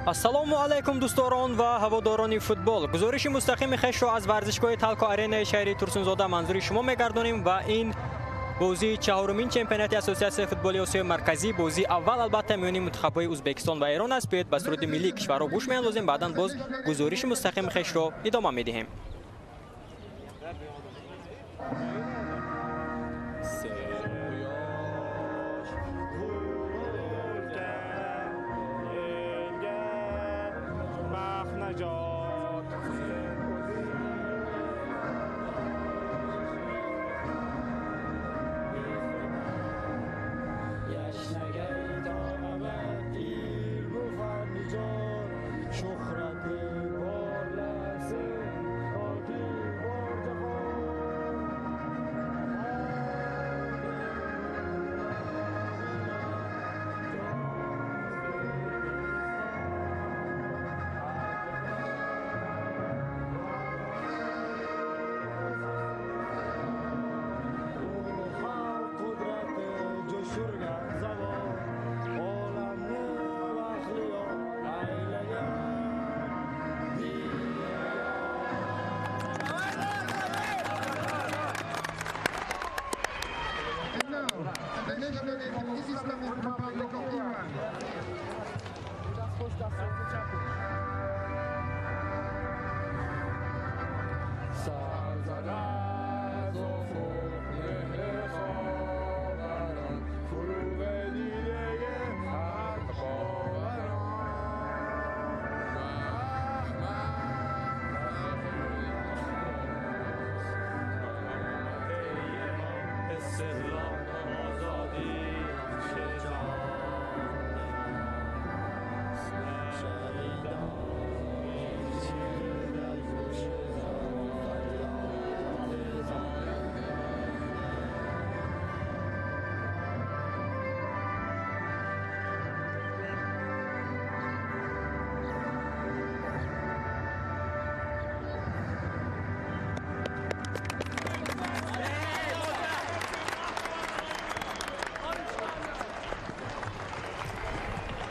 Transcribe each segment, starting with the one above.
Ассалому алайкум дӯстдорон ва ҳаводорони футбол. Гузориши мустақими хешро аз варзишгоҳи Талко Аренаи шаҳри Турсунзода манзури шумо мегардонем ва ин бозии чаҳорумин чемпионати Ассотсиатсияи футболи Осиёи Марказӣ, бозии аввал албатта миёни мунтахабҳои Ӯзбекистон ва Эрон аст. Биёед ба суруди миллии кишварҳо гӯш меандозем, баъдан боз гузориши мустақими хешро идома медиҳем.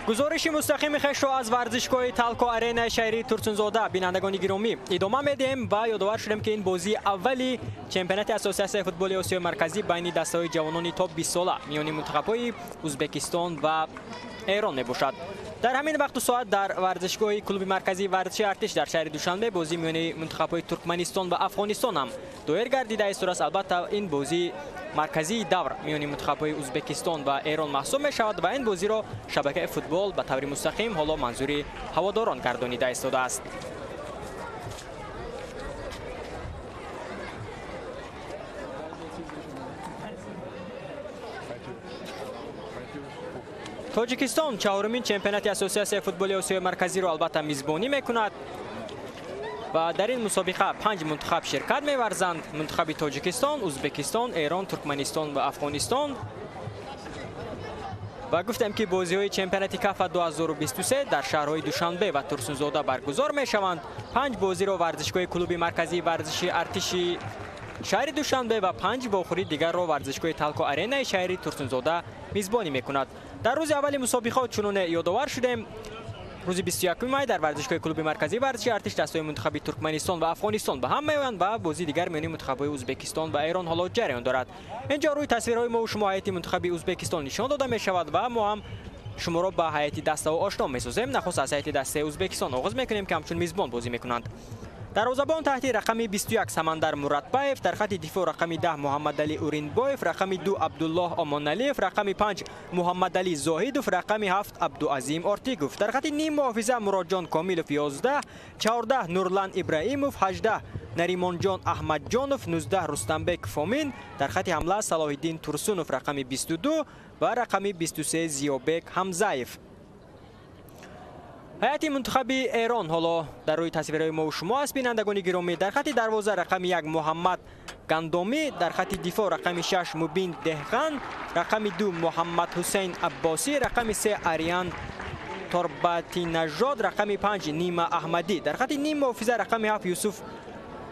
Гузориши мустақими хешро аз варзишгоҳи Талко Аренаи шаҳри Турсунзода бинандагони гиромӣ идома медиҳем ва ёдовар шудем, ки ин бозии аввали чемпионати Ассотсиатсияи футболи Осиёи Марказӣ байни дастаҳои ҷавонони то 20 сола миёни мунтахабҳои Ӯзбекистон ва Эрон мебошад. Дар ҳамин вақту соат дар варзишгоҳи клуби марказии варзиши Артиш дар шаҳри Душанбе бозии миёни мунтахабҳои Туркманистон ва Афғонистон ҳам доир гардида истодааст. Албатта ин бозии марказии давр миёни мунтахабҳои Ӯзбекистон ва Эрон маҳсуб мешавад ва ин бозиро шабакаи футбол ба таври мустақим ҳоло манзури ҳаводорон гардонида истодааст. Тоҷикистон чаҳорумин чемпионати Ассотсиатсияи футболи Осиёи Марказиро албатта мизбонӣ мекунад ва дар ин мусобиқа панҷ мунтахаб ширкат меварзанд: мунтахаби Тоҷикистон, Ӯзбекистон, Эрон, Туркманистон ва Афғонистон. Ва гуфтем, ки бозиҳои чемпионати КАФА 2023 дар шаҳрҳои Душанбе ва Турсунзода баргузор мешаванд. Панҷ бозиро варзишгоҳи клуби марказии варзиши Артиши шаҳри Душанбе ва панҷ вохӯрии дигарро варзишгоҳи Талко Аренаи шаҳри Турсунзода мизбонӣ мекунад. Дар рӯзи аввали мусобиқот чуноне ёдовар шудем, рӯзи 21 май дар варзишгоҳи клуби марказии варзиши Артиш дастаҳои мунтахаби Туркманистон ва Афғонистон ба ҳам меоянд ва бозии дигар миёни мунтахабҳои Ӯзбекистон ва Эрон ҳоло ҷараён дорад. Инҷо рӯи тасвирҳои мо шумо ҳайати мунтахаби Ӯзбекистон нишон дода мешавад ва мо ҳам шуморо ба ҳайати дастаҳо ошно месозем. Нахуст аз ҳайати дастаи Ӯзбекистон оғоз мекунем, ки ҳамчун мизбон бозӣ мекунанд. Дарвозабон таҳти рақами 21 Самандар Муратбаев, дар хати дифоъ рақами 10 Муҳаммадалӣ Уринбоев, рақами 2 Абдуллоҳ Омоналиев, рақами 5 Муҳаммадалӣ Зоҳидов, рақами 7 Абдуазим Ортигов. Дар хати ним муҳофиза Муроджон Комилов 11, 14 Нурлан Ибраимов, 18 Наримонҷон Аҳмадҷонов, 19 Рустамбек Фомин. Дар хати ҳамла Салоҳиддин Турсунов рақами 22 ва рақами 23 Зиёбек Ҳамзаев. Ҳайати мунтахаби Эрон ҳоло дар рӯи тасвирҳои мо шумо аст, бинандагони гиромӣ. Дар хати дарвоза рақами 1 Муҳаммад Гандомӣ, дар хати дифоъ рақами 6 Мубин Деҳған, рақами 2 Муҳаммад Ҳусейн Аббосӣ, рақами 3 Ариан Торбатинажод, рақами 5 Нима Аҳмадӣ. Дар хати ним муҳофиза рақами 7 Юсуф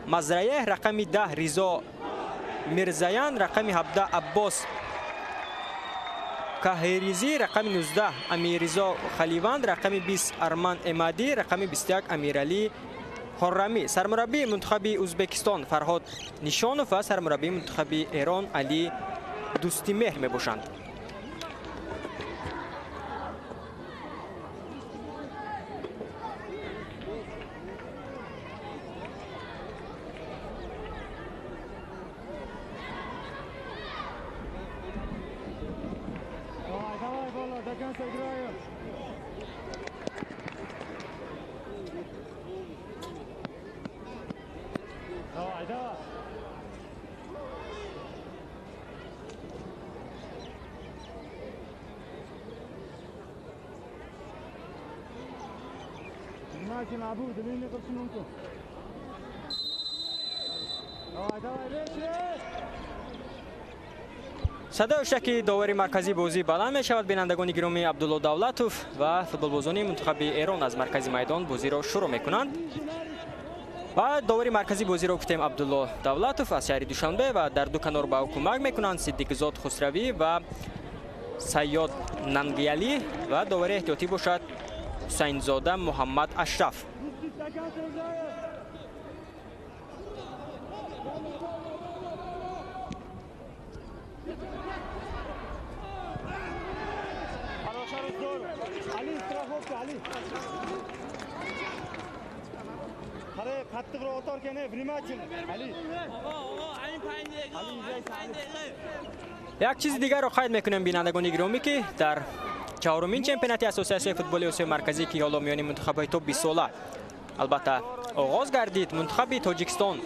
Мазраеҳ, рақами 10 Ризо Мирзаян, рақами 17 Аббос Каҳризӣ, рақами 19 Амирризо Халиванд, рақами 20 Арман Эмадӣ, рақами 21 Амиралӣ Хоррамӣ. Сармураббии мунтахаби Ӯзбекистон Фарҳод Нишонов ва сармураббии мунтахаби Эрон Алӣ Дӯстимеҳр мебошанд. Садои шаки довари марказии бозӣ баланд мешавад. Бинандагони гиромӣ, Абдулло Давлатов ва футболбозони мунтахаби Эрон аз маркази майдон бозиро шурӯъ мекунанд. Ва довари марказии бозиро гуфтем Абдулло Давлатов аз шаҳри Душанбе ва дар ду канор ба ӯ кӯмак мекунанд Сиддиқзод Хусравӣ ва Сайёд Нангиялӣ ва довари эҳтиётӣ бошад Ҳусайнзода Муҳаммад Ашраф. Як чизи дигарро қайд мекунем, бинандагони гиромӣ, ки дар чаҳорумин чемпионати Ассотсиатсияи футболи Осиёи Марказӣ, ки ҳоло миёни мунтахабҳои то 20 сола албатта оғоз гардид, мунтахаби Тоҷикистон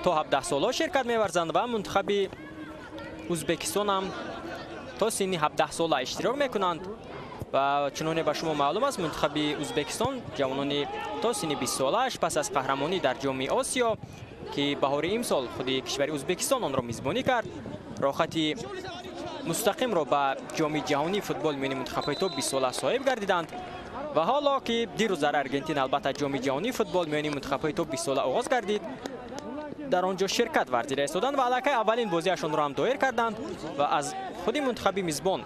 то 17 сола ширкат меварзанд ва мунтахаби Ӯзбекистон ҳам то синни 17 сола иштирок мекунанд. Ва чуноне ба шумо маълум аст, мунтахаби Ӯзбекистон ҷавонони то синни 20 солааш пас аз қаҳрамонӣ дар Ҷоми Осиё, ки баҳори имсол худи кишвари Ӯзбекистон онро мизбонӣ кард, роҳхати мустақимро ба Ҷоми ҷаҳонии футбол миёни мунтахабҳои то 20 сола соҳиб гардиданд. Ва ҳоло ки дирӯз дар Аргентина албатта Ҷоми ҷаҳонии футбол миёни мунтахабҳои то 20 сола оғоз гардид, дар он ҷо ширкат варзида истоданд ва аллакай аввалин бозиашонро ҳам доир карданд ва аз худи мунтахаби мизбон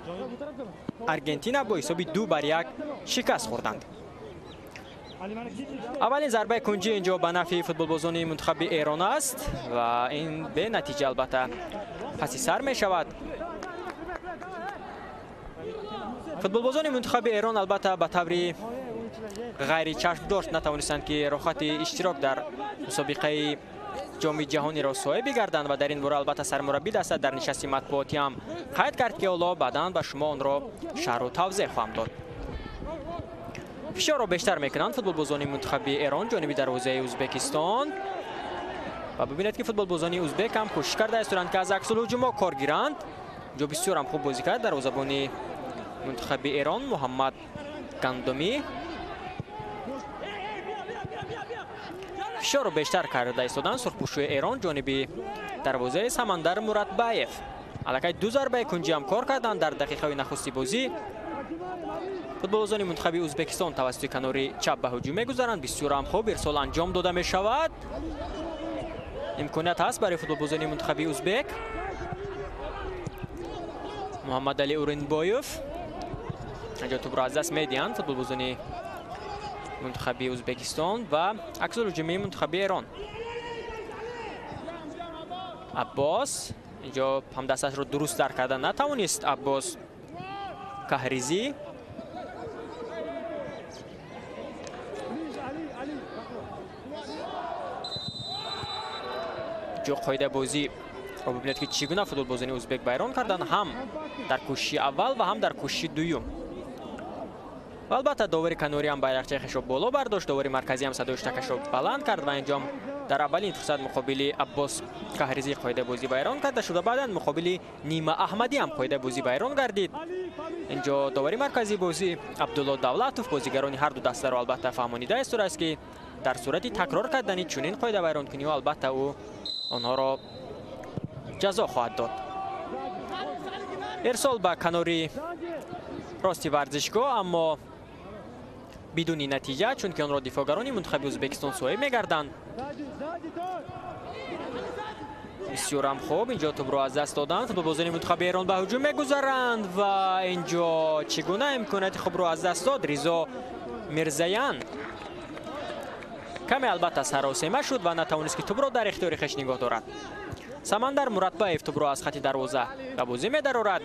Аргентина бо ҳисоби 2-1 шикаст хӯрданд. Аввалин зарбаи кунҷӣ инҷо ба нафъи футболбозони мунтахаби Эрон аст ва ин бенатиҷа албатта паси сар мешавад. Футболбозони мунтахаби Эрон албатта ба таври ғайричашмдошт натавонистанд, ки роҳхати иштирок дар мусобиқаи Ҷоми ҷаҳониро соҳиб бигарданд ва дар ин бора албатта сармураббӣ даста дар нишасти матбуотӣ ҳам қайд кард, ки ҳоло баъдан ба шумо онро шарҳу тавзеҳ хоҳам дод. Фишорро бештар мекунанд футболбозони мунтахаби Эрон ҷониби дарвозаи Ӯзбекистон ва бибинед, ки футболбозони ӯзбек ҳам кӯшиш карда истоданд, ки аз аксулҳуҷумҳо кор гиранд. Инҷо бисёр ҳам хуб бозӣ кард дарвозабони мунтахаби Эрон Муҳаммад Гандумӣ. Фишорро бештар карда истоданд сурхпӯшои Эрон ҷониби дарвозаи Самандар Муратбаев. Аллакай ду зарбаи кунҷӣ ҳам кор карданд дар дақиқаҳои нахусти бозӣ. Футболбозони мунтахаби Ӯзбекистон тавассути канори чап ба ҳуҷум мегузаранд. Бисёр ҳам хуб ирсол анҷом дода мешавад. Имконият ҳаст барои футболбозони мунтахаби ӯзбек. Муҳаммадалӣ Уринбоев инҷо тӯбро аз даст медиҳанд футболбозони мунтахаби Ӯзбекистон ва аксулҳуҷумии мунтахаби Эрон. Аббос инҷо ҳамдасташро дуруст дарк карда натавонист. Аббос Каҳризӣ ҷо қоидаи бозиро бибинед, ки чӣ гуна футболбозони ӯзбек вайрон карданд ҳам дар кӯшиши аввал ва ҳам дар кӯшиши дуюм. Ва албатта довари канорӣ ҳам байрақчаи хешро боло бардошт, довари марказӣ ҳам садои штакашро баланд кард ва инҷо дар аввалин фурсат муқобили Аббос Каҳризӣ қоидаи бозӣ вайрон карда шуда, баъдан муқобили Нима Аҳмадӣ ҳам қоидаи бозӣ вайрон гардид. Инҷо довари марказии бозӣ Абдулло Давлатов бозигарони ҳар ду дастаро албатта фаҳмонида истодааст, ки дар сурати такрор кардани чунин қоида вайронкуниҳо албатта ӯ онҳоро ҷазо хоҳад дод. Ирсол ба канори рости варзишгоҳ, аммо бидуни натиҷа, чунки онро дифоъгарони мунтахаби Ӯзбекистон соҳиб мегарданд. Бисёрам хуб, инҷо тӯбро аз даст доданд. Футболбозони мунтахаби Эрон ба ҳуҷум мегузаранд ва инҷо чӣ гуна имконияти хубро аз даст дод Ризо Мирзаян. Каме албатта саросема шуд ва натавонист, ки тӯбро дар ихтиёри хеш нигоҳ дорад. Самандар Муратбаев тӯбро аз хати дарвоза ба бозӣ медарорад.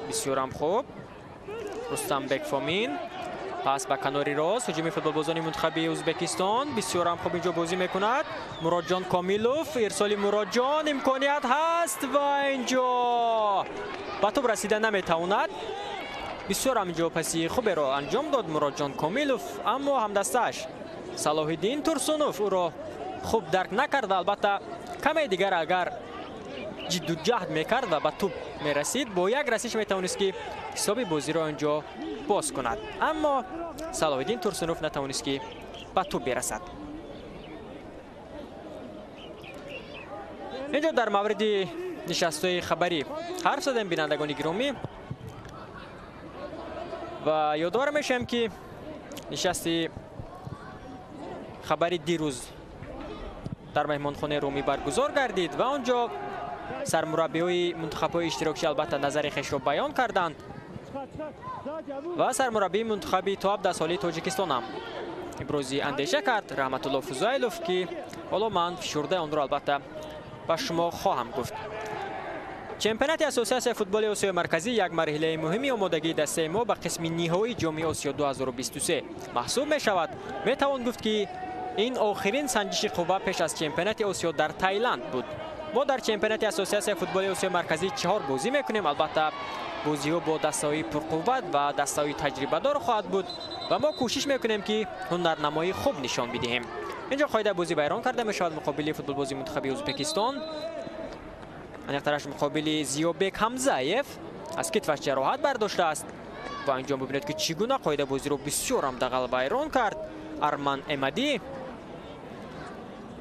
Бисёрам хуб. Рустамбек Фомин пас ба канори рост, ҳуҷуми футболбозони мунтахаби Ӯзбекистон. Бисёрам хуб инҷо бозӣ мекунад Муродҷон Комилов. Ирсоли Муродҷон, имконият ҳаст ва инҷо ба тӯб расида наметавонад. Бисёрам инҷо паси хуберо анҷом дод Муродҷон Комилов, аммо ҳамдастааш Салоҳиддин Турсунов ӯро хуб дарк накард ва албатта каме дигар агар ҷидду ҷаҳд мекард ва ба тӯб мерасид, бо як расиш метавонист, ки ҳисоби бозиро инҷо боз кунад. Аммо Салоҳиддин Турсунов натавонист, ки ба тӯб бирасад. Инҷо дар мавриди нишастҳои хабарӣ ҳарф задем, бинандагони гиромӣ, ва ёдовар мешавем, ки нишасти хабари дирӯз дар меҳмонхонаи Румӣ баргузор гардид ва он ҷо сармураббиҳои мунтахабҳои иштирокчӣ албатта назари хешро баён карданд ва сармураббии мунтахаби то 17 солаи Тоҷикистон ҳам ибрози андеша кард, Раҳматулло Фузайлов, ки ҳоло ман фишурдаи онро албатта ба шумо хоҳам гуфт. Чемпионати Ассотсиатсияи футболи Осиёи Марказӣ як марҳилаи муҳими омодагии дастаи мо ба қисми ниҳоии Ҷоми Осиё 2023 маҳсуб мешавад. Метавон гуфт, ки ин охирин санҷиши қувва пеш аз чемпионати Осиё дар Таиланд буд. Мо дар чемпионати Ассотсиатсияи футболи Осиёи Марказӣ 4 бозӣ мекунем. Албатта бозиҳо бо дастаҳои пурқувват ва дастаҳои таҷрибадор хоҳад буд ва мо кӯшиш мекунем, ки ҳунарнамоии хуб нишон бидиҳем. Инҷо қоидаи бозӣ вайрон карда мешавад муқобили футболбози мунтахаби Ӯзбекистон, аниқтараш муқобили Зиёбек Ҳамзаев, аз китфаш ҷароҳат бардоштааст ва инҷо бибинед, ки чӣ гуна қоидаи бозиро бисёрам дағал вайрон кард Арман Эмадӣ.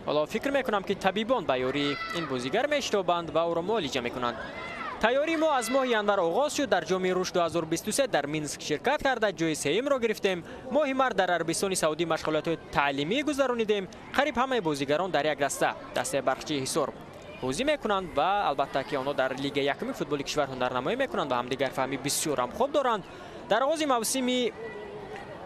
Ҳоло фикр мекунам, ки табибон ба ёрии ин бозигар мешитобанд ва ӯро муолиҷа мекунанд. Тайёрии мо аз моҳи январ оғоз шуд. Дар Ҷоми Рушд 2023 дар Минск ширкат карда ҷои сеюмро гирифтем. Моҳи март дар Арабистони Саудӣ машғулиятҳои таълимӣ гузаронидем. Қариб ҳамаи бозигарон дар як даста, дастаи Барқчии Ҳисор, бозӣ мекунанд ва албатта ки онҳо дар лигаи якуми футболи кишвар ҳунарнамоӣ мекунанд ва ҳамдигарфаҳмӣ бисёрам хуб доранд. Дар оғози мавсими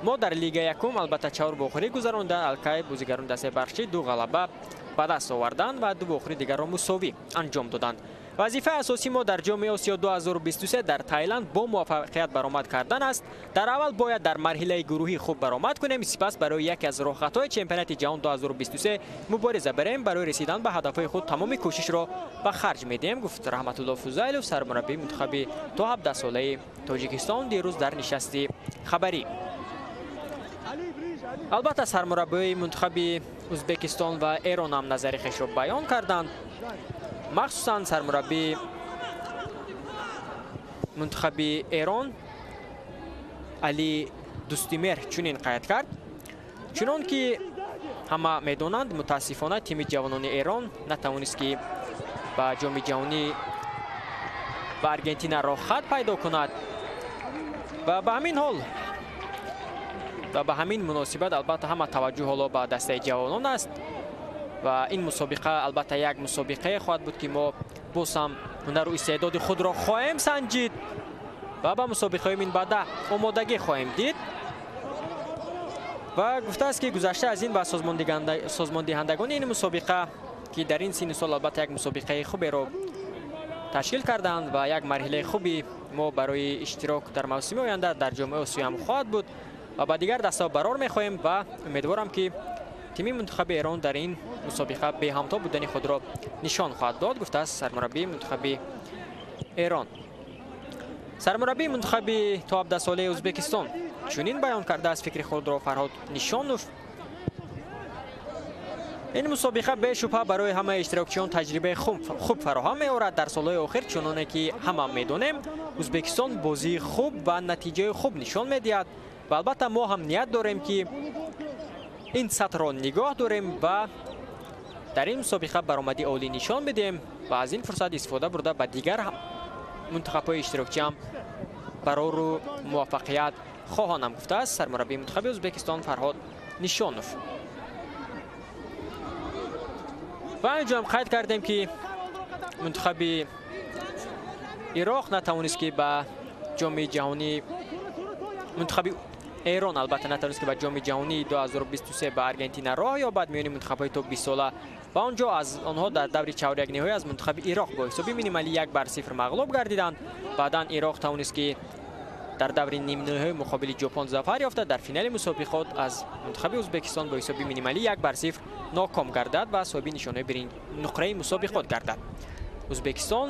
мо дар лига якум албатта 4 вохӯрӣ гузаронданд. Алкай бозигарони дастаи Барқчӣ 2 ғалаба ба даст оварданд ва 2 вохӯрии дигарро мусовӣ анҷом доданд. Вазифаи асосии мо дар Ҷоми Осиё 2023 дар Таиланд бо муваффақият баромад кардан аст. Дар аввал бояд дар марҳилаи гурӯҳӣ хуб баромад кунем, сипас барои яке аз роҳхатҳои чемпионати ҷаҳон 2023 мубориза барем. Барои расидан ба ҳадафҳои худ тамоми кӯшишро ба харҷ медиҳем, гуфт Раҳматулло Фузайлов, сармураббии мунтахаби то 17 солаи Тоҷикистон дирӯз дар нишасти хабарӣ. Албатта сармураббиҳои мунтахаби Ӯзбекистон ва Эрон ҳам назари хешро баён карданд. Махсусан сармураббии мунтахаби Эрон Али Дустимер чунин қайд кард: чунон ки ҳама медонанд, мутаассифона тими ҷавонони Эрон натавонист, ки ба Ҷоми ҷаҳонӣ ба Аргентина роҳхат пайдо кунад ва ба ҳамин ҳол ва ба ҳамин муносибат албатта ҳама таваҷҷӯҳ ҳоло ба дастаи ҷавонон аст ва ин мусобиқа албатта як мусобиқае хоҳад буд, ки мо боз ҳам ҳунару истеъдоди худро хоҳем санҷид ва ба мусобиқаҳои минбаъда омодагӣ хоҳем дид. Ва гуфтааст, ки гузашта аз ин ба созмондиҳандагони ин мусобиқа, ки дар ин синну сол албатта як мусобиқаи хуберо ташкил карданд ва як марҳилаи хуби мо барои иштирок дар мавсими оянда дар Ҷоми Осиё ҳам хоҳад буд ва ба дигар дастаҳо барор мехоҳем ва умедворам, ки тими мунтахаби Эрон дар ин мусобиқа беҳамто будани худро нишон хоҳад дод, гуфтааст сармураббии мунтахаби Эрон. Сармураббии мунтахаби то 17 солаи Ӯзбекистон чунин баён кардааст фикри худро Фарҳод Нишонов: ин мусобиқа бешубҳа барои ҳамаи иштирокчиён таҷрибаи хуб фароҳам меорад. Дар солҳои охир, чуноне ки ҳама медонем, Ӯзбекистон бозии хуб ва натиҷаи хуб нишон медиҳад ва албатта мо ҳам ният дорем, ки ин сатҳро нигоҳ дорем ва дар ин мусобиқа баромади олӣ нишон бидиҳем ва аз ин фурсат истифода бурда ба дигар мунтахабҳои иштирокчӣ ҳам барору муваффақият хоҳонам, гуфтааст сармураббии мунтахаби Ӯзбекистон Фарҳод Нишонов. Ва инҷо ҳам қайд кардем, ки мунтахаби Ироқ натавонист, ки ба ҷоми ҷаҳонӣ, мунтахаби Эрон албатта натавонист, ки ба ҷоми ҷаҳонии 2023 ба Аргентина роҳ ёбад миёни мунтахабҳои то 20 сола ва он ҷо аз онҳо дар даври чаҳорякниҳоӣ аз мунтахаби Ироқ бо ҳисоби минималӣ 1-0 мағлуб гардиданд. Баъдан Ироқ тавонист, ки дар даври нимниҳоӣ муқобили Ҷопон зафар ёфта, дар финали мусобиқот аз мунтахаби Ӯзбекистон бо ҳисоби минималӣ 1-0 ноком гардад ва соҳиби нишонаи нуқраи мусобиқот гардад. Ӯзбекистон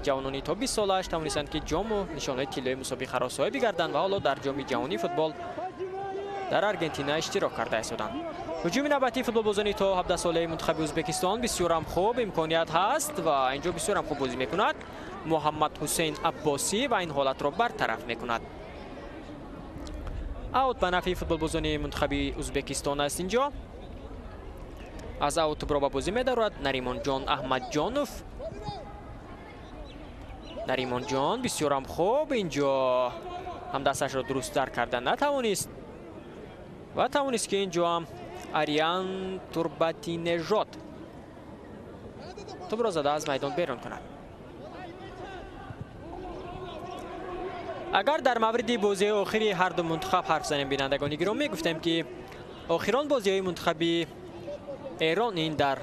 ҷавонони то 20 солааш тавонистанд, ки ҷому нишонаи тиллои мусобиқаро соҳиб гарданд ва ҳоло дар ҷоми ҷаҳонии футбол дар Аргентина иштирок карда истоданд. Ҳуҷуми навбатии футболбозони то 17 солаи мунтахаби Ӯзбекистон бисёрам хуб, имконият ҳаст ва инҷо бисёрам хуб бозӣ мекунад Муҳаммад Ҳусейн Аббосӣ ва ин ҳолатро бартараф мекунад. Аут ба нафъи футболбозони мунтахаби Ӯзбекистон аст. Инҷо аз аут тӯбро ба бозӣ медарорад Наримонҷон Аҳмадҷонов. Наримонҷон бисёрам хуб, инҷо ҳамдасташро дурусттар карда натавонист ва тавонист, ки инҷо ҳам Ариан Турбатинежод тӯбро зада аз майдон берун кунад. Агар дар мавриди бозиҳои охири ҳар ду мунтахаб ҳарф занем, бинандагони гиромӣ, гуфтем, ки охирон бозиҳои мунтахаби Эрон ин дар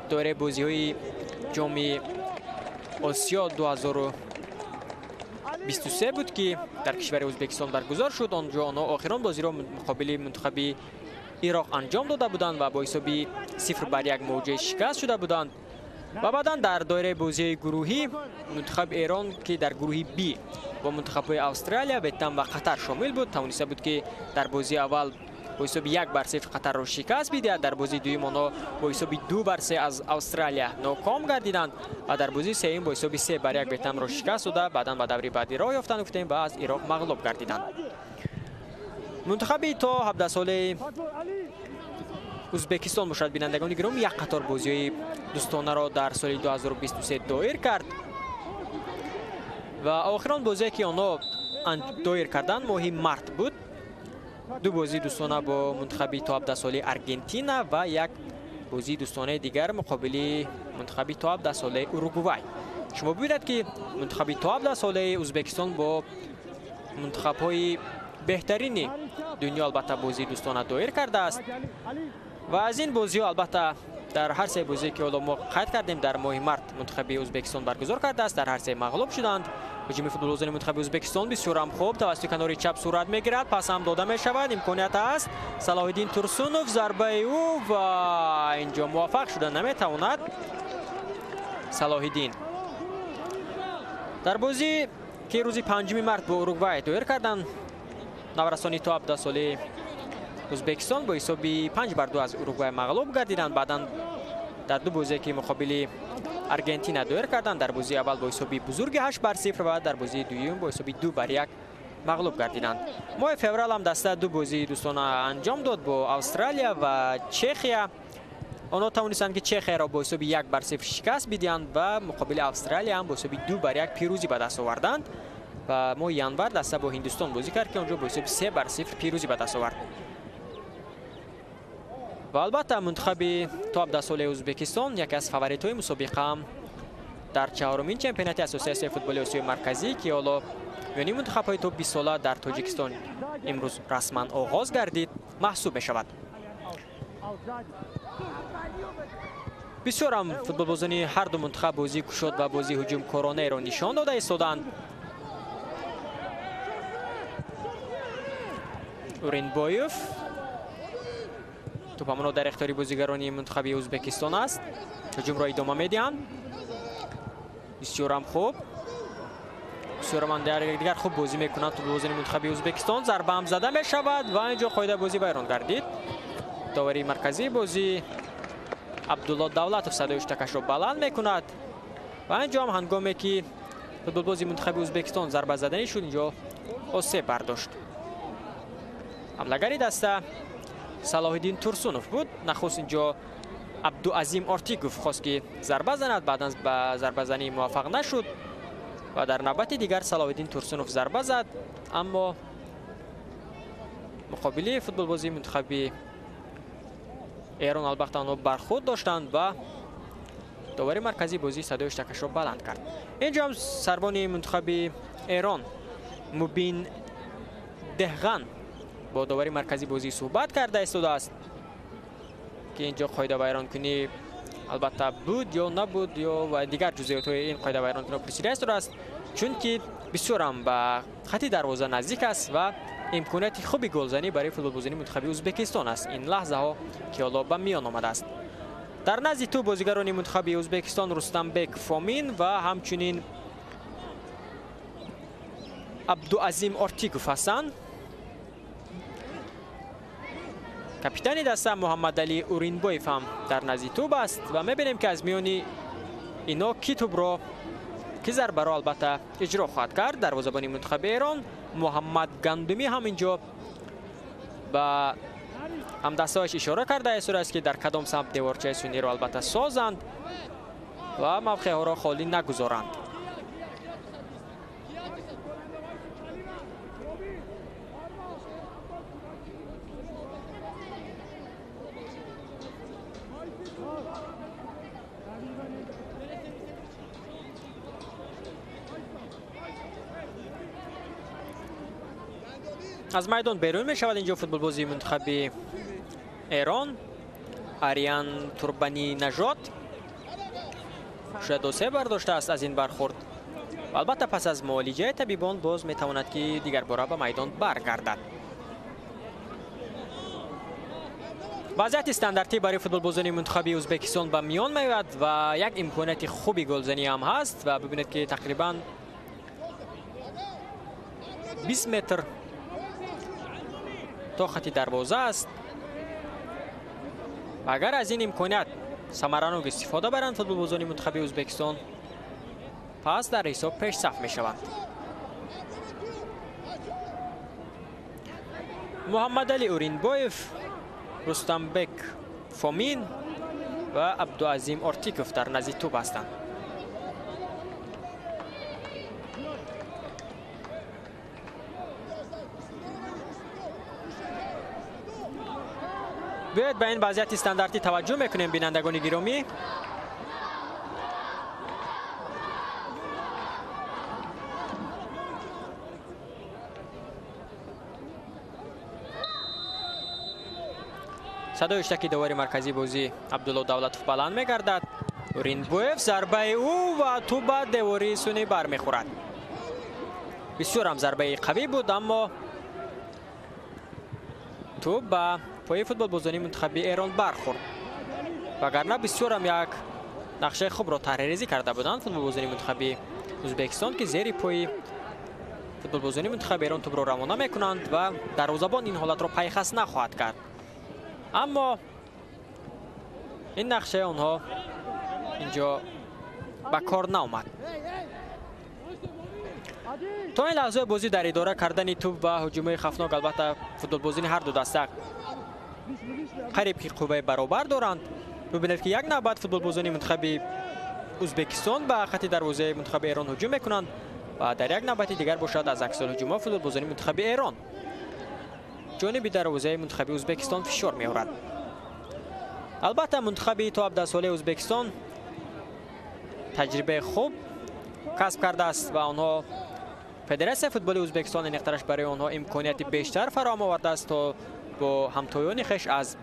доираи бозиҳои ҷоми Осиё 2023 буд, ки дар кишвари Ӯзбекистон баргузор шуд. Он ҷо онҳо охирон бозиро муқобили мунтахаби Ироқ анҷом дода буданд ва бо ҳисоби 0-1 мувоҷиҳи шикаст шуда буданд. Ва баъдан дар доираи бозиҳои гурӯҳӣ мунтахаби Эрон, ки дар гурӯҳи Б бо мунтахабҳои Австралия, Ветнам ва Қатар шомил буд, тавониста буд, ки дар бозии аввал бо ҳисоби 1-0 Қатарро шикаст бидиҳад. Дар бозии дуюм онҳо бо ҳисоби 2-3 аз Австралия ноком гардиданд ва дар бозии сеюм бо ҳисоби 3-1 Ветнамро шикаст дода, баъдан ба даври баъдӣ роҳ ёфтанд, гуфтем, ва аз Ироқ мағлуб гардиданд. Мунтахаби то 17 солаи Ӯзбекистон бошад, бинандагони гиромӣ, як қатор бозиҳои дӯстонаро дар соли 2023 доир кард ва охирон бозие, ки онҳо доир карданд, моҳи март буд. Ду бозии дӯстона бо мунтахаби то 17 солаи Аргентина ва як бозии дӯстонаи дигар муқобили мунтахаби то 17 солаи Уругвай. Шумо бибинед, ки мунтахаби то 17 солаи Ӯзбекистон бо мунтахабҳои беҳтарини дунё албатта бозии дӯстона доир кардааст ва аз ин бозиҳо албатта дар ҳар се бозие, ки ҳоло мо қайд кардем, дар моҳи март мунтахаби Ӯзбекистон баргузор кардааст, дар ҳар се мағлуб шуданд. Ҳуҷуми футболбозони мунтахаби Ӯзбекистон бисёрам хуб тавассути канори чап сурат мегирад, пас ҳам дода мешавад, имконият аст. Салоҳиддин Турсунов, зарбаи ӯ ва инҷо муваффақ шуда наметавонад Салоҳиддин. Дар бозӣ, ки рӯзи 5 март бо Уругвай доир карданд, наврасони то 17 солаи Ӯзбекистон бо ҳисоби 5-2 аз Уругвай мағлуб гардиданд. Баъдан дар ду бозие, ки муқобили Аргентина доир карданд, дар бозии аввал бо ҳисоби бузурги 8-0 ва дар бозии дуюм бо ҳисоби 2-1 мағлуб гардиданд. Моҳи феврал ҳам даста ду бозии дӯстона анҷом дод бо Австралия ва Чехия. Онҳо тавонистанд, ки Чехияро бо ҳисоби 1-0 шикаст бидиҳанд ва муқобили Австралия ҳам бо ҳисоби 2-1 пирӯзӣ ба даст оварданд. Ва моҳи январ даста бо Ҳиндустон бозӣ кард, ки онҷо бо ҳисоби 3-0 пирӯзӣ ба даст овард. Ва албатта мунтахаби то 17 солаи Ӯзбекистон яке аз фаворитҳои мусобиқа ҳам дар чаҳорумин чемпионати Ассотсиатсияи футболи Осиёи Марказӣ, ки ҳоло миёни мунтахабҳои то 20 сола дар Тоҷикистон имрӯз расман оғоз гардид, маҳсуб мешавад. Бисёрам футболбозони ҳар ду мунтахаб бозии кушод ва бозии ҳуҷумкоронаеро нишон дода истоданд. Уринбоев тӯпамоно дар ихтиёри бозигарони мунтахаби Ӯзбекистон аст. Ҳуҷумро идома медиҳанд. Бисёрам хуб. Бисёрам дигар хуб бозӣ мекунанд футболбозони мунтахаби Ӯзбекистон. Зарба ҳам зада мешавад ва инҷо қоидаи бозӣ вайрон гардид. Довари марказии бозӣ Абдулло Давлатов садои ҳуштакашро баланд мекунад ва инҷо ҳам ҳангоме ки футболбози мунтахаби Ӯзбекистон зарба заданӣ шуд, инҷо осеб бардошт. Ҳамлагари даста Салоҳиддин Турсунов буд. Нахуст инҷо Абдуазим Ортигов хост, ки зарба занад, баъдан ба зарбазанӣ муваффақ нашуд ва дар навбати дигар Салоҳиддин Турсунов зарба зад, аммо муқобили футболбози мунтахаби Эрон албатта онҳо бархӯрд доштанд ва довари марказии бозӣ садои ҳуштакашро баланд кард. Инҷо ҳам сарбони мунтахаби Эрон Мубин Деҳған бо довари марказии бозӣ суҳбат карда истодааст, ки инҷо қоидавайронкунӣ албатта буд ё набуд ё ва дигар ҷузъиётҳои ин қоидавайронкуниро пурсида истодааст, чунки бисёрам ба хати дарвоза наздик аст ва имконияти хуби голзанӣ барои футболбозони мунтахаби Ӯзбекистон аст ин лаҳзаҳо, ки ҳоло ба миён омадааст. Дар назди тӯб бозигарони мунтахаби Ӯзбекистон Рустамбек Фомин ва ҳамчунин Абдуазим Ортиков ҳастанд. Капитани даста Муҳаммадалӣ Уринбоев ҳам дар назди тӯб аст ва мебинем, ки аз миёни ино ки тӯбро, ки зарбаро албатта иҷро хоҳад кард. Дарвозабони мунтахаби Эрон Муҳаммад Гандумӣ ҳам инҷо ба ҳамдастаҳояш ишора карда истодааст, ки дар кадом самт деворчаи сунниро албатта созанд ва мавқеъҳоро холӣ нагузоранд. Аз майдон берун мешавад инҷо футболбози мунтахаби Эрон Ариан Турбани Нажод. Шояд 2-3 бардоштааст аз ин бархӯрд. Албатта пас аз муолиҷаи табибон боз метавонад, ки дигарбора ба майдон баргардад. Вазъияти стандартӣ барои футболбозони мунтахаби Ӯзбекистон ба миён меояд ва як имконияти хуби голзанӣ ҳам ҳаст ва бибинед, ки тақрибан 20 метр то хати дарвоза аст. Агар аз ин имконият самаранок истифода баранд футболбозони мунтахаби Ӯзбекистон, пас дар ҳисоб пешсаф мешаванд. Муҳаммадалӣ Уринбоев, Рустамбек Фомин ва Абдуазим Ортиков дар назди тӯб ҳастанд. Биёед ба ин вазъияти стандартӣ таваҷҷӯҳ мекунем, бинандагони гиромӣ. Садои ҳуштаки довари марказии бозӣ Абдулло Давлатов баланд мегардад. Уринбоев, зарбаи ӯ ва тӯб ба девори сунӣ бармехӯрад. Бисёр ҳам зарбаи қавӣ буд, аммо тӯб ба пои футболбозони мунтахаби Эрон бархӯрд. Вагарна бисёр ҳам як нақшаи хубро таҳриррезӣ карда буданд футболбозони мунтахаби Ӯзбекистон, ки зери пои футболбозони мунтахаби Эрон тӯбро равона мекунанд ва дарвозабон ин ҳолатро пайхас нахоҳад кард. Аммо ин нақшаи онҳо инҷо ба кор наомад. То ин лаҳзаи бозӣ дар идора кардани тӯб ва ҳуҷумҳои хафнок албатта футболбозони ҳар ду даста қариб ки қувваи баробар доранд. Бибинед, ки як навбат футболбозони мунтахаби Ӯзбекистон ба хати дарвозаи мунтахаби Эрон ҳуҷум мекунанд ва дар як навбати дигар бошад аз аксол ҳуҷумҳо футболбозони мунтахаби Эрон ҷониби дарвозаи мунтахаби Ӯзбекистон фишор меорад. Албатта мунтахаби то 17 солаи Ӯзбекистон таҷрибаи хуб касб кардааст ва онҳо Федератсияи футболи Ӯзбекистон аниқтараш барои онҳо имконияти бештар фароҳам овардааст, то бо ҳамтоёни хеш аз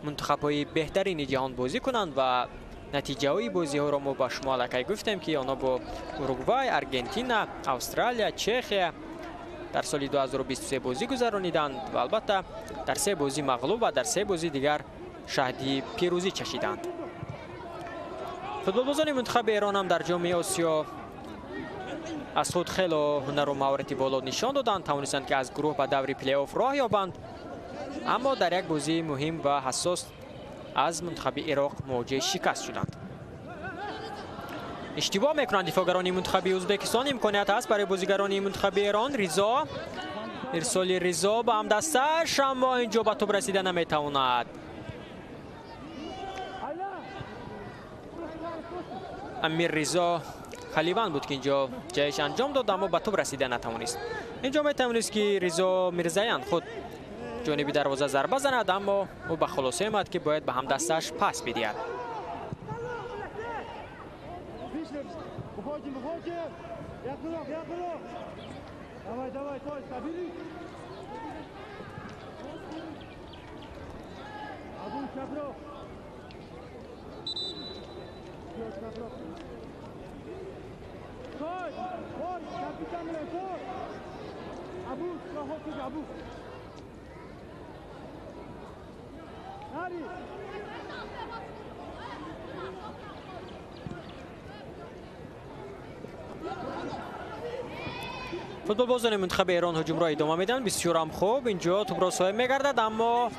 мунтахабҳои беҳтарини ҷаҳон бозӣ кунанд ва натиҷаҳои бозиҳоро мо ба шумо аллакай гуфтем, ки онҳо бо Уругвай, Аргентина, Австралия, Чехия дар соли 2023 бозӣ гузарониданд ва албатта дар 3 бозӣ мағлуб ва дар 3 бозӣ дигар шаҳди пирӯзӣ чашиданд. Футболбозони мунтахаби Эрон ҳам дар ҷоми Осиё аз худ хело ҳунару маҳорати боло нишон доданд, тавонистанд, ки аз гурӯҳ ба даври плей-офф роҳ ёбанд, аммо дар як бозии муҳим ва ҳассос аз мунтахаби Ироқ мувоҷеҳи шикаст шуданд. Иштибоҳ мекунанд дифоъгарони мунтахаби Ӯзбекистон. Имконият ҳаст барои бозигарони мунтахаби Эрон. Ризо, ирсоли Ризо ба ҳамдастааш, аммо инҷо ба тӯб расида наметавонад. Амир Ризо Халиван буд, ки инҷо ҷаҳиш анҷом дод, аммо ба тӯб расида натавонист. Инҷо метавонист, ки Ризо Мирзаян худ ҷониби дарвоза зарба занад, аммо ӯ ба хулоса омад, ки бояд ба ҳамдасташ пас бидиҳад. Футболбозони мунтахаби Эрон ҳуҷумро идома медиҳанд. Бисёрам хуб, инҷо тӯбро соҳиб мегардад, аммо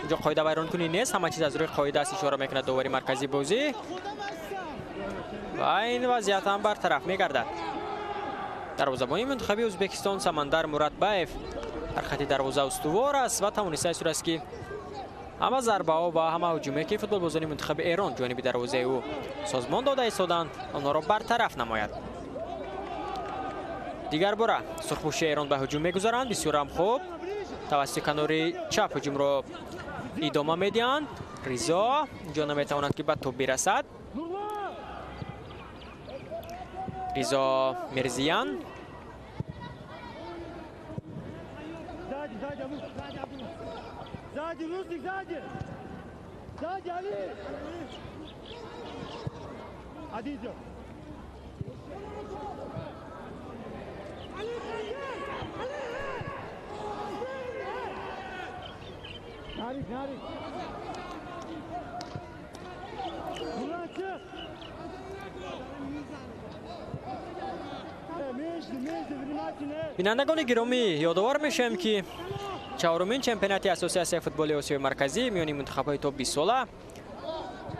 инҷо қоида вайронкунӣ нест. Ҳама чиз аз рӯи қоида аст, ишора мекунад довари марказии бозӣ ва ин вазъият ҳам бартараф мегардад. Дарвозабони мунтахаби Ӯзбекистон Самандар Муратбаев дар хати дарвоза устувор аст ва тавонистааст аст, ки ҳама зарбаҳо ва ҳама ҳуҷуме, ки футболбозони мунтахаби Эрон ҷониби дарвозаи ӯ созмон дода истоданд, онҳоро бартараф намояд. Дигар бора сурхпӯши Эрон ба ҳуҷум мегузаранд. Бисёрам хуб, тавассути канори чап ҳуҷумро идома медиҳанд. Ризо инҷо наметавонад, ки ба тӯб бирасад. Ризо Мирзиян. Бинандагони гиромӣ, ёдовар мешавем, ки чаҳорумин чемпионати Ассотсиатсияи футболи Осиёи Марказӣ миёни мунтахабҳои то 20 сола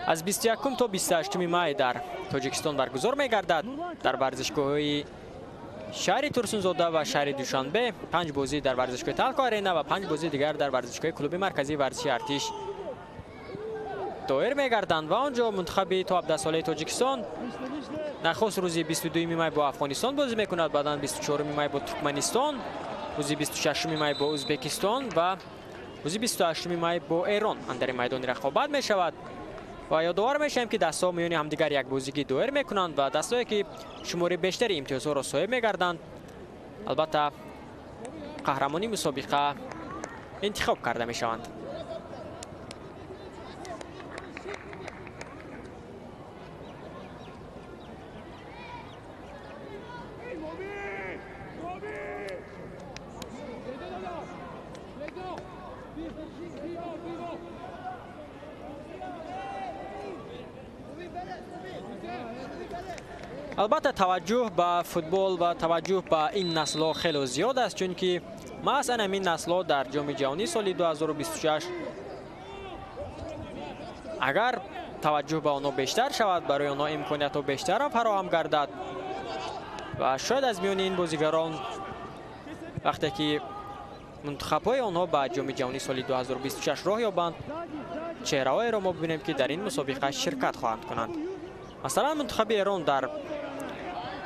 аз 21 то 28 май дар Тоҷикистон баргузор мегардад. Дар варзишгоҳҳои шаҳри Турсунзода ва шаҳри Душанбе 5 бозӣ дар варзишгоҳи Талко Арена ва 5 бозии дигар дар варзишгоҳи клуби марказии варзиши Артиш доир мегарданд ва он ҷо мунтахаби то 17 солаи Тоҷикистон нахуст рӯзи 22 май бо Афғонистон бозӣ мекунад, баъдан 24 май бо Туркманистон, рӯзи 26 май бо Ӯзбекистон ва рӯзи 28 май бо Эрон андари майдони рақобат мешавад. Ва ёдовар мешавем, ки дастҳо миёни ҳамдигар як бозигӣ доир мекунанд ва дастҳое, ки шумори бештари имтиёзҳоро соҳиб мегарданд, албатта қаҳрамони мусобиқа интихоб карда мешаванд. Албатта таваҷҷӯҳ ба футбол ва таваҷҷӯҳ ба ин наслҳо хеле зиёд аст, чунки маҳз ҳамин наслҳо дар Ҷоми ҷаҳонии соли 2026 агар таваҷҷӯҳ ба онҳо бештар шавад, барои онҳо имкониятҳо бештарам фароҳам гардад ва шояд аз миёни ин бозигарон вақте ки мунтахабҳои онҳо ба Ҷоми ҷаҳонии соли 2026 роҳ ёбанд, чеҳраҳоеро мо бибинем, ки дар ин мусобиқа ширкат хоҳанд кунанд. Масалан, мунтахаби Эрон дар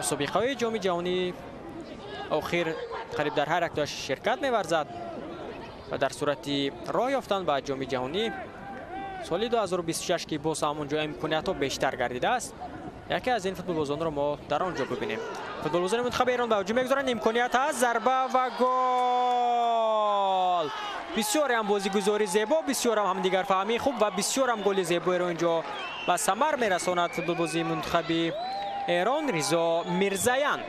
мусобиқаҳои Ҷоми ҷаҳонии охир қариб дар ҳар яктояш ширкат меварзад ва дар сурати роҳ ёфтан ба Ҷоми ҷаҳонӣ соли 2026, ки боз ҳам онҷо имкониятҳо бештар гардидааст, яке аз ин футболбозонро мо дар он ҷо бибинем. Футболбозони мунтахаби Эрон ба ҳуҷум мегузоранд, имконият ҳаст, зарба ва гол! Бисёрам бозигузори зебо, бисёрам ҳамдигарфаҳмии хуб ва бисёрам голи зебоеро инҷо ба самар мерасонад футболбозии мунтахаби Эрон Ризо Мирзаян.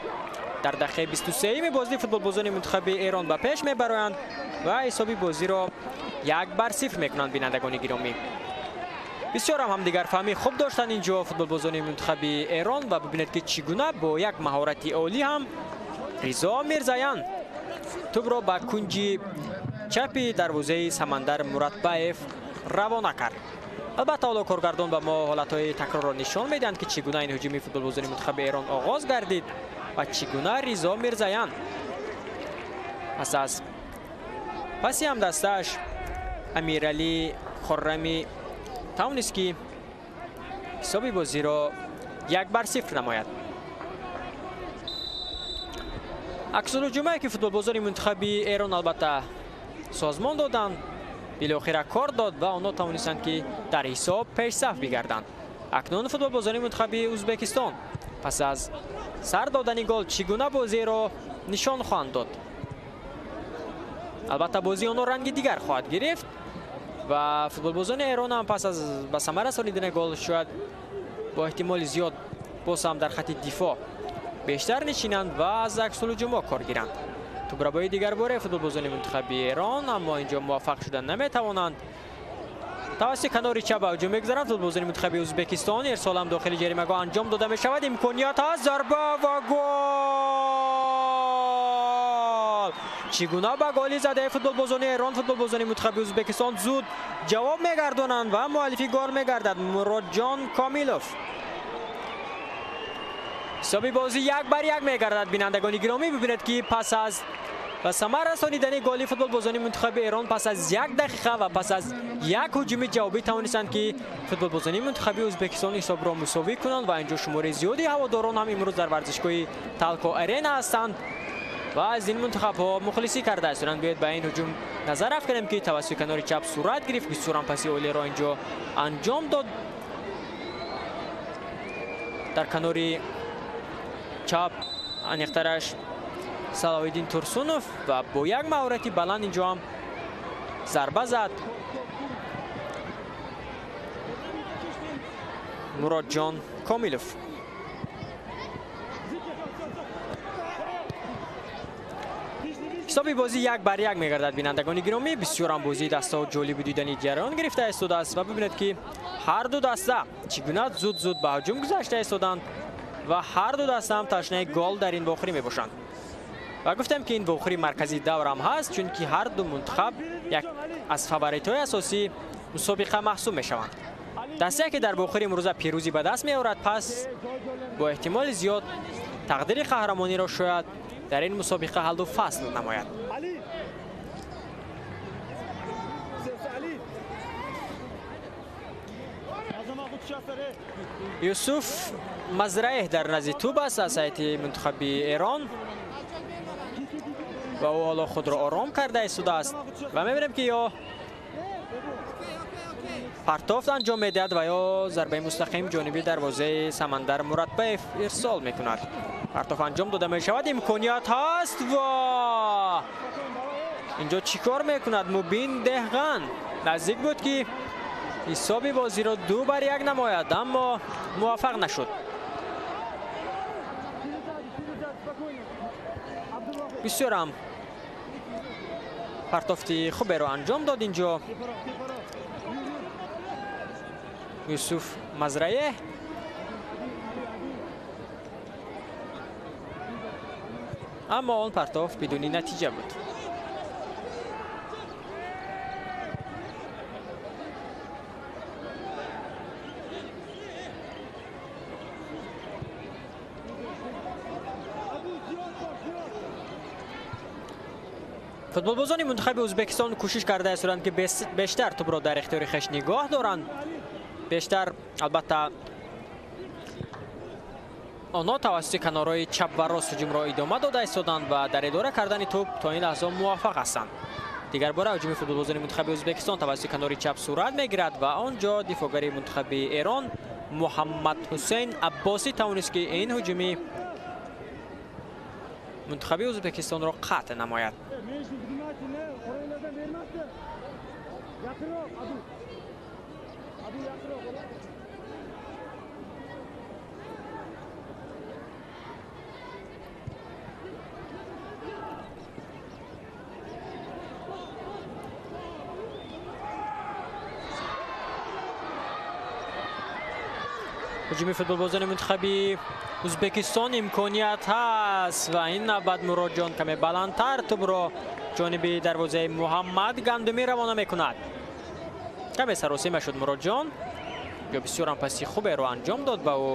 Дар дақиқаи 23-юми бозӣ футболбозони мунтахаби Эрон ба пеш мебароянд ва ҳисоби бозиро 1-0 мекунанд. Бинандагони гиромӣ, бисёрам ҳамдигарфаҳмии хуб доштанд инҷо футболбозони мунтахаби Эрон ва бибинед, ки чӣ гуна бо як маҳорати олӣ ҳам Ризо Мирзаян тӯбро ба кунҷи чапи дарвозаи Самандар Муратбаев равона кард. Албатта ҳоло коргардон ба мо ҳолатҳои такрорро нишон медиҳанд, ки чӣ гуна ин ҳуҷуми футболбозони мунтахаби Эрон оғоз гардид ва чӣ гуна Ризо Мирзаян пас аз паси ҳамдастааш Амиралӣ Хоррамӣ тавонист, ки ҳисоби бозиро 1-0 намояд. Аксулҳуҷумае, ки футболбозони мунтахаби Эрон албатта созмон доданд, билохира кор дод ва онҳо тавонистанд, ки дар ҳисоб пешсаф бигарданд. Акнун футболбозони мунтахаби Ӯзбекистон пас аз сар додани гол чӣ гуна бозиро нишон хоҳанд дод? Албатта, бозии онҳо ранги дигар хоҳад гирифт ва футболбозони Эрон ҳам пас аз ба самар расонидани гол шояд бо эҳтимоли зиёд боз ҳам дар хати дифоъ бештар нишинанд ва аз аксулҳуҷумҳо кор гиранд. Тӯбрабои дигарборе футболбозони мунтахаби Эрон, аммо инҷо муваффақ шуда наметавонанд. Тавассути канори чап ба ҳуҷум мегузаранд футболбозони мунтахаби Ӯзбекистон. Ирсол ҳам дохили ҷаримагоҳ анҷом дода мешавад. Имконият ҳаст, зарба ва гол! Чӣ гуна ба голи задаи футболбозони Эрон футболбозони мунтахаби Ӯзбекистон зуд ҷавоб мегардонанд ва муаллифи гол мегардад Муродҷон Комилов. Ҳисоби бозӣ 1-1 мегардад. Бинандагони гиромӣ, бибинед, ки пас аз ба самар расонидани голи футболбозони мунтахаби Эрон пас аз 1 дақиқа ва пас аз як ҳуҷуми ҷавобӣ тавонистанд, ки футболбозони мунтахаби Ӯзбекистон ҳисобро мусовӣ кунанд ва инҷо шумори зиёди ҳаводорон ҳам имрӯз дар варзишгоҳи Талко Арена ҳастанд ва аз ин мунтахабҳо мухлисӣ карда истоданд. Биёед ба ин ҳуҷум назар афканем, ки тавассути канори чап сурат гирифт. Бисёрам паси олиро инҷо анҷом дод. Дар канори чап аниқтараш Салоҳиддин Турсунов ва бо як маҳорати баланд инҷо ҳам зарба зад Муродҷон Комилов. Ҳисоби бозӣ 1-1 мегардад. Бинандагони гиромӣ, бисёрам бозии дастаҳо ҷолибу дидани ҷараён гирифта истодааст ва бибинед, ки ҳар ду даста чӣ гуна зуд-зуд ба ҳуҷум гузашта истоданд ва ҳар ду даста ҳам ташнаи гол дар ин вохӯрӣ мебошанд. Ва гуфтем, ки ин вохӯрӣ марказии давр ҳам ҳаст, чунки ҳар ду мунтахаб як аз фаворитҳои асосии мусобиқа маҳсуб мешаванд. Дастае, ки дар вохӯри имрӯза пирӯзӣ ба даст меорад, пас бо эҳтимоли зиёд тақдири қаҳрамониро шояд дар ин мусобиқа ҳаллу фасл намояд. Юсуф Мазраеҳ дар назди тӯб аст аз ҳайати мунтахаби Эрон ва ӯ ҳоло худро ором карда истодааст ва мебинем, ки ё партофт анҷом медиҳад ва ё зарбаи мустақим ҷониби дарвозаи Самандар Муратбаев ирсол мекунад. Партофт анҷом дода мешавад, имконият ҳаст ва инҷо чӣ кор мекунад Мубин Деҳған? Наздик буд, ки ҳисоби бозиро 2-1 намояд, аммо муваффақ нашуд. Бисёрам партофти хуберо анҷом дод инҷо Юсуф Мазраеҳ. Аммо он партофт бидуни натиҷа буд. Футболбозони мунтахаби Ӯзбекистон кӯшиш карда истоданд, ки бештар тӯбро дар ихтиёри хеш нигоҳ доранд. Бештар албатта онҳо тавассути канорҳои чап ва рост ҳуҷумро идома дода истоданд ва дар идора кардани тӯб то ин лаҳза муваффақ ҳастанд. Дигарбора ҳуҷуми футболбозони мунтахаби Ӯзбекистон тавассути канори чап сурат мегирад ва он ҷо дифоъгари мунтахаби Эрон Муҳаммад Ҳусейн Аббосӣ тавонист, ки ин ҳуҷуми мунтахаби Ӯзбекистонро қатъ намояд. Ҳуҷуми футболбозони мунтахаби Ӯзбекистон, имконият ҳаст ва ин навбат Муродҷон каме баландтар тӯбро ҷониби дарвозаи Муҳаммад Гандумӣ равона мекунад. Каме саросима шуд Муродҷон, ё бисёрам паси хуберо анҷом дод ба ӯ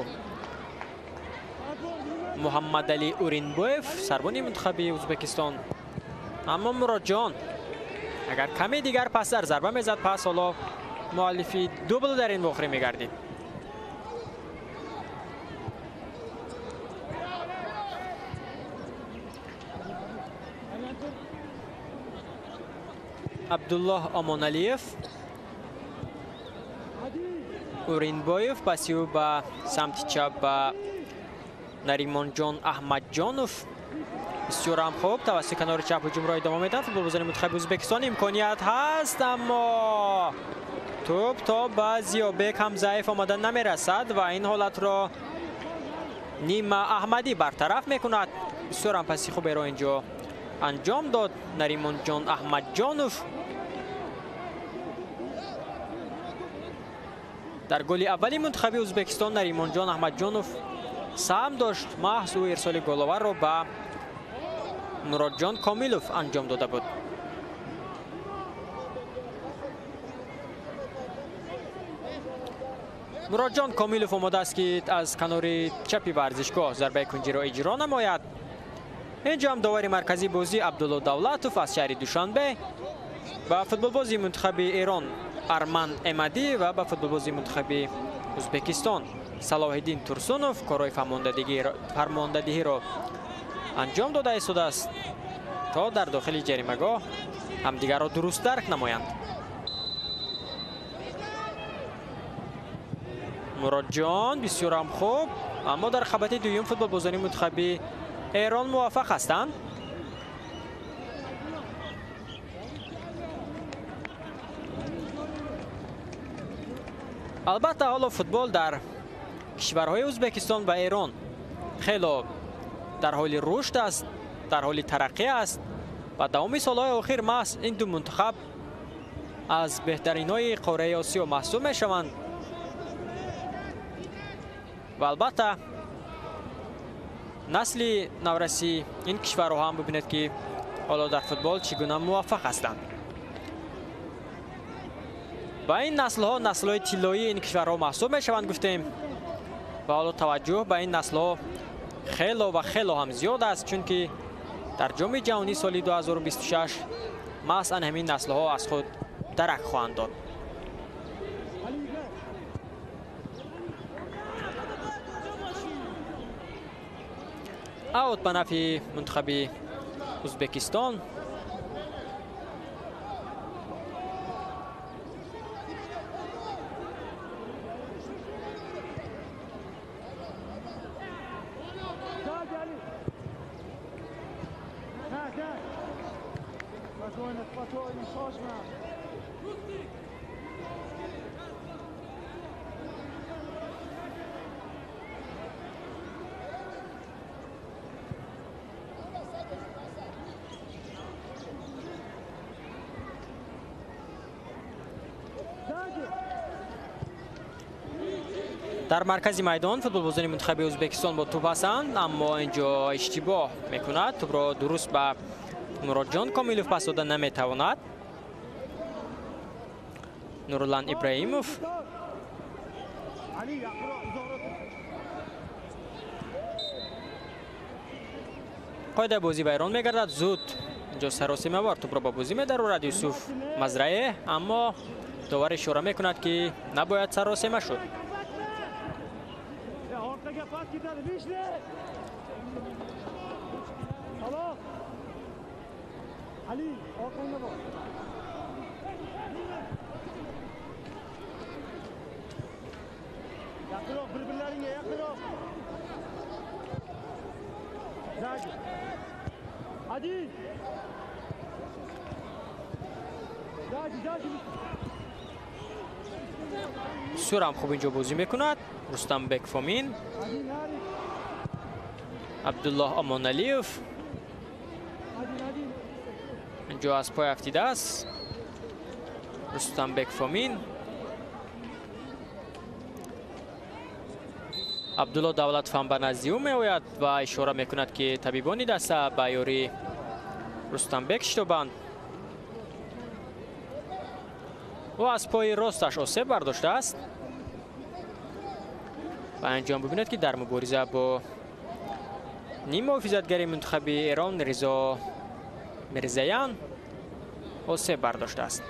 Муҳаммадалӣ Уринбоев, сарбони мунтахаби Ӯзбекистон. Аммо Муродҷон агар каме дигар пастар зарба мезад, пас ҳоло муаллифи дубл дар ин вохӯрӣ мегардид. Абдуллоҳ Омоналиев, Уринбоев, паси ӯ ба самти чап ба Наримонҷон Аҳмадҷонов. Бисёр ҳам хуб тавассути канори чап ҳуҷумро идома медиҳанд футболбозони мунтахаби Ӯзбекистон. Имконият ҳаст, аммо тӯб то ба Зиёбек Ҳамзаев омада намерасад ва ин ҳолатро Нима Аҳмадӣ бартараф мекунад. Бисёр ҳам паси хуберо инҷо анҷом дод Наримонҷон Аҳмадҷонов. Дар голи аввали мунтахаби Ӯзбекистон Наримонҷон Аҳмадҷонов саҳм дошт. Маҳз ӯ ирсоли головарро ба Муродҷон Комилов анҷом дода буд. Муродҷон Комилов омода аст, ки аз канори чапи варзишгоҳ зарбаи кунҷиро иҷро намояд. Инҷо ҳам довари марказии бозӣ Абдулло Давлатов аз шаҳри Душанбе ба футболбози мунтахаби Эрон Арман Эмадӣ ва ба футболбози мунтахаби Ӯзбекистон Салоҳиддин Турсунов корҳои фармондадиҳиро анҷом дода истодааст, то дар дохили ҷаримагоҳ ҳамдигарро дуруст дарк намоянд. Муродҷон бисёр ҳам хуб, аммо дар қабати дуюм футболбозони мунтахаби Эрон муваффақ ҳастанд. Албатта ҳоло футбол дар кишварҳои Ӯзбекистон ва Эрон хело дар ҳоли рушд аст, дар ҳоли тараққӣ аст ва давоми солҳои охир маҳз ин ду мунтахаб аз беҳтаринҳои қораи Осиё маҳсуб мешаванд ва албатта насли навраси ин кишварҳо ҳам бибинед, ки ҳоло дар футбол чӣ гуна муваффақ ҳастанд. Ва ин наслҳо наслҳои тиллоии ин кишварҳо маҳсуб мешаванд, гуфтем, ва ҳоло таваҷҷӯҳ ба ин наслҳо хело ва хело ҳам зиёд аст, чунки дар ҷоми ҷаҳонии соли 2026 маҳз ан ҳамин наслҳо аз худ дарак хоҳанд дод. Аут ба нафъи мунтахаби Ӯзбекистон. Дар маркази майдон футболбозони мунтахаби Ӯзбекистон бо тӯб ҳастанд, аммо инҷо иштибоҳ мекунад. Тӯбро дуруст ба Муродҷон Комилов пас дода наметавонад. Нуруллан Ибраимов. Қоидаи бозӣ вайрон мегардад. Зуд инҷо саросимавор тӯбро ба бозӣ медарорад Юсуф Мазраеҳ, аммо довар ишора мекунад, ки набояд саросима шуд. Бисёр ҳам хуб инҷо бозӣ мекунад Рустамбек Фомин. Абдуллоҳ Омоналиев инҷо аз пой афтидааст. Рустамбек Фомин. Абдулло Давлатов ҳам ба назди ӯ меояд ва ишора мекунад, ки табибони даста ба ёрии Рустамбек шитобанд. Ӯ аз пои росташ осеб бардоштааст ва анҷом бибинед, ки дар мубориза бо ним муҳофизатгари мунтахаби Эрон Ризо Мирзаян осеб бардоштааст.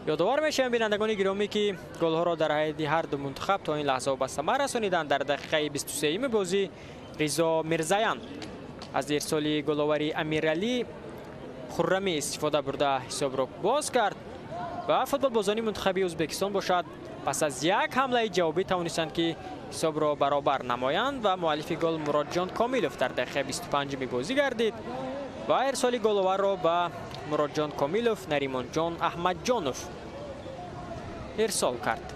Ёдовар мешавем, бинандагони гиромӣ, ки голҳоро дар ҳайати ҳар ду мунтахаб то ин лаҳзаҳо ба самар расониданд. Дар дақиқаи 23-юми бозӣ Ризо Мирзаян аз ирсоли головари Амиралӣ Хуррамӣ истифода бурда ҳисобро боз кард ва футболбозони мунтахаби Ӯзбекистон бошад пас аз як ҳамлаи ҷавобӣ тавонистанд, ки ҳисобро баробар намоянд ва муаллифи гол Муродҷон Комилов дар дақиқаи 25-ми бозӣ гардид ва ирсоли головарро ба Муродҷон Комилов Наримонҷон Аҳмадҷонов ирсол кард.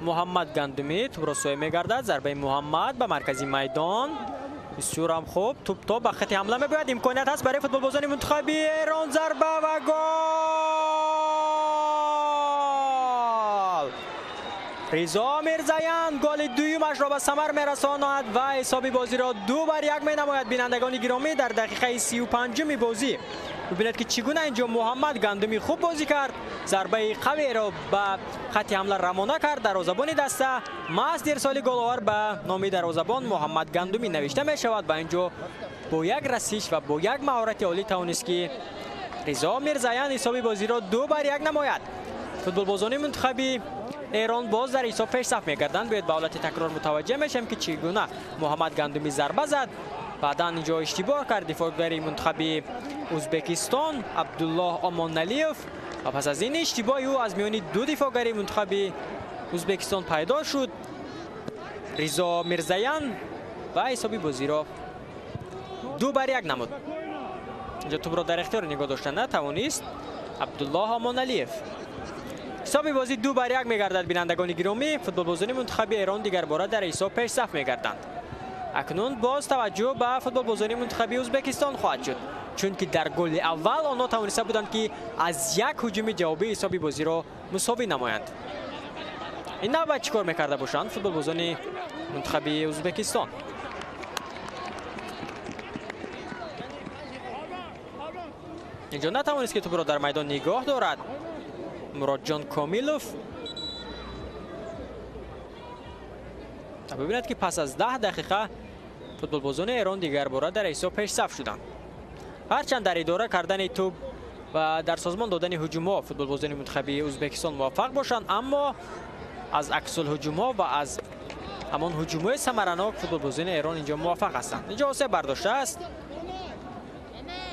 Муҳаммад Гандумӣ тӯбро соя мегардад. Зарбаи Муҳаммад ба маркази майдон бисёрам хуб. Тӯб то ба хати ҳамла мебояд. Имконият ҳаст барои футболбозони мунтахаби Эрон. Зарба ва гол! Ризо Мирзаян голи дуюмашро ба самар мерасонад ва ҳисоби бозиро 2-1 менамояд. Бинандагони гиромӣ, дар дақиқаи 35-ми бозӣ бибинед, ки чӣ гуна инҷо Муҳаммад Гандумӣ хуб бозӣ кард. Зарбаи қавиро ба хати ҳамла равона кард. Дарвозабони даста маҳз ирсоли головар ба номи дарвозабон Муҳаммад Гандумӣ навишта мешавад ва инҷо бо як расиш ва бо як маҳорати олӣ тавонист, ки Ризо Мирзаян ҳисоби бозиро 2-1 намояд. Футболбозони мунтахаби Эрон боз дар ҳисоб пешсаф мегарданд. Биёед ба ҳолати такрор мутаваҷҷеҳ мешавем, ки чӣ гуна Муҳаммад Гандумӣ зарба зад. Баъдан инҷо иштибоҳ кард дифоъгари мунтахаби Ӯзбекистон Абдуллоҳ Омоналиев ва пас аз ин иштибоҳи ӯ аз миёни ду дифоъгари мунтахаби Ӯзбекистон пайдо шуд Ризо Мирзаян ва ҳисоби бозиро 2-1 намуд. Инҷо тӯбро дар ихтиёр нигоҳ дошта натавонист Абдуллоҳ Омоналиев. Ҳисоби бозӣ 2-1 мегардад. Бинандагони гиромӣ, футболбозони мунтахаби Эрон дигарбора дар ҳисоб пешсаф мегарданд. Акнун боз таваҷҷӯҳ ба футболбозони мунтахаби Ӯзбекистон хоҳад шуд, чунки дар голи аввал онҳо тавониста буданд, ки аз як ҳуҷуми ҷавобӣ ҳисоби бозиро мусовӣ намоянд. Ин навбат чӣ кор мекарда бошанд футболбозони мунтахаби Ӯзбекистон? Инҷо натавонист, ки тӯбро дар майдон нигоҳ дорад Муродҷон Комилов. Бибинед, ки пас аз 10 дақиқа футболбозони Эрон дигарбора дар ҳисоб пешсаф шуданд. Ҳарчанд дар идора кардани тӯб ва дар созмон додани ҳуҷумҳо футболбозони мунтахаби Ӯзбекистон муваффақ бошанд, аммо аз аксулҳуҷумҳо ва аз ҳамон ҳуҷумҳои самаранок футболбозони Эрон инҷо муваффақ ҳастанд. Инҷо осеб бардоштааст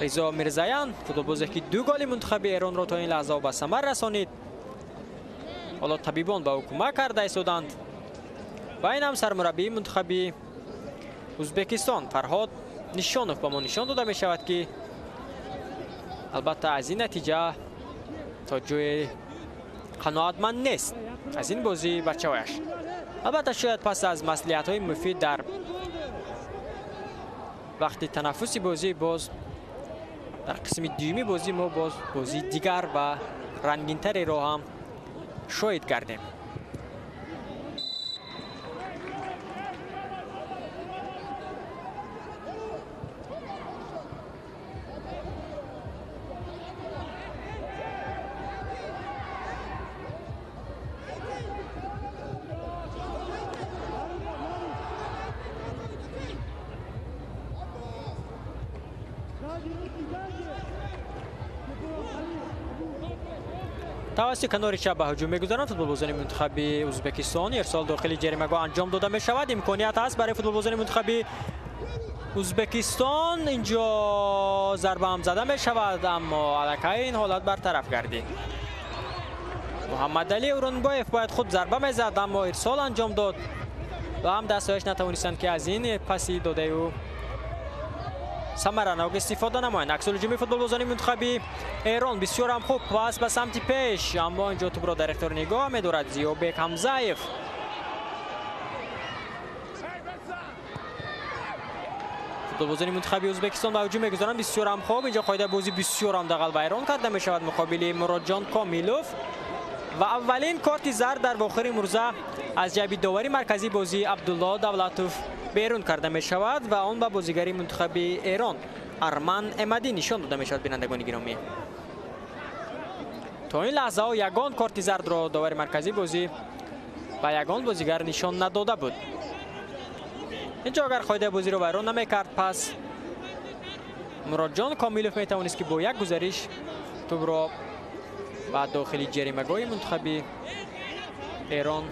Ризо Мирзаян, футболбозе ки 2 голи мунтахаби Эронро то ин лаҳза ба самар расонид. Ҳоло табибон ба ӯ кӯмак карда истоданд ва ин ҳам сармураббии мунтахаби Ӯзбекистон Фарҳод Нишонов ба мо нишон дода мешавад, ки албатта аз ин натиҷа то ҷое қаноатманд нест аз ин бозии бачаҳояш. Албатта шояд пас аз маслиҳатҳои муфид дар вақти танаффуси бозӣ боз дар қисми дуюми бозӣ мо боз бозии дигар ва рангинтареро ҳам шоҳид гардем. Тавассути канори чап ба ҳуҷум мегузаранд футболбозони мунтахаби Ӯзбекистон. Ирсол дохили ҷаримагоҳ анҷом дода мешавад. Имконият ҳаст барои футболбозони мунтахаби Ӯзбекистон. Инҷо зарба ҳам зада мешавад, аммо аллакай ин ҳолат бартараф гардид. Муҳаммадалӣ Урунбоев бояд худ зарба мезад, аммо ирсол анҷом дод ва ҳам дастҳояш натавонистанд, ки аз ин паси додаи ӯ самаранок истифода намоянд. Аксулҳуҷуми футболбозони мунтахаби Эрон бисёрам хуб, пас ба самти пеш, аммо инҷо тӯбро дар ихтиёр нигоҳ медорад Зиёбек Ҳамзаев. Футболбозони мунтахаби Ӯзбекистон ба ҳуҷум мегузаранд, бисёрам хуб. Инҷо қоидаи бозӣ бисёрам дағал вайрон карда мешавад муқобили Муродҷон Комилов ва аввалин корти зард дар вохири мурза аз ҷайби довари марказии бозӣ Абдулло Давлатов берун карда мешавад ва он ба бозигари мунтахаби Эрон Арман Эмадӣ нишон дода мешавад. Бинандагони гиромӣ, то ин лаҳзаҳо ягон корти зардро довари марказии бозӣ ба ягон бозигар нишон надода буд. Инҷо агар қоидаи бозиро вайрон намекард, пас Муроджон Комилов метавонист ки бо як гузариш тӯбро ба дохили ҷаримагоҳи мунтахаби Эрон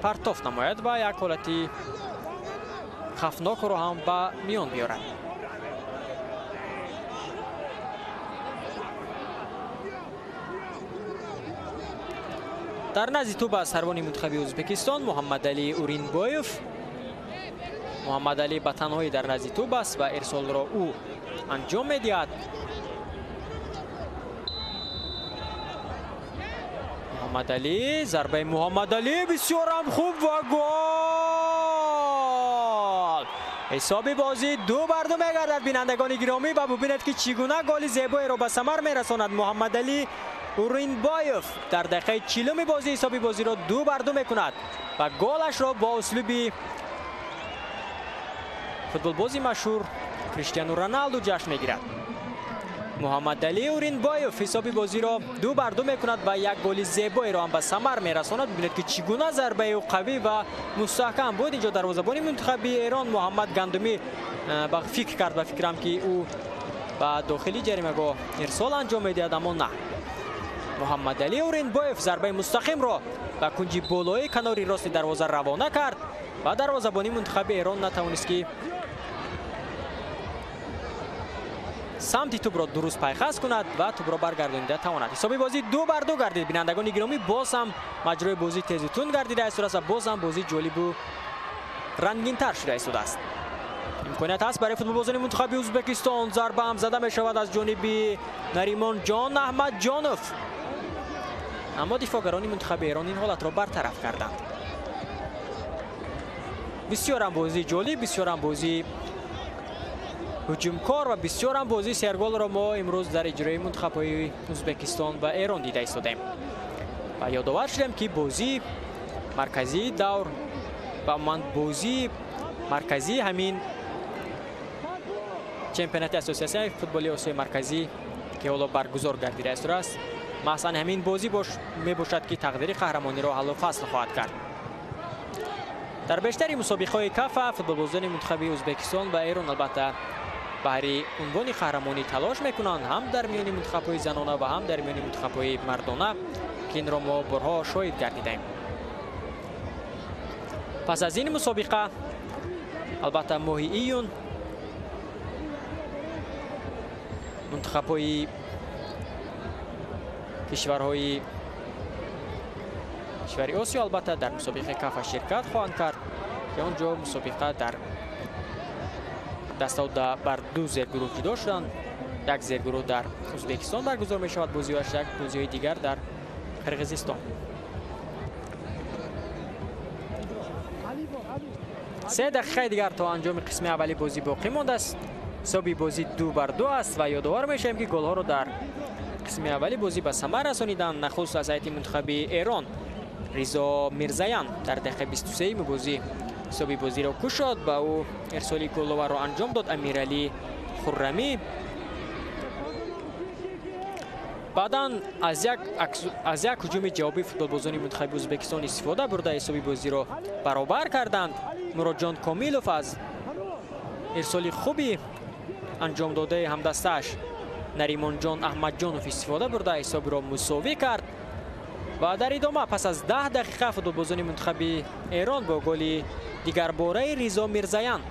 партоф намояд ва як ҳолати хафнокро ҳам ба миён биёрад. Дар назди тӯб аз сарвони мунтахаби Ӯзбекистон Муҳаммадалӣ Уринбоев. Муҳаммадалӣ ба танҳоӣ дар назди тӯб аст ва ирсолро ӯ анҷом медиҳад. Муҳаммадалӣ, зарбаи Муҳаммадалӣ бисёр ҳам хуб ва гол! Ҳисоби бозӣ 2-2 мегардад, бинандагони гиромӣ, ва бубинед ки чӣ гуна голи зебоеро ба самар мерасонад Муҳаммадалӣ Уринбоев. Дар дақиқаи 40 бозӣ ҳисоби бозиро 2-2 мекунад ва голашро бо услуби футболбози машҳур Криштиану Роналду ҷашн мегирад. Муҳаммадалӣ Уринбоев ҳисоби бозиро 2-2 мекунад ва як голи зебоеро ҳам ба самар мерасонад. Бибинед ки чӣ гуна зарбаи ӯ қавӣ ва мустаҳкам буд. Инҷо дарвозабони мунтахаби Эрон Муҳаммад Гандумӣ ба фикр кард ва фикрам ки ӯ ба дохили ҷаримагоҳ ирсол анҷом медиҳад, аммо на. Муҳаммадалӣ Уринбоев зарбаи мустақимро ба кунҷи болои канори рости дарвоза равона кард ва дарвозабони мунтахаби Эрон натавонист ки самти тӯбро дуруст пайхас кунад ва тӯбро баргардонида тавонад. Ҳисоби бозӣ 2-2 гардид. Бинандагони гиромӣ, боз ҳам маҷрои бозӣ тезу тунд гардида истодааст ва боз ҳам бозӣ ҷолибу рангинтар шуда истодааст. Имконият ҳаст барои футболбозони мунтахаби Ӯзбекистон. Зарба ҳам зада мешавад аз ҷониби Наримонҷон Аҳмадҷонов, аммо дифоъгарони мунтахаби Эрон ин ҳолатро бартараф карданд. Бисёр ҳам бозии ҷолиб, бисёр ҳам бозии ҳуҷумкор ва бисёр ҳам бозии серголро мо имрӯз дар иҷрои мунтахабҳои Ӯзбекистон ва Эрон дида истодаем. Ва ёдовар шудем ки бозии марказии давр ва умуман бозии марказии ҳамин чемпионати ассотсиатсияи футболи Осиёи Марказӣ ки ҳоло баргузор гардида истодааст, маҳз ҳамин бозӣ мебошад ки тақдири қаҳрамониро ҳаллу фасл хоҳад кард. Дар бештари мусобиқаҳои КАФА футболбозони мунтахаби Ӯзбекистон ва Эрон албатта баҳри унвони қаҳрамонӣ талош мекунанд, ҳам дар миёни мунтахабҳои занона ва ҳам дар миёни мунтахабҳои мардона, ки инро мо борҳо шоҳид гардидаем. Пас аз ин мусобиқа албатта моҳи июн мунтахабҳои кишварҳои кишвари Осиё албатта дар мусобиқаи КАФА ширкат хоҳанд кард, ки он ҷо мусобиқа дар дастаҳо бар ду зергурӯҳ ҷудо шуданд. Як зергурӯҳ дар Ӯзбекистон баргузор мешавад бозиҳояш, як бозиҳои дигар дар Қирғизистон. 3 дақиқаи дигар то анҷоми қисми аввали бозӣ боқӣ мондааст. Ҳисоби бозӣ 2-2 аст ва ёдовар мешавем ки голҳоро дар қисми аввали бозӣ ба самар расониданд. Нахуст аз ҳайати мунтахаби Эрон Ризо Мирзаян дар дақиқаи 23-юми бозӣ ҳисоби бозиро кушод ба ӯ ирсоли головарро анҷом дод Амиралӣ Хуррамӣ. Баъдан аз як ҳуҷуми ҷавобии футболбозони мунтахаби Ӯзбекистон истифода бурда ҳисоби бозиро баробар карданд. Муроджон Комилов аз ирсоли хуби анҷомдодаи ҳамдастааш Наримонҷон Аҳмадҷонов истифода бурда ҳисобро мусовӣ кард. Ва дар идома пас аз 10 дақиқа футболбозони мунтахаби Эрон бо голи дигарбораи Ризо Мирзаян,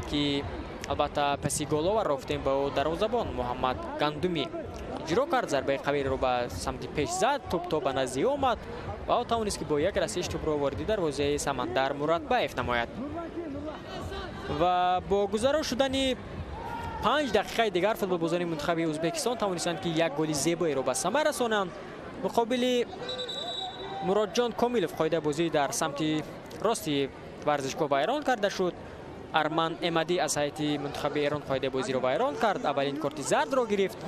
ки албатта паси головарро гуфтем ба ӯ дарвозабон Муҳаммад Гандумӣ иҷро кард, зарбаи қавиро ба самти пеш зад, тӯб то ба назди ӯ омад ва ӯ тавонист ки бо як расиш тӯбро вориди дарвозаи Самандар Муратбаев намояд. Ва бо гузаро шудани 5 дақиқаи дигар футболбозони мунтахаби Ӯзбекистон тавонистанд ки як голи зебоеро ба самар расонанд. Муқобили Муроджон Комилов қоидаи бозӣ дар самти рости варзишгоҳ вайрон карда шуд. Арман Эмадӣ аз ҳайати мунтахаби Эрон қоидаи бозиро вайрон кард, аввалин корти зардро гирифт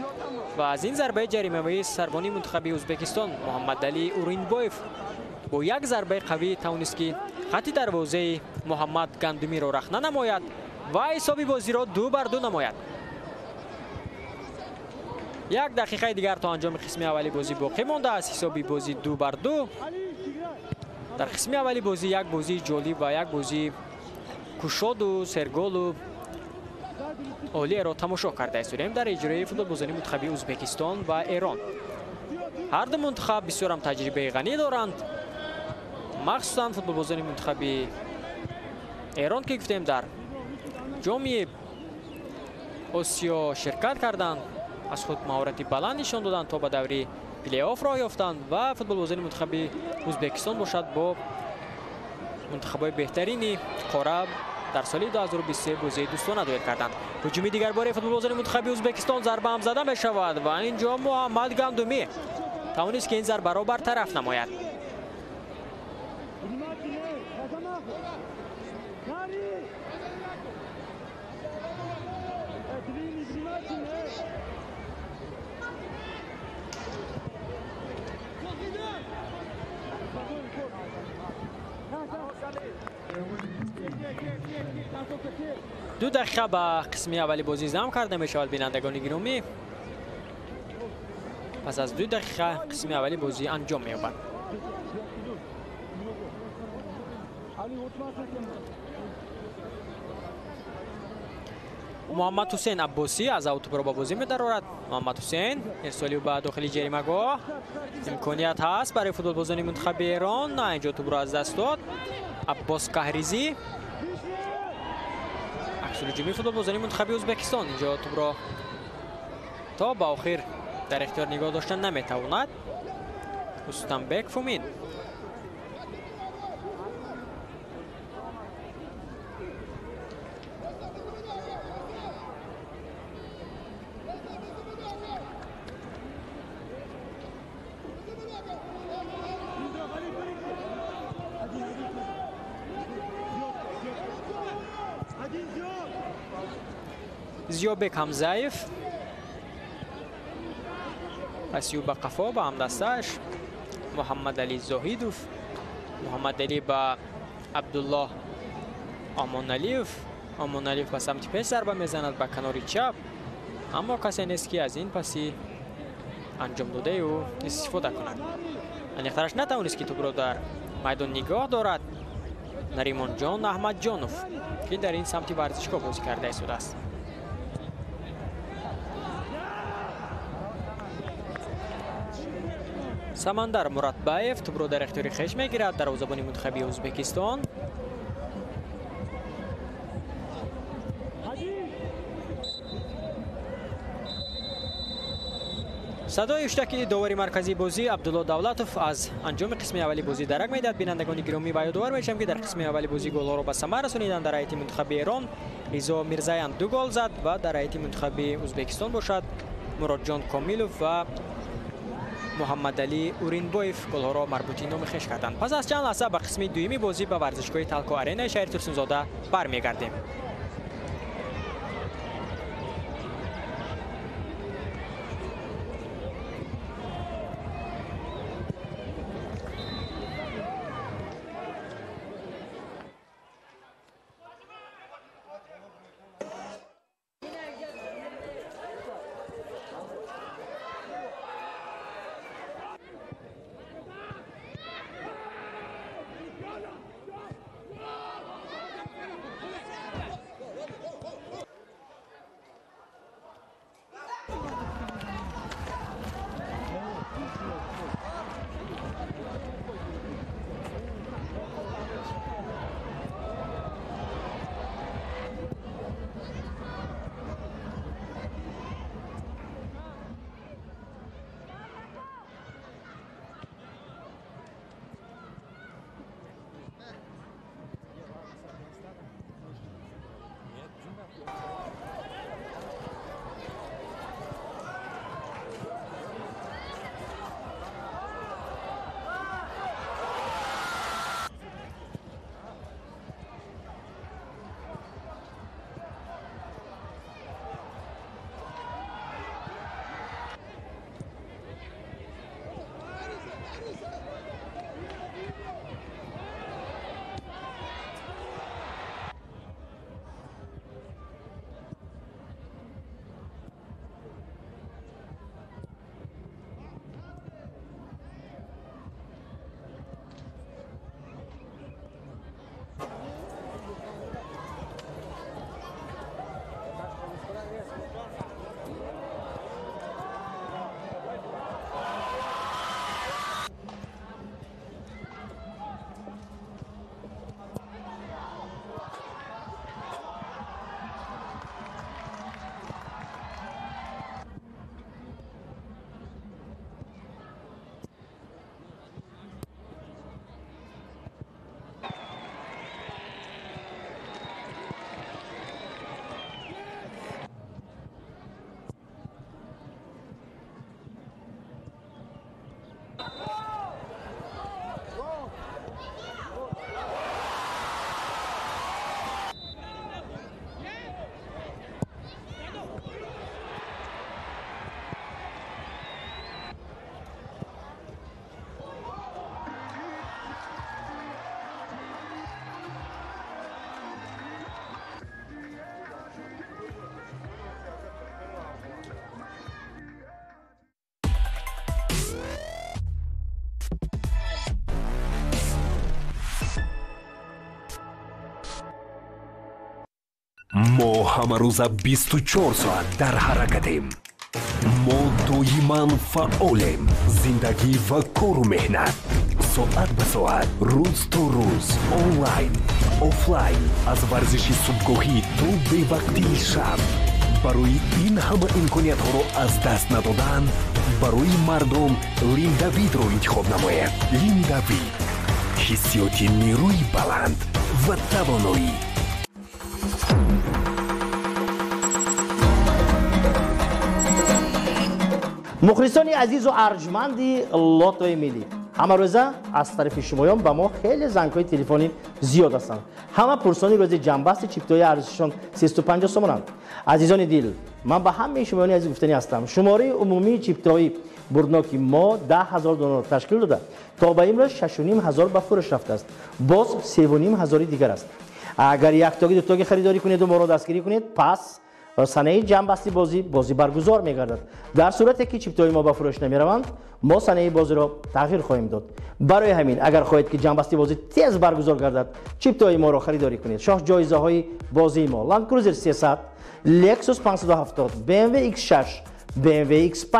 ва аз ин зарбаи ҷаримавии сарбони мунтахаби Ӯзбекистон Муҳаммадалӣ Уринбоев бо як зарбаи қавӣ тавонист ки Хати дарвозаи Муҳаммад Гандумиро рахна намояд ва ҳисоби бозиро 2-2 намояд. Як дақиқаи дигар то анҷоми қисми аввали бозӣ боқӣ мондааст. Ҳисоби бозӣ 2-2. Дар қисми аввали бозӣ як бозии ҷолиб ва як бозии кушоду серголу олиеро тамошо карда истодем дар иҷрои футболбозони мунтахаби Ӯзбекистон ва Эрон. Ҳар ду мунтахаб бисёрам таҷрибаи ғанӣ доранд, махсусан футболбозони мунтахаби Эрон, ки гуфтем дар ҷоми Осиё ширкат карданд, аз худ маҳорати баланд нишон доданд, то ба даври плей-офф роҳ ёфтанд ва футболбозони мунтахаби Ӯзбекистон бошад бо мунтахабҳои беҳтарини қора дар соли 2023 бозии дӯстона доир карданд. Ҳуҷуми дигар бораи футболбозони мунтахаби Ӯзбекистон, зарба ҳам зада мешавад ва инҷо Муҳаммад Гандумӣ тавонист, ки ин зарбаро бартараф намояд. Ду дақиқа ба қисми аввали бозӣ зам карда мешавад, бинандагони гиромӣ. Пас аз 2 дақиқа қисми аввали бозӣ анҷом меёбад. Муҳаммад Ҳусейн Аббосӣ аз аутупро ба бозӣ медарорад. Муҳаммад Ҳусейн ирсоли ба дохили ҷаримагоҳ. Имконият ҳаст барои футболбозони мунтахаби Эрон. На, инҷо тӯбро аз даст дод. Аббос Каҳризӣ. Аксулҳуҷуми футболбозони мунтахаби Ӯзбекистон инҷо тӯбро то ба охир дар ихтиёр нигоҳ доштан наметавонад. Рустамбек Фумин. Зиёбек Ҳамзаев пасиу ба қафо ба ҳамдастааш Муҳаммадалӣ Зоҳидов, Муҳаммадалӣ ба Абдуллоҳ Омоналиев, Омоналиев ба самти пеш зарба мезанад ба канори чап, аммо касе нест, ки аз ин паси анҷом додаи ӯ истифода кунад. Аниқтараш натавонист, ки тӯбро дар майдон нигоҳ дорад. Наримонҷон Аҳмадҷонов, ки дар ин самти варзишгоҳ бозӣ карда истодааст. Самандар Муратбаев тӯбро дар ихтиёри хеш мегирад, дарвозабони мунтахаби Ӯзбекистон. Садои ҳуштаки довари марказии бозӣ Абдулло Давлатов аз анҷоми қисми аввали бозӣ дарак медиҳад. Бинандагони гиромӣ, ва ёдовар мешавем, ки дар қисми аввали бозӣ голҳоро ба самар расониданд. Дар ҳайати мунтахаби Эрон Ризо Мирзаян 2 гол зад ва дар ҳайати мунтахаби Ӯзбекистон бошад Муродҷон Комилов ва Муҳаммадалӣ Уринбоев голҳоро марбути номи хеш карданд. Пас аз чанд лаҳза ба қисми дуюми бозӣ ба варзишгоҳи Талко Аренаи шаҳри Турсунзода бармегардем. Ҳамарӯза 24 соат дар ҳаракатем. Мо доиман фаъолем. Зиндагӣ ва кору меҳнат соат ба соат, рӯз то рӯз, онлайн, офлайн, аз варзиши субҳгоҳӣ то бевақтии шаб. Барои ин ҳама имкониятҳоро аз даст надодан, барои мардум Линдавидро интихоб намоед. Линдавид — ҳиссиёти нерӯи баланд ва тавоноӣ. Мухлисони азизу арҷманди Лотои миллӣ, ҳамарӯза аз тарафи шумоён ба мо хеле зангҳои телефонӣ зиёд ҳастанд. Ҳама пурсони рӯзи ҷамъбасти чиптои арзишшон 350 сомонанд. Азизони дил, ман ба ҳамаи шумоёни азиз гуфтанӣ ҳастам: шумораи умумии чиптои бурдноки мо 10 000 донаро ташкил дода, то ба имрӯз 6,5 ҳазор ба фурӯш рафтааст, боз 3,5 ҳазори дигар аст. Агар яктоги, дутоги харидорӣ кунеду моро дастгирӣ кунед, пас санаи ҷамъбасти бозӣ баргузор мегардад. Дар сурате ки чиптои мо ба фурӯш намераванд, мо санаи бозиро тағйир хоҳем дод. Барои ҳамин, агар хоҳед, ки ҷамъбасти бозӣ тез баргузор гардад, чиптои моро харидорӣ кунед. Шоҳ ҷоизаҳои бозии мо: Land Cruiser 300, Lexus 570, BMW X6, BMW X5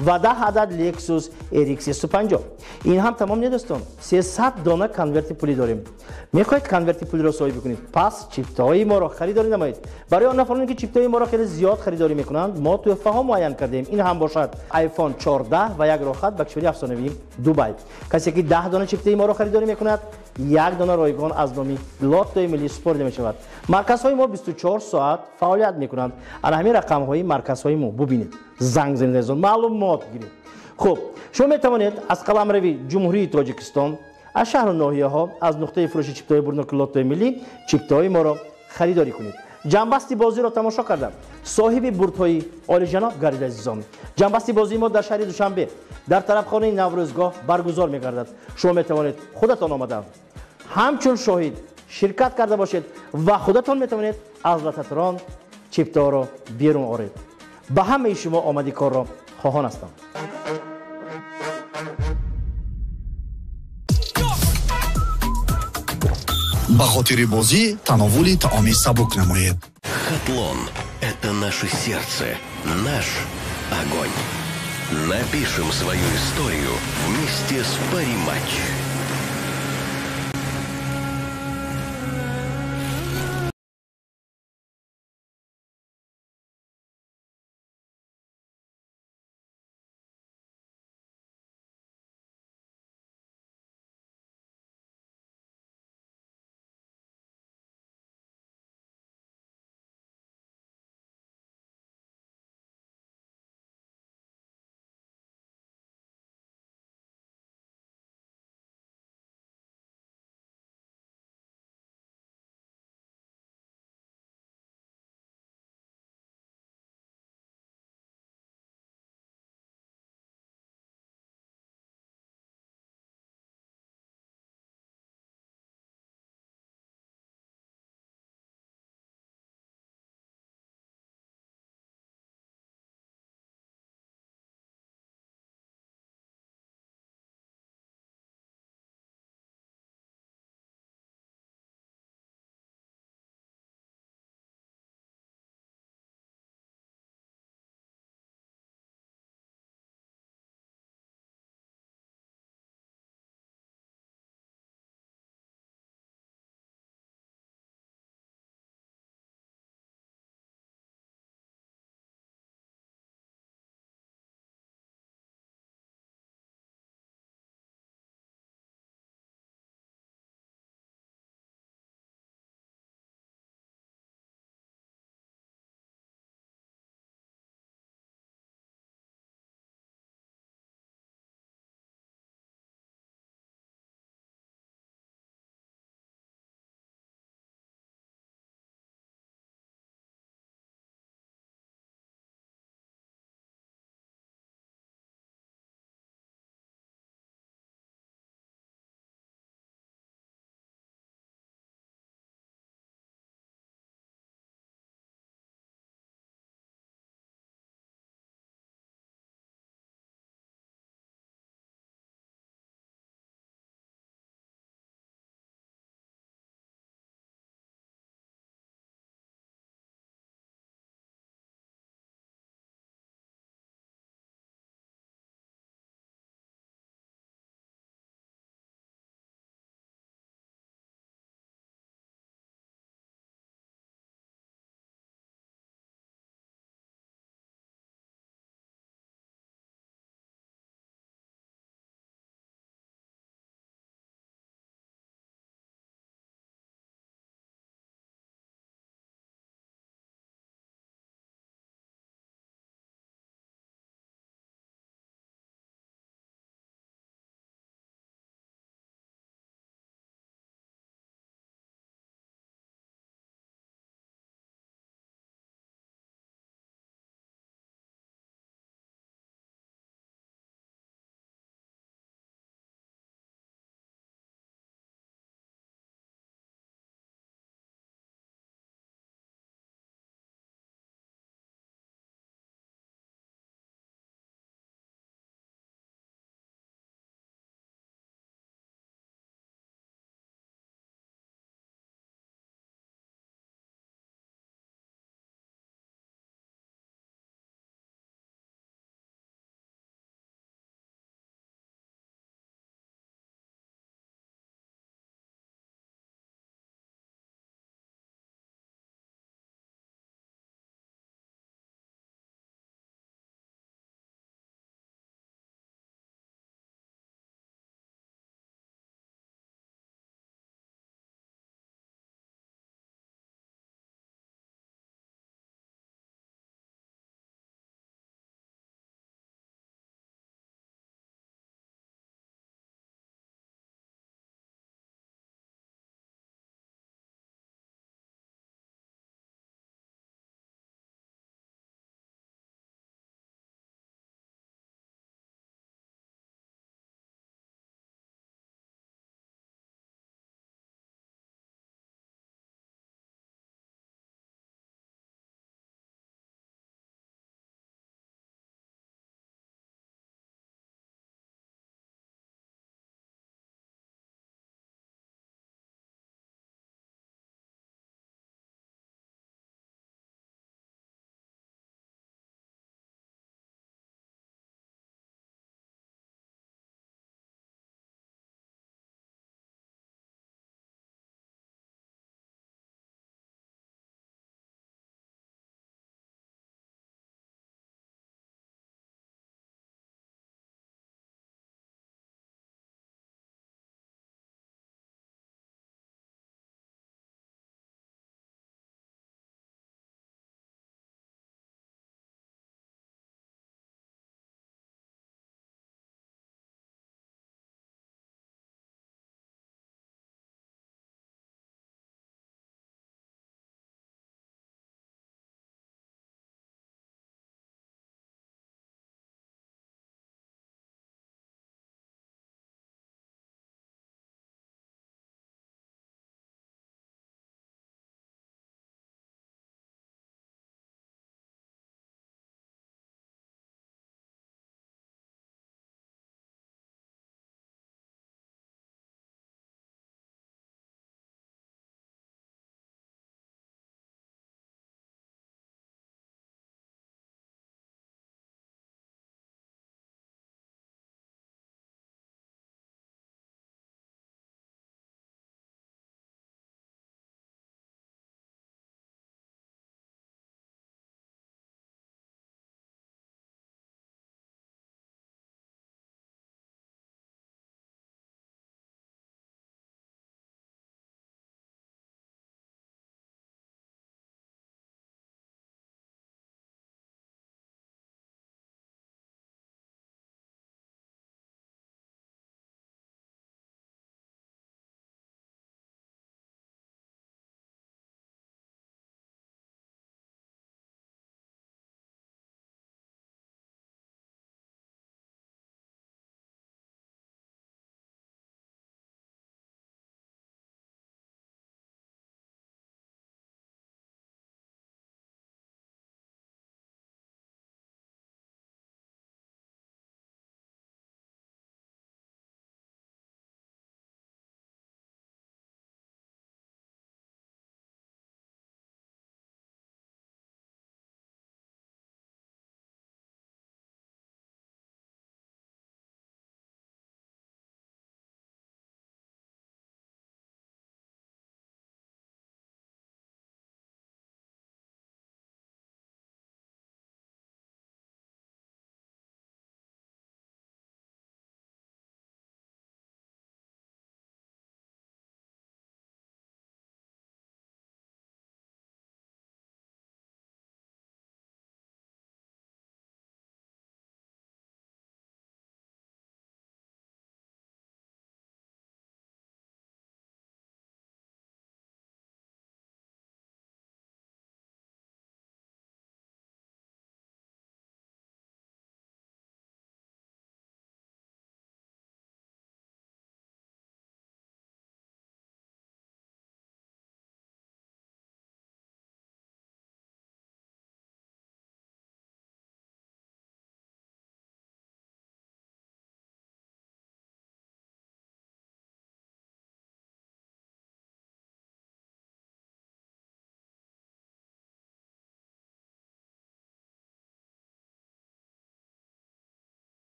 ва 10 адад Lexus RX 350. Ин ҳам тамом не, дӯстон, 300 дона конверти пулӣ дорем. Мехоҳед конверти пулиро соҳиб кунед? Пас чиптои моро харидорӣ намоед. Барои он нафароне, ки чиптои моро хеле зиёд харидорӣ мекунанд, мо тӯҳфаҳо муайян кардем. Ин ҳам бошад iPhone 14 ва як роҳхат ба кишвари афсонавии Дубай. Касе ки 10 дона чиптаи моро харидорӣ мекунад, як дона ройгон аз номи Лоттои миллӣ супорида мешавад. Марказҳои мо 24 соат фаъолият мекунанд. Ана ҳамин рақамҳои марказҳои мо, бубинед, занг занед, азизон, маълумот гиред. Хуб, шумо метавонед аз қаламрави Ҷумҳурии Тоҷикистон, аз шаҳру ноҳияҳо, аз нуқтаи фурӯши чиптои бурдноки Лоттои миллӣ чиптои моро харидорӣ кунед. Ҷамъбасти бозиро тамошо кардам, соҳиби бурдҳои олиҷаноб гардид. Азизон, ҷамъбасти бозии мо дар шаҳри Душанбе, дар тарабхонаи Наврӯзгоҳ баргузор мегардад. Шумо метавонед худатон омада, ҳамчун шоҳид ширкат карда бошед ва худатон метавонед аз лототрон чипторо берун оред. Ба ҳамаи шумо омади корро хоҳон ҳастам. Ба хотири бозӣ тановули таоми сабук намоед. Хатлон – это наше сердце, наш огонь. Напишем свою историю вместе с Париматч.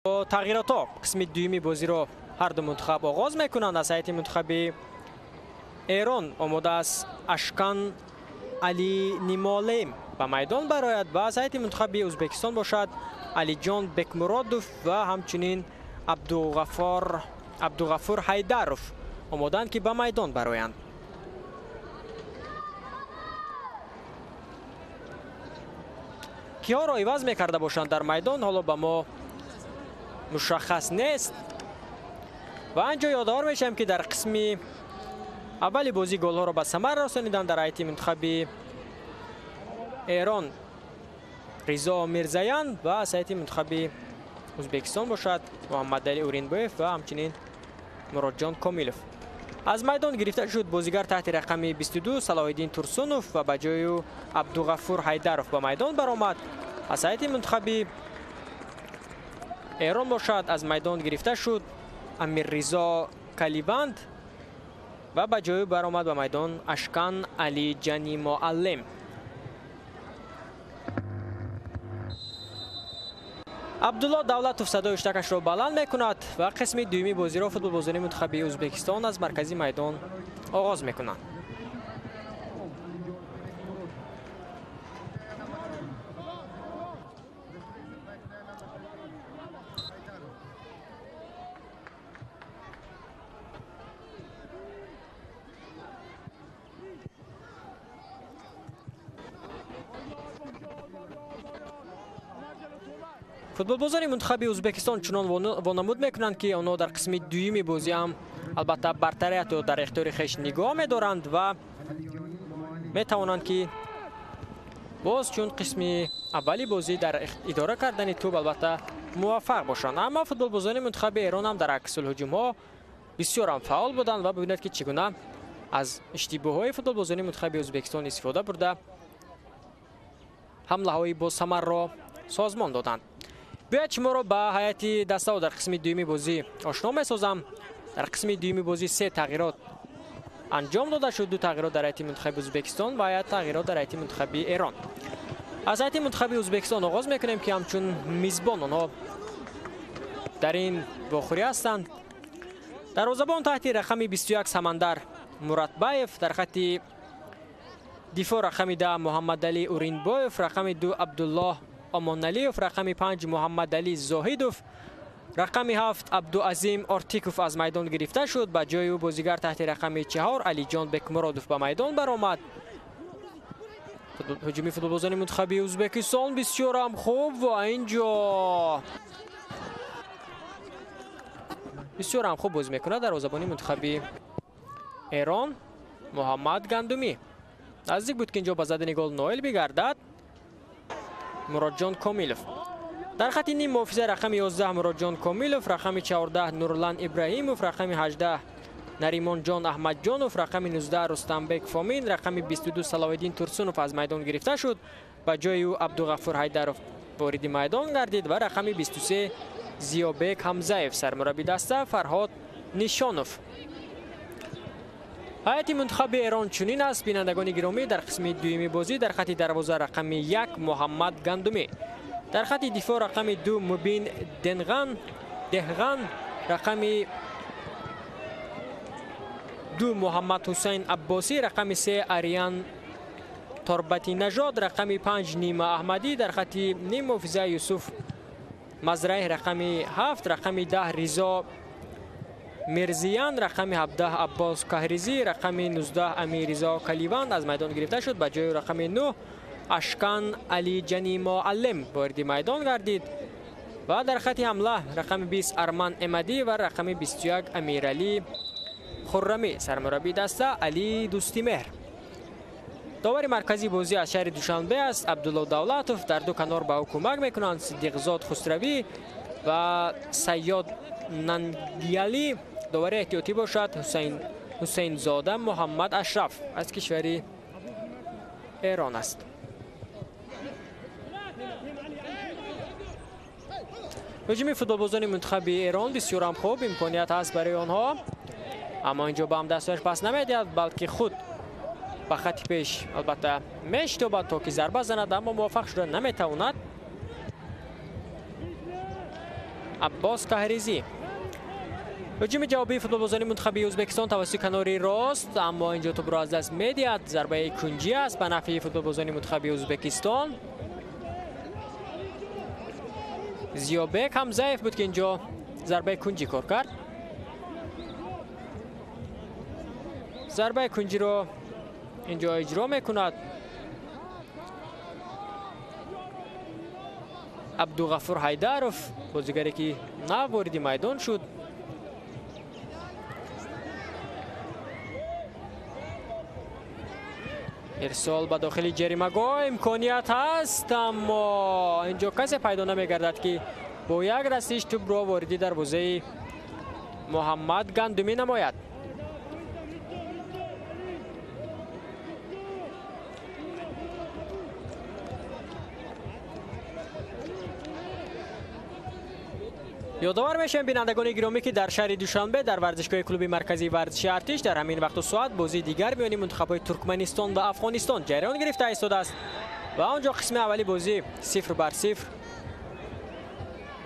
Тағйиротҳо қисми дуюми бозиро ҳар ду мунтахаб оғоз мекунанд. Аз ҳайати мунтахаби Эрон омода аст Ашкан Али Нимолем ба майдон барояд ва аз ҳайати мунтахаби Ӯзбекистон бошад Алиҷон Бекмуродов ва ҳамчунин Абдуғафур Ҳайдаров омодаанд, ки ба майдон бароянд. Киҳоро иваз мекарда бошанд дар майдон, ҳоло ба мо мушаххас нест. Ва анҷо ёдовар мешавем, ки дар қисми аввали бозӣ голҳоро ба самар расониданд дар ҳайати мунтахаби Эрон Ризо Мирзаян ва аз ҳайати мунтахаби Ӯзбекистон бошад Муҳаммадали Уринбоев ва ҳамчунин Муродҷон Комилов. Аз майдон гирифта шуд бозигар таҳти рақами 22 Салоҳиддин Турсунов ва ба ҷои ӯ Абдуғафур Ҳайдаров ба майдон баромад. Аз ҳайати мунтахаби Эрон бошад аз майдон гирифта шуд Амирризо Каливанд ва ба ҷои баромад ба майдон Ашкан Али Ҷани Муаллим. Абдулло Давлатов садои иштакашро баланд мекунад ва қисми дуюми бозиро футболбозони мунтахаби Ӯзбекистон аз маркази майдон оғоз мекунанд. Футболбозони мунтахаби Ӯзбекистон чунон вонамуд мекунанд, ки онҳо дар қисми дуюми бозӣ ҳам албатта бартариятро дар ихтиёри хеш нигоҳ медоранд ва метавонанд, ки боз чун қисми аввали бозӣ дар идора кардани тӯб албатта муваффақ бошанд. Аммо футболбозони мунтахаби Эрон ҳам дар аксулҳуҷумҳо бисёр ҳам фаъол буданд ва бибинед, ки чӣ гуна аз иштибоҳҳои футболбозони мунтахаби Ӯзбекистон истифода бурда ҳамлаҳои босамарро созмон доданд. Биёед шуморо ба ҳайати дастао дар қисми дуюми бозӣ ошно месозам. Дар қисми дуюми бозӣ се тағйирот анҷом дода шуд. Ду тағйирот дар ҳайати мунтахаби Ӯзбекистон ва як тағйирот дар ҳайати мунтахаби Эрон. Аз ҳайати мунтахаби Ӯзбекистон оғоз мекунем, ки ҳамчун мизбон онҳо дар ин вохӯрӣ ҳастанд. Дарвозабон таҳти рақами 21 Самандар Муратбаев, дар хатти дифоъ рақами 10 Муҳаммадали Уринбоев, рақами 2 Абдуллоҳ Омоналиев, рақами 5 Муҳаммадали Зоҳидов, рақами 7 Абдуазим Ортиков аз майдон гирифта шуд. Ба ҷои ӯ бозигар таҳти рақами 4 Алиҷон Бекмуродов ба майдон баромад. Ҳуҷуми футболбозони мунтахаби Ӯзбекистон бисёр ҳам хуб ва инҷо бисёр ҳам хуб бозӣ мекунад дарвозабони мунтахаби Эрон Муҳаммад Гандумӣ. Наздик буд, ки инҷо ба задани гол ноил бигардад Муродҷон Комилов. Дар хатти ним муҳофиза рақами 11 Муродҷон Комилов, рақами 14 Нурлан Ибраҳимов, рақами 18 Наримонҷон Аҳмадҷонов, рақами 19 Рустамбек Фомин, рақами 22 Салоҳиддин Турсунов аз майдон гирифта шуд. Ба ҷои ӯ Абдуғафур Ҳайдаров вориди майдон гардид ва рақами 23 Зиёбек Ҳамзаев, сармурабби даста Фарҳод Нишонов. Ҳайати мунтахаби Эрон чунин аст. Бинандагони гиромӣ, дар қисми дуюми бозӣ дар хатти дарвоза рақами 1 Муҳаммад Гандумӣ, дар хатти дифоъ рақами 2 Мубин Деҳған, рақами 2 Муҳаммад Ҳусайн Аббосӣ, рақами 3 Ариан Торбатинажод, рақами 5 Нима Аҳмадӣ, дар хатти ним муҳофиза Юсуф Мазраҳ, рақами 7, рақами 10 Ризо Мирзиян, рақами 17 Аббос Каҳризӣ, рақами 19 Амирризо Каливанд аз майдон гирифта шуд. Ба ҷои рақами 9 Ашкан Алиҷани Муаллим вориди майдон гардид ва дар хатти ҳамла рақами 20 Арман Эмадӣ ва рақами 21 Амиралӣ Хуррамӣ, сармураббии даста Али Дӯстимеҳр. Довари марказии бозӣ аз шаҳри Душанбе аст Абдулло Давлатов. Дар ду канор ба ӯ кӯмак мекунанд Сиддиқзод Хусравӣ ва Сайёд Нангиялӣ. Довари эҳтиётӣ бошад Ҳусейнзода Муҳаммад Ашраф аз кишвари Эрон аст. Ҳуҷуми футболбозони мунтахаби Эрон бисёр ҳам хуб, имконият ҳаст барои онҳо, аммо инҷо ба ҳамдастҳояш пас намедиҳад, балки худ ба хатти пеш албатта мешитобад, то ки зарба занад, аммо муваффақ шуда наметавонад. Аббос Каҳризӣ. Ҳуҷуми ҷавобии футболбозони мунтахаби Ӯзбекистон тавассути канори рост, аммо инҷо тӯбро аз даст медиҳад. Зарбаи кунҷӣ аст ба нафъи футболбозони мунтахаби Ӯзбекистон. Зиёбек Ҳамзаев буд ки инҷо зарбаи кунҷӣ кор кард. Зарбаи кунҷиро инҷо иҷро мекунад Абдуғафур Ҳайдаров, бозигаре ки нав вориди майдон шуд. Ирсол ба дохили ҷаримагоҳ, имконият ҳаст, аммо инҷо касе пайдо намегардад ки бо як расиш тӯбро вориди дарвозаи Муҳаммад Гандумӣ намояд. Ёдовар мешавем бинандагони гиромӣ ки дар шаҳри Душанбе дар варзишгоҳи клуби марказии варзиши Артиш дар ҳамин вақту соат бозии дигар миёни мунтахабҳои Туркманистон ва Афғонистон ҷараён гирифта истодааст ва он ҷо қисми аввали бозӣ 0-0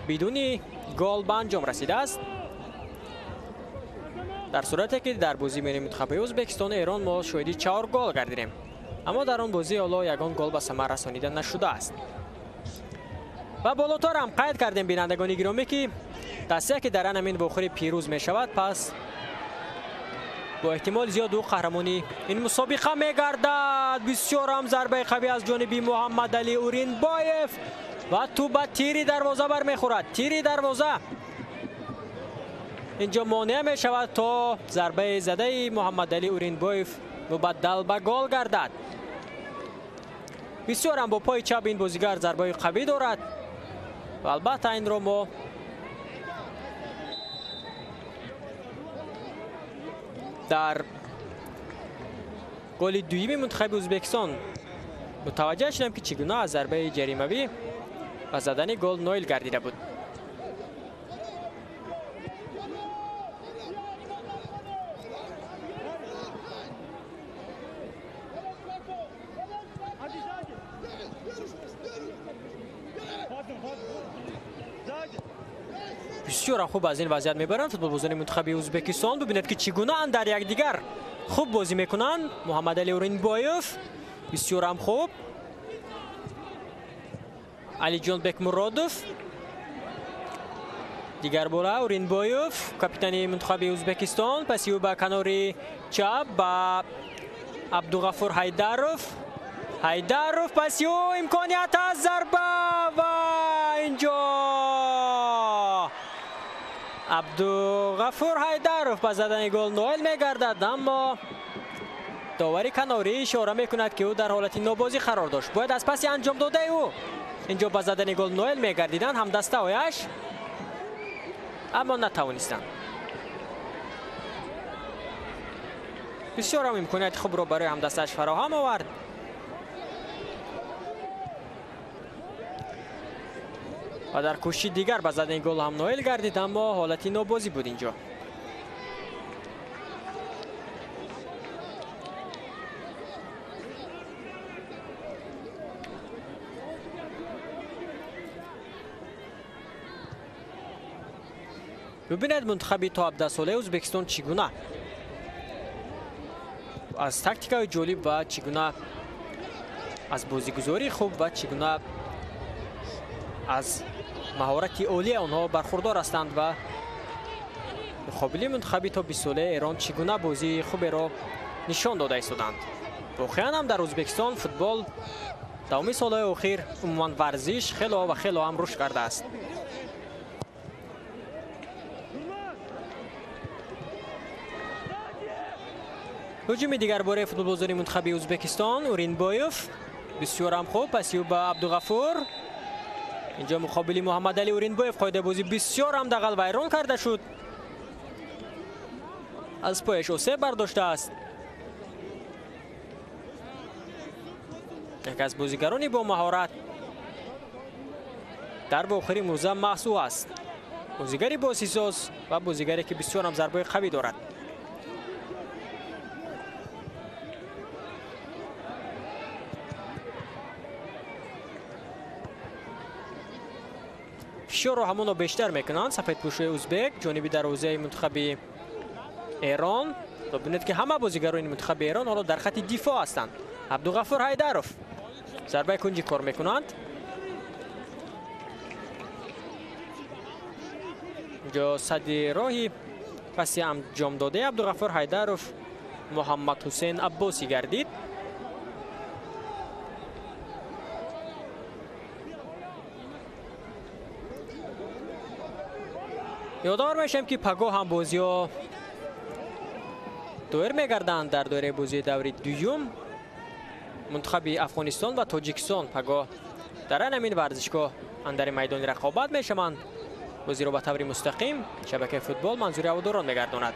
бидуни гол ба анҷом расидааст. Дар сурате ки дар бозӣ миёни мунтахабҳои Ӯзбекистону Эрон мо шоҳиди 4 гол гардидем, аммо дар он бозӣ ҳоло ягон гол ба самар расонида нашудааст. Ва болотар ҳам қайд кардем бинандагони гиромӣ ки дастае ки дар ҳамин вохӯрӣ пирӯз мешавад, пас бо эҳтимоли зиёд ӯ қаҳрамони ин мусобиқа мегардад. Бисёр ҳам зарбаи қавӣ аз ҷониби Муҳаммадалӣ Уринбоев ва тӯб ба тири дарвоза бармехӯрад. Тири дарвоза инҷо монеа мешавад то зарбаи задаи Муҳаммадалӣ Уринбоев мубаддал ба гол гардад. Бисёр ҳам бо пои чап ин бозигар зарбаи қавӣ дорад ва албатта инро мо дар голи дуюми мунтахаби Ӯзбекистон мутаваҷҷеҳ шудем ки чӣ гуна аз зарбаи ҷаримавӣ ба задани гол ноил гардида буд. Бисёр хуб аз ин вазъият мебаранд футболбозони мунтахаби Ӯзбекистон. Бибинед ки чӣ гунаанд дар якдигар хуб бозӣ мекунанд. Муҳаммадалӣ Уринбоев бисёр ҳам хуб, Алиҷон Бекмуродов дигар бора Уринбоев, капитани мунтахаби Ӯзбекистон, паси ӯ ба канори чап ба Абдуғафур Ҳайдаров. Ҳайдаров паси ӯ имконият аст, зарба ва инҷо Абдуғафур Ҳайдаров ба задани гол ноил мегардад, аммо довари канорӣ ишора мекунад ки ӯ дар ҳолати нобозӣ қарор дошт. Бояд аз паси анҷом додаи ӯ инҷо ба задани гол ноил мегардиданд ҳамдастаҳояш, аммо натавонистанд. Бисёр ҳам имконияти хубро барои ҳамдастааш фароҳам овард. Ва дар кӯшиши дигар ба задани гол ҳам ноил гардид, аммо ҳолати нобозӣ буд инҷо. Бибинед мунтахаби то 17-солаи Ӯзбекистон чӣ гуна аз тактикаи ҷолиб ва чӣ гуна аз бозигузории хуб ва чӣ гуна аз маҳорати олия онҳо бархурдор ҳастанд ва муқобили мунтахаби то 20-солаи Эрон чӣ гуна бозии хуберо нишон дода истоданд. Воқеан ҳам дар Ӯзбекистон футбол давоми солҳои охир умуман варзиш хело ва хело ҳам рушд кардааст. Ҳуҷуми дигар бораи футболбозони мунтахаби Ӯзбекистон Уринбоев бисёр ҳам хуб, паси ӯ ба Абдуғафур. Инҷо муқобили Муҳаммадалӣ Уринбоев қоидабозӣ бисёр ҳам дағал вайрон карда шуд. Аз пояш осеб бардоштааст. Яке аз бозигарони бо маҳорат дар охири мӯза маҳз ӯ аст. Бозигари босисоз ва бозигаре ки бисёр ҳам зарбаи қавӣ дорад. Фишорро ҳамоно бештар мекунанд сафедпӯшои узбек ҷониби дарвозаи мунтахаби Эрон. Бибинед ки ҳама бозигарони мунтахаби Эрон ҳоло дар хати дифоъ ҳастанд. Абдуғафур Ҳайдаров зарбаи кунҷи кор мекунанд. Инҷо сади роҳи паси анҷомдодаи Абдуғафур Ҳайдаров Муҳаммад Ҳусейн Аббосӣ гардид. Ёдовар мешавем ки пагоҳ ҳам бозиҳо доир мегарданд. Дар доираи бозии даври дуюм мунтахаби Афғонистон ва Тоҷикистон пагоҳ дар ҳамин варзишгоҳ андари майдони рақобат мешаванд. Бозиро ба таври мустақим шабакаи футбол манзури ҳаводорон мегардонад.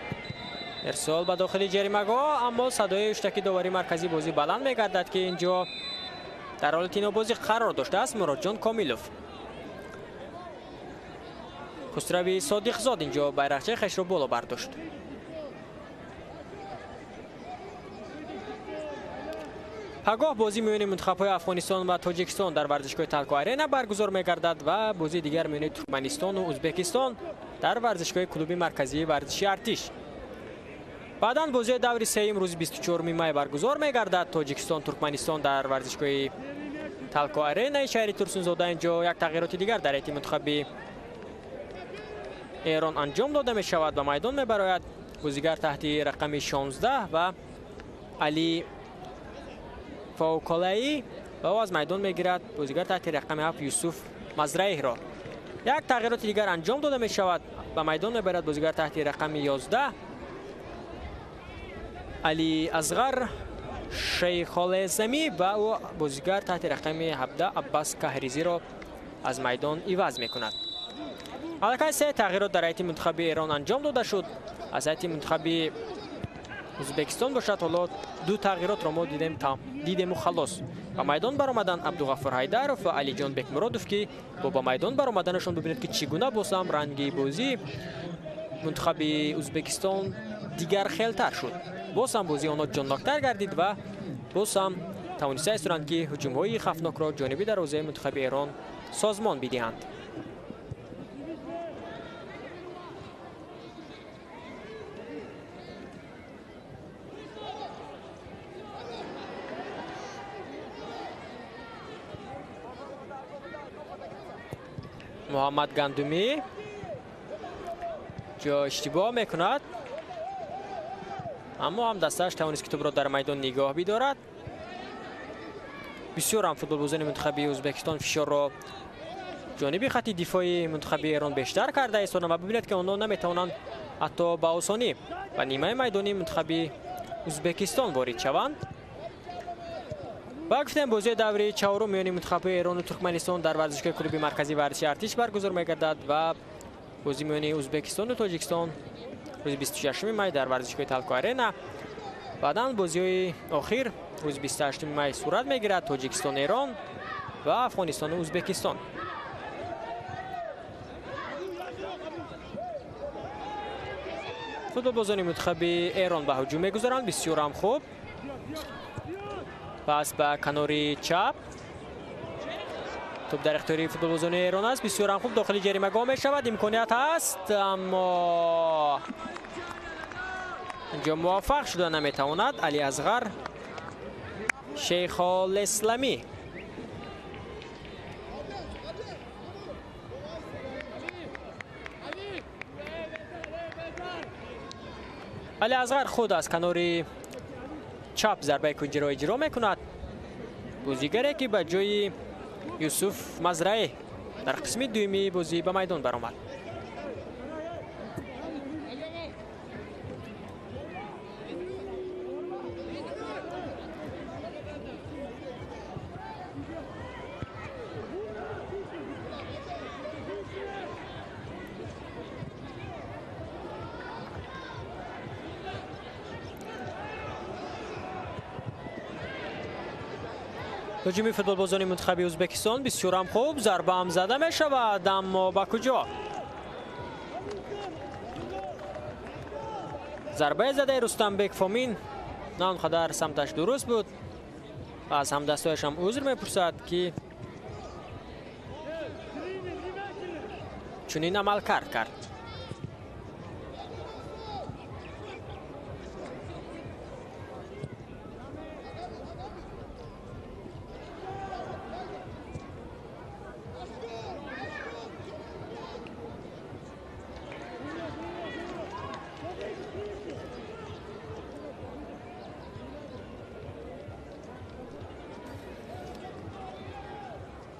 Ирсол ба дохили ҷаримагоҳ, аммо садои ҳуштаки доварии марказии бозӣ баланд мегардад ки инҷо дар ҳолати нобозӣ қарор доштааст Муродҷон Комилов. Хусрави Содиқзод инҷо байрақчаи хешро боло бардошт. Пагоҳ бозӣ миёни мунтахабҳои Афғонистон ва Тоҷикистон дар варзишгоҳи Талко Арена баргузор мегардад ва бозии дигар миёни Туркманистону Узбекистон дар варзишгоҳи клуби марказии варзиши Артиш. Баъдан бозии даври сеюм рӯзи 24 май баргузор мегардад. Тоҷикистон Туркманистон дар варзишгоҳи Талко Аренаи шаҳри Турсунзода. Инҷо як тағйироти дигар дар ҳайати мунтахаби Эрон анҷом дода мешавад. Ба майдон мебарояд бозигар таҳти рақами 16 ва Али Фауколаӣ ва ӯ аз майдон мегирад бозигар таҳти рақами 7 Юсуф Мазраиҳро. Як тағйироти дигар анҷом дода мешавад. Ба майдон мебарад бозигар таҳти рақами 11 Али Асғар Шейхолезамӣ ва ӯ бозигар таҳти рақами 17 Аббас Каҳризиро аз майдон иваз мекунад. Аллакай се тағйирот дар ҳайати мунтахаби Эрон анҷом дода шуд. Аз ҳайати мунтахаби Узбекистон бошад ҳоло ду тағйиротро мо дидему халос. Ба майдон баромаданд Абдуғафур Ҳайдаров ва Алиҷон Бекмуродов ки бо ба майдон баромаданашон бибинед ки чӣ гуна боз ҳам ранги бозии мунтахаби Узбекистон дигар хелтар шуд. Боз ҳам бозии онҳо ҷонноктар гардид ва боз ҳам тавониста истоданд ки ҳуҷумҳои хафнокро ҷониби дарвозаи мунтахаби Эрон созмон бидиҳанд. Муҳаммад Гандумӣ ҷо иштибоҳ мекунад, аммо ҳам дастааш тавонист ки тӯбро дар майдон нигоҳ бидорад. Бисёр ҳам футболбозони мунтахаби Узбекистон фишорро ҷониби хати дифои мунтахаби Эрон бештар карда истоданд ва бибинед ки онҳо наметавонанд ҳатто ба осонӣ ба нимаи майдони мунтахаби Узбекистон ворид шаванд. Ва гуфтем бозии даври чаҳорум миёни мунтахабҳои Эрону Туркманистон дар варзишгоҳи клуби марказии варзиши Артиш баргузор мегардад ва бозӣ миёни Узбекистону Тоҷикистон рӯзи 26 май дар варзишгоҳи Талко Арена. Баъдан бозиҳои охир рӯзи 28 май сурат мегирад Тоҷикистон Эрон ва Афғонистону Узбекистон. Футболбозони мунтахаби Эрон ба ҳуҷум мегузаранд. Бисёр ҳам хуб. Пас ба канори чап. Тӯб дар ихтиёри футболбозони Эрон аст. Бисёр ҳам хуб дохили ҷаримагоҳ мешавад. Имконият ҳаст, аммо инҷо муваффақ шуда наметавонад Али Асғар Шейхолесламӣ. Али Асғар худ аз канори чап зарбаи кунҷиро иҷро мекунад. Бозигаре ки ба ҷои Юсуф Мазраӣ дар қисми дуюми бозӣ ба майдон баромад. Ҳуҷуми футболбозони мунтахаби Узбекистон бисёр ҳам хуб, зарба ҳам зада мешавад, аммо ба куҷо? Зарбаи задаи Рустамбек Фомин на он қадар самташ дуруст буд ва аз ҳамдастояш ҳам узр мепурсад ки Чунин амалкард кард.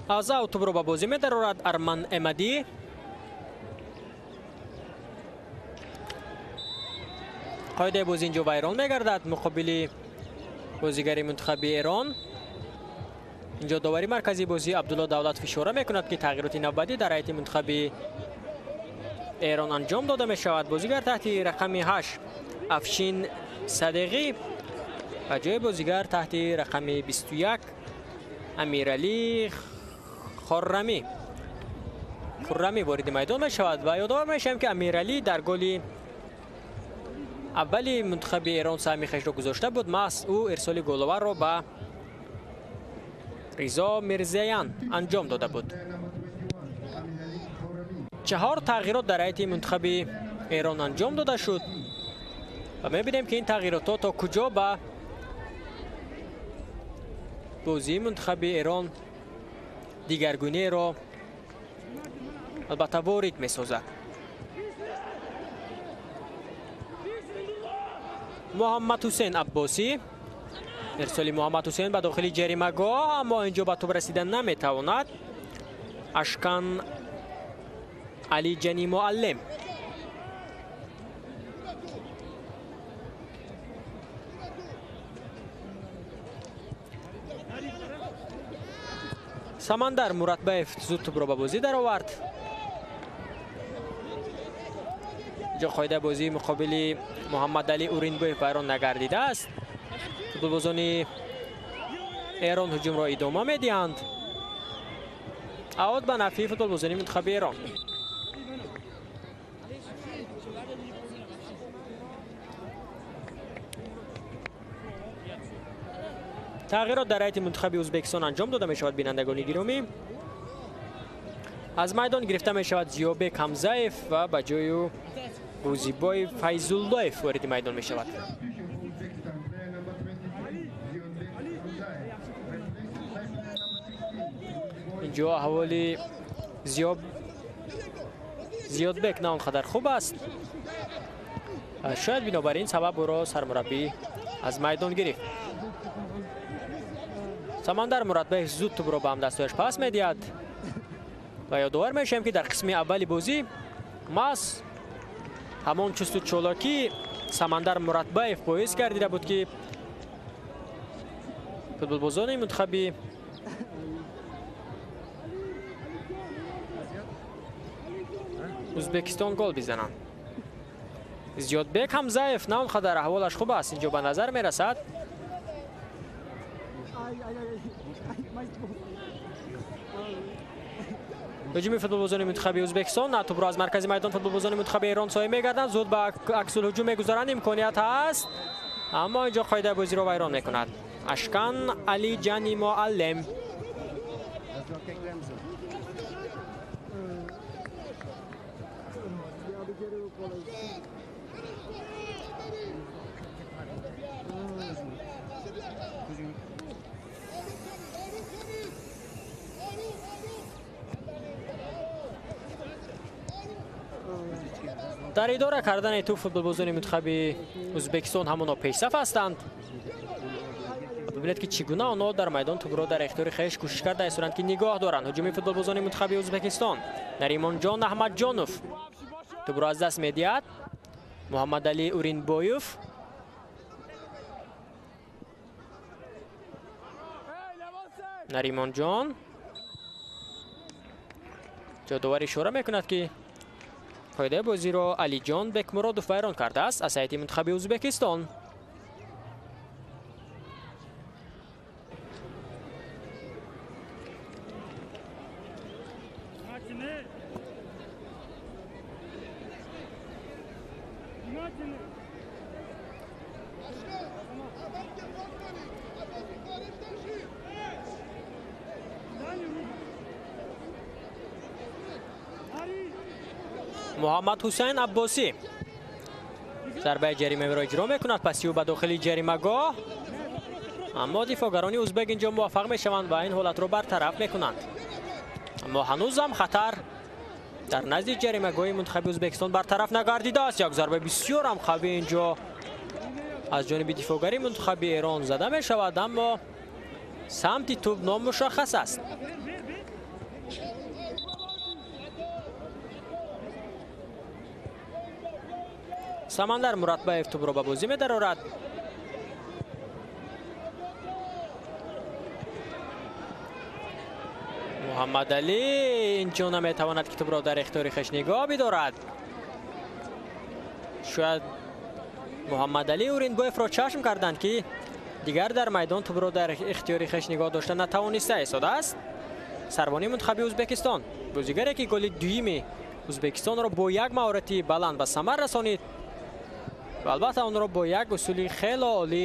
Аз аут тӯбро ба бозӣ медарорад Арман Эмадӣ. Қоидаи бозӣ инҷо вайрон мегардад муқобили бозигари мунтахаби Эрон. Инҷо довари марказии бозӣ Абдулло Давлатов ишора мекунад, ки тағйироти навбатӣ дар ҳайати мунтахаби Эрон анҷом дода мешавад. Бозигар таҳти рақами 8 Афшин Садеғӣ ва ҷои бозигар таҳти рақами 21 Амиралӣ Хуррамӣ вориди майдон мешавад ва ёдовар мешавем, ки Амиралӣ дар голи аввали мунтахаби Эрон саҳми хешро гузошта буд. Маҳз ӯ ирсоли головарро ба Ризо Мирзаян анҷом дода буд. 4 тағйирот дар ҳайати мунтахаби Эрон анҷом дода шуд ва мебинем, ки ин тағйиротҳо то куҷо ба бозии мунтахаби Эрон дигаргуниеро албатта ворид месозад. Муҳаммад Ҳусейн Аббосӣ, ирсоли Муҳаммад Ҳусейн ба дохили ҷаримагоҳ, аммо инҷо ба тӯб расида наметавонад. Ашкан Алиҷани Муаллим. Самандар Муратбаев зуд тӯбро ба бозӣ даровард. Инҷо қоидаи бозии муқобили Муҳаммадалӣ Уринбоев вайрон нагардидааст. Футболбозони Эрон ҳуҷумро идома медиҳанд. Аут ба нафъи футболбозони мунтахаби Эрон. Тағйирот дар ҳайати мунтахаби Ӯзбекистон анҷом дода мешавад. Бинандагони гиромӣ, аз майдон гирифта мешавад Зиёбек Ҳамзаев ва ба ҷои ӯ Рӯзибой Файзуллоев вориди майдон мешавад. Инҷо аҳволи Зиёдбек на он қадар хуб аст. Шояд бинобар ин сабаб ӯро сармураббӣ аз майдон гирифт. Самандар Муратбаев зуд тӯбро ба ҳамдастояш пас медиҳад ва ёдовар мешавем, ки дар қисми аввали бозӣ маҳз ҳамон чусту чолокӣ Самандар Муратбаев боис гардида буд, ки футболбозони мунтахаби Ӯзбекистон гол бизананд. Зиёдбек Ҳамзаев на он қадар аҳволаш хуб аст, инҷо ба назар мерасад. Ҳуҷуми футболбозони мунтахаби Ӯзбекистон тӯбро аз маркази майдон футболбозони мунтахаби Эрон соҳиб мегарданд. Зуд ба аксулҳуҷум мегузаранд, имконият ҳаст, аммо инҷо қоидаи бозиро вайрон мекунад. Ашкан Алиҷани Муаллим. Дар идора кардани тӯб футболбозони мунтахаби Ӯзбекистон ҳамоно пешсаф ҳастанд. Бибинед, ки чӣ гуна онҳо дар майдон тӯбро дар ихтиёри хеш кӯшиш карда истоданд, ки нигоҳ доранд. Ҳуҷуми футболбозони мунтахаби Ӯзбекистон. Наримонҷон Аҳмадҷонов тӯбро аз даст медиҳад. Муҳаммадалӣ Уринбоев. Наримонҷон ҷо довар ишора мекунад, ки қоидаи бозиро Алиҷон Бекмуродов вайрон кардааст аз ҳайати мунтахаби Ӯзбекистон. Муҳаммад Ҳусайн Аббосӣ зарбаи ҷаримавиро иҷро мекунад. Паси ӯ ба дохили ҷаримагоҳ, аммо дифоъгарони узбек инҷо муваффақ мешаванд ва ин ҳолатро бартараф мекунанд. Аммо ҳанӯзам хатар дар назди ҷаримагоҳи мунтахаби Ӯзбекистон бартараф нагардидааст. Як зарбаи бисёрам қавӣ инҷо аз ҷониби дифоъгари мунтахаби Эрон зада мешавад, аммо самти тӯб номушаххас аст. Самандар Муратбаев тӯбро ба бозӣ медарорад. Муҳаммад Алӣ инҷо наметавонад ки тӯбро дар ихтиёри хеш нигоҳ бидорад. Шояд Муҳаммад Алӣ Уринбоевро чашм карданд, ки дигар дар майдон тӯбро дар ихтиёри хеш нигоҳ дошта натавониста истодааст. Сарвони мунтахаби Ӯзбекистон, бозигаре ки голи дуюми Ӯзбекистонро бо як маҳорати баланд ба самар расонид ва албатта онро бо як усули хело олӣ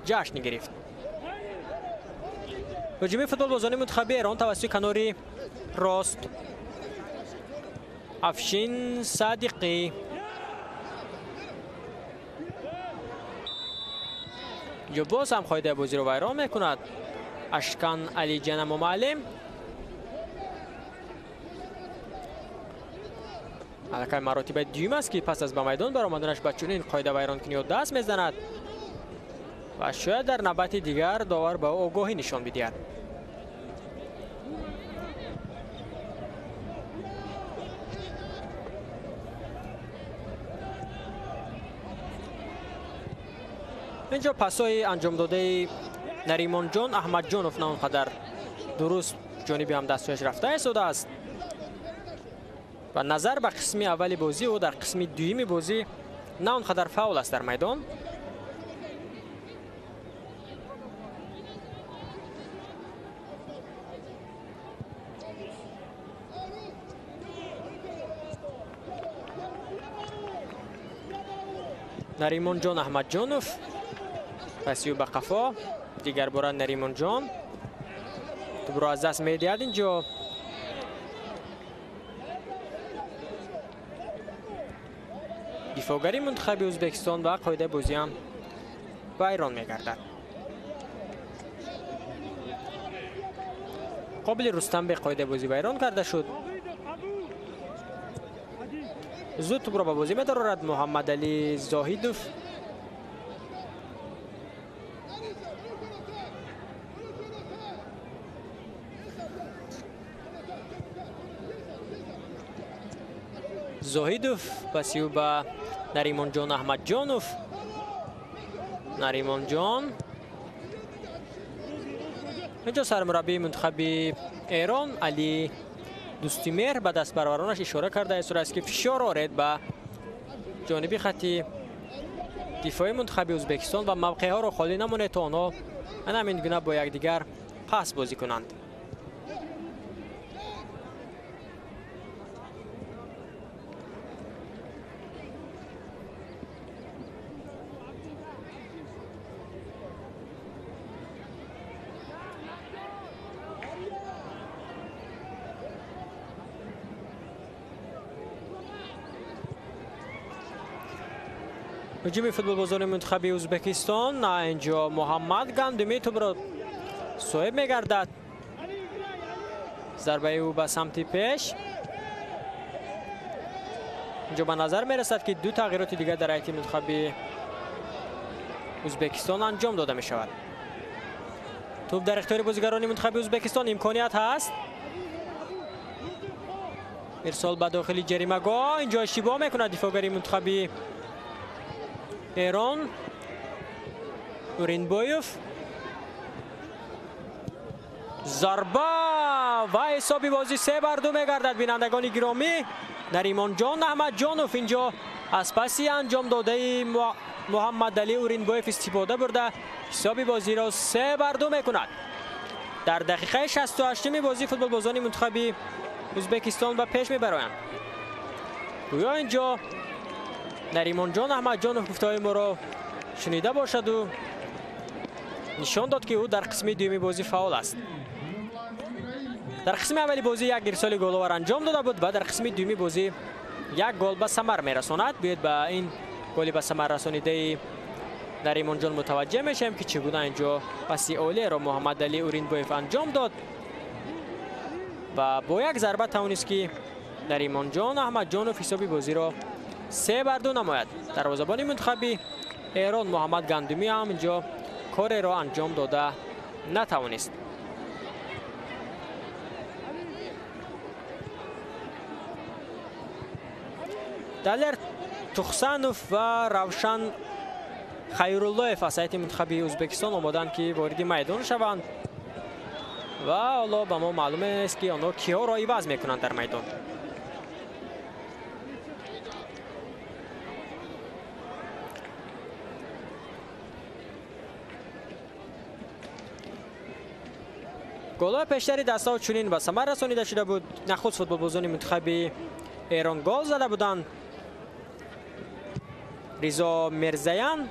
ҷашн гирифт. Ҳуҷуми футболбозони мунтахаби Эрон тавассути канори рост Афшин Садиқӣ. Инҷо боз ҳам қоидаи бозиро вайрон мекунад Ашкан Алиҷана Момаълим. Аллакай маротибаи дуюм аст, ки пас аз ба майдон баромаданаш ба чунин қоида вайронкуниҳо даст мезанад ва шояд дар навбати дигар довар ба ӯ огоҳӣ нишон бидиҳад. Инҷо пасҳои анҷомдодаи Наримонҷон Аҳмадҷонов на он қадар дуруст ҷониби ҳамдастҳояш рафта истодааст ва назар ба қисми аввали бозӣ ӯ дар қисми дуюми бозӣ на он қадар фаъол аст дар майдон. Наримонҷон Аҳмадҷонов паси ӯ ба қафо, дигар бора Наримонҷон тӯбро аз даст медиҳад. Инҷо дифоъгари мунтахаби Ӯзбекистон ва қоидаи бозиам вайрон мегардад. Қобили Рустамбек қоидаи бозӣ вайрон карда шуд. Зуд тӯбро ба бозӣ медарорад Муҳаммад Алӣ Зоҳидов. Зоҳидов паси ӯ ба Наримонҷон Аҳмадҷонов. Наримонҷон инҷо сармураббии мунтахаби Эрон Алӣ Дӯстимеҳр ба дастпарваронаш ишора карда истодааст, ки фишор оред ба ҷониби хатти дифои мунтахаби Ӯзбекистон ва мавқеъҳоро холӣ намонед, то онҳо ҳамин гуна бо якдигар пас бозӣ кунанд. Ҳуҷуми футболбозони мунтахаби Ӯзбекистон. Инҷо Муҳаммад Гандумӣ тӯбро соҳиб мегардад. Зарбаи ӯ ба самти пеш. Инҷо ба назар мерасад, ки ду тағйироти дигар дар ҳайати мунтахаби Ӯзбекистон анҷом дода мешавад. Тӯб дар ихтиёри бозигарони мунтахаби Ӯзбекистон, имконият ҳаст. Ирсол ба дохили ҷаримагоҳ. Инҷо иштибоҳ мекунад дифоъгари мунтахаби Эрон Уринбоев. Зарба ва ҳисоби бозӣ 3-2 мегардад. Бинандагони гиромӣ, Наримонҷон Аҳмадҷонов инҷо аз паси анҷом додаи Муҳаммад Алӣ Уринбоев истифода бурда ҳисоби бозиро 3-2 мекунад. Дар дақиқаи 68-ми бозӣ футболбозони мунтахаби Ӯзбекистон ба пеш мебароянд. Гӯё инҷо Наримонҷон Аҳмадҷонов гуфтаҳои моро шунида бошаду нишон дод, ки ӯ дар қисми дуюми бозӣ фаъол аст. Дар қисми аввали бозӣ як ирсоли головар анҷом дода буд ва дар қисми дуюми бозӣ Як гол ба самар мерасонад. Биёед ба ин голи ба самар расонидаи Наримонҷон мутаваҷҷеҳ мешавем, ки чӣ гуна инҷо паси олиеро Муҳаммадалӣ Уринбоев анҷом дод ва бо як зарба тавонист, ки Наримонҷон Аҳмадҷонов ҳисоби бозиро 3-2 намояд. Дарвозабони мунтахаби Эрон Муҳаммад Гандумӣ ҳам инҷо кореро анҷом дода натавонист. Далер Тухсанов ва Равшан Хайруллоев аз ҳайати мунтахаби Ӯзбекистон омоданд, ки вориди майдон шаванд ва ҳоло ба мо маълум нест, ки онҳо киҳоро иваз мекунанд дар майдон. Голҳои пештари дастаҳо чунин ба самар расонида шуда буд. Нахуст футболбозони мунтахаби Эрон гол зада буданд. Ризо Мирзаян.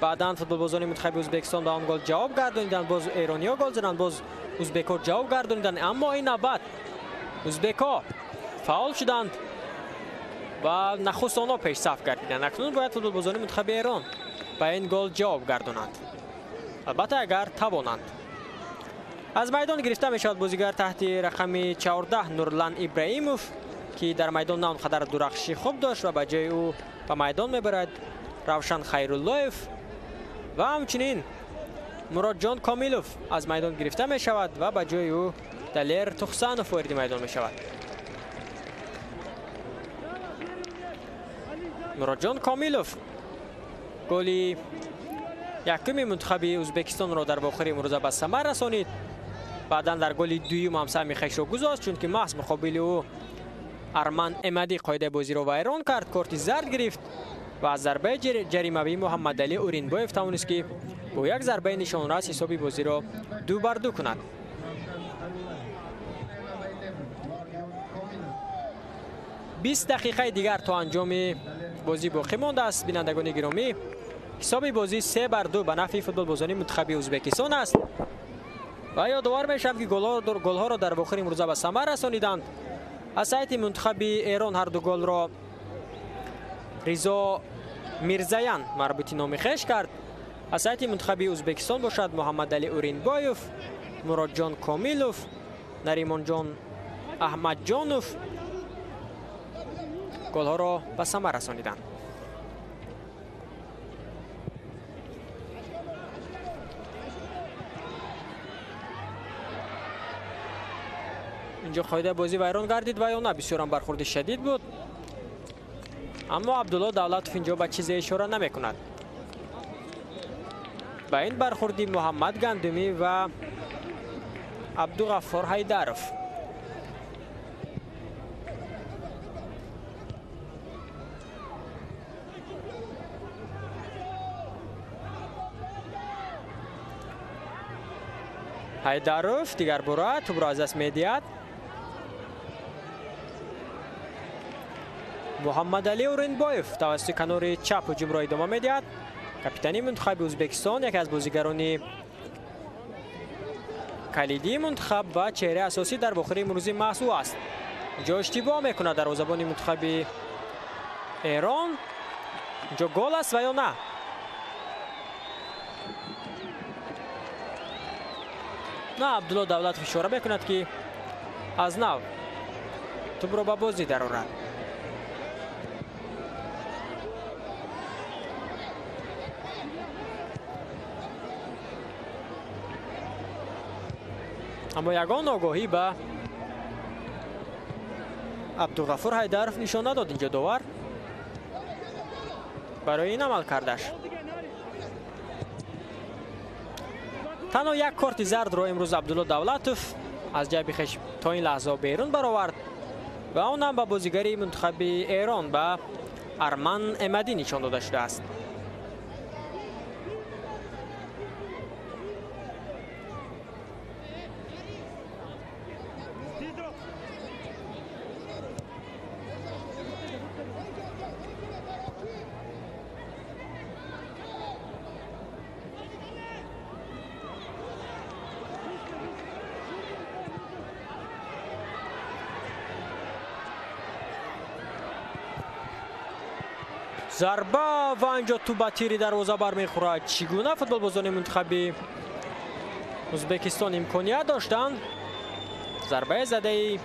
Баъдан футболбозони мунтахаби Ӯзбекистон ба он гол ҷавоб гардониданд. Боз эрониҳо гол заданд, боз ӯзбекҳо ҷавоб гардониданд. Аммо ин навбат ӯзбекҳо фаъол шуданд ва нахуст онҳо пешсаф гардиданд. Акнун бояд футболбозони мунтахаби Эрон ба ин гол ҷавоб гардонанд, албатта агар тавонанд. Аз майдон гирифта мешавад бозигар таҳти рақами 14 Нурлан Ибраимов, ки дар майдон на он қадар дурахшиши хуб дошт ва ба ҷои ӯ ба майдон мебарад Равшан Хайруллоев ва ҳамчунин Муродҷон Комилов аз майдон гирифта мешавад ва ба ҷои ӯ Далер Тухсанов вориди майдон мешавад. Муродҷон Комилов голи якуми мунтахаби Ӯзбекистонро дар вохӯри имрӯза ба самар расонид. Баъдан дар голи дуюм ҳам саҳми хешро гузошт, чунки маҳз муқобили ӯ Арман Эмадӣ қоидаи бозиро вайрон кард, корти зард гирифт ва аз зарбаи ҷаримавӣ Муҳаммадалӣ Уринбоев тавонист, ки бо як зарбаи нишонрас ҳисоби бозиро 2-2 кунад. 20 дақиқаи дигар то анҷоми бозӣ боқӣ мондааст. Бинандагони гиромӣ, ҳисоби бозӣ 3-2 ба нафъи футболбозони мунтахаби Ӯзбекистон аст ва ёдовар мешавам, ки голҳоро дар вохӯри имрӯза ба самар расониданд. Аз ҳайати мунтахаби Эрон ҳар ду голро Ризо Мирзаян марбути номи хеш кард. Аз ҳайати мунтахаби Ӯзбекистон бошад Муҳаммадалӣ Уринбоев, Муродҷон Комилов, Наримонҷон Аҳмадҷонов голҳоро ба самар расониданд. Инҷо қоидаи бозӣ вайрон гардид ва ё на, бисёрам бархӯрди шадид буд. Аммо Абдулло Давлатов инҷо ба чизе ишора намекунад. Ба ин бархӯрди Муҳаммад Гандумӣ ва Абдуғаффор Ҳайдаров. Ҳайдаров дигар бора тӯбро аз даст медиҳад. Муҳаммадалӣ Уринбоев тавассути канори чап ҳуҷумро идома медиҳад. Капитани мунтахаби Ӯзбекистон, яке аз бозигарони калидии мунтахаб ва чеҳраи асосӣ дар вохӯри имрӯзӣ маҳз ӯ аст. Инҷо иштибоҳ мекунад дарвозабони мунтахаби Эрон. Инҷо гол аст ва ё на? На, Абдулло Давлатов ишора мекунад, ки аз нав тӯбро ба бозӣ дарорад. Аммо ягон огоҳӣ ба Абдуғафур Ҳайдаров нишон надод инҷо довар барои ин амал кардаш. Танҳо як корти зардро имрӯз Абдулло Давлатов аз ҷайби хеш то ин лаҳза берун баровард ва он ҳам ба бозигари мунтахаби Эрон ба Арман Эмадӣ нишон дода шудааст. Зарба ва инҷо тӯб ба тири дарвоза бармехӯрад. Чӣ гуна футболбозони мунтахаби Ӯзбекистон имконият доштанд? Зарбаи задаи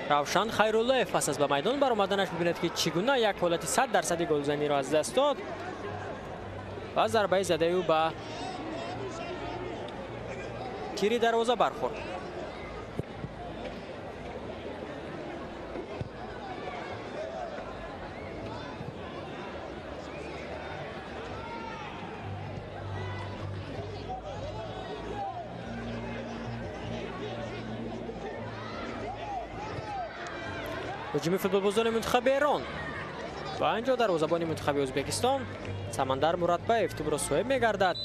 Равшан Хайруллоев пас аз ба майдон баромаданаш бибинед, ки чӣ гуна як ҳолати 100% голзаниро аз даст дод ва зарбаи задаи ӯ ба тири дарвоза бархӯрд. Ҳуҷуми футболбозони мунтахаби Эрон ва инҷо дарвозабони мунтахаби Ӯзбекистон Самандар Муратбаев тӯбро соҳиб мегардад.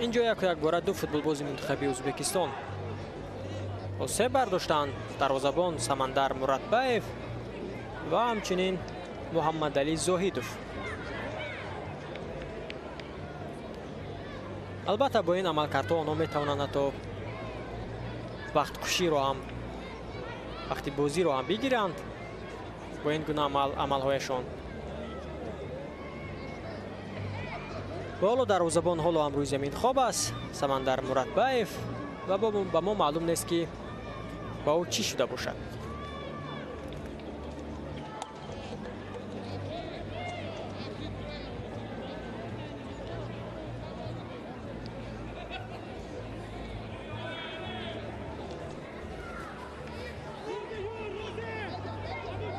Инҷо яку якбора ду футболбози мунтахаби Ӯзбекистон осеб бардоштанд. Дарвозабон Самандар Муратбаев ва ҳамчунин Муҳаммадалӣ Зоҳидов. Албатта бо ин амалкардҳо онҳо метавонанд ҳатто вақткуширо ҳам, вақти бозиро ҳам бигиранд бо ин гуна амалҳояшон. Ҳоло дарвозабон ҳоло ҳам рӯи замин хоб аст Самандар Муратбаев ва ба мо маълум нест, ки ба ӯ чӣ шуда бошад.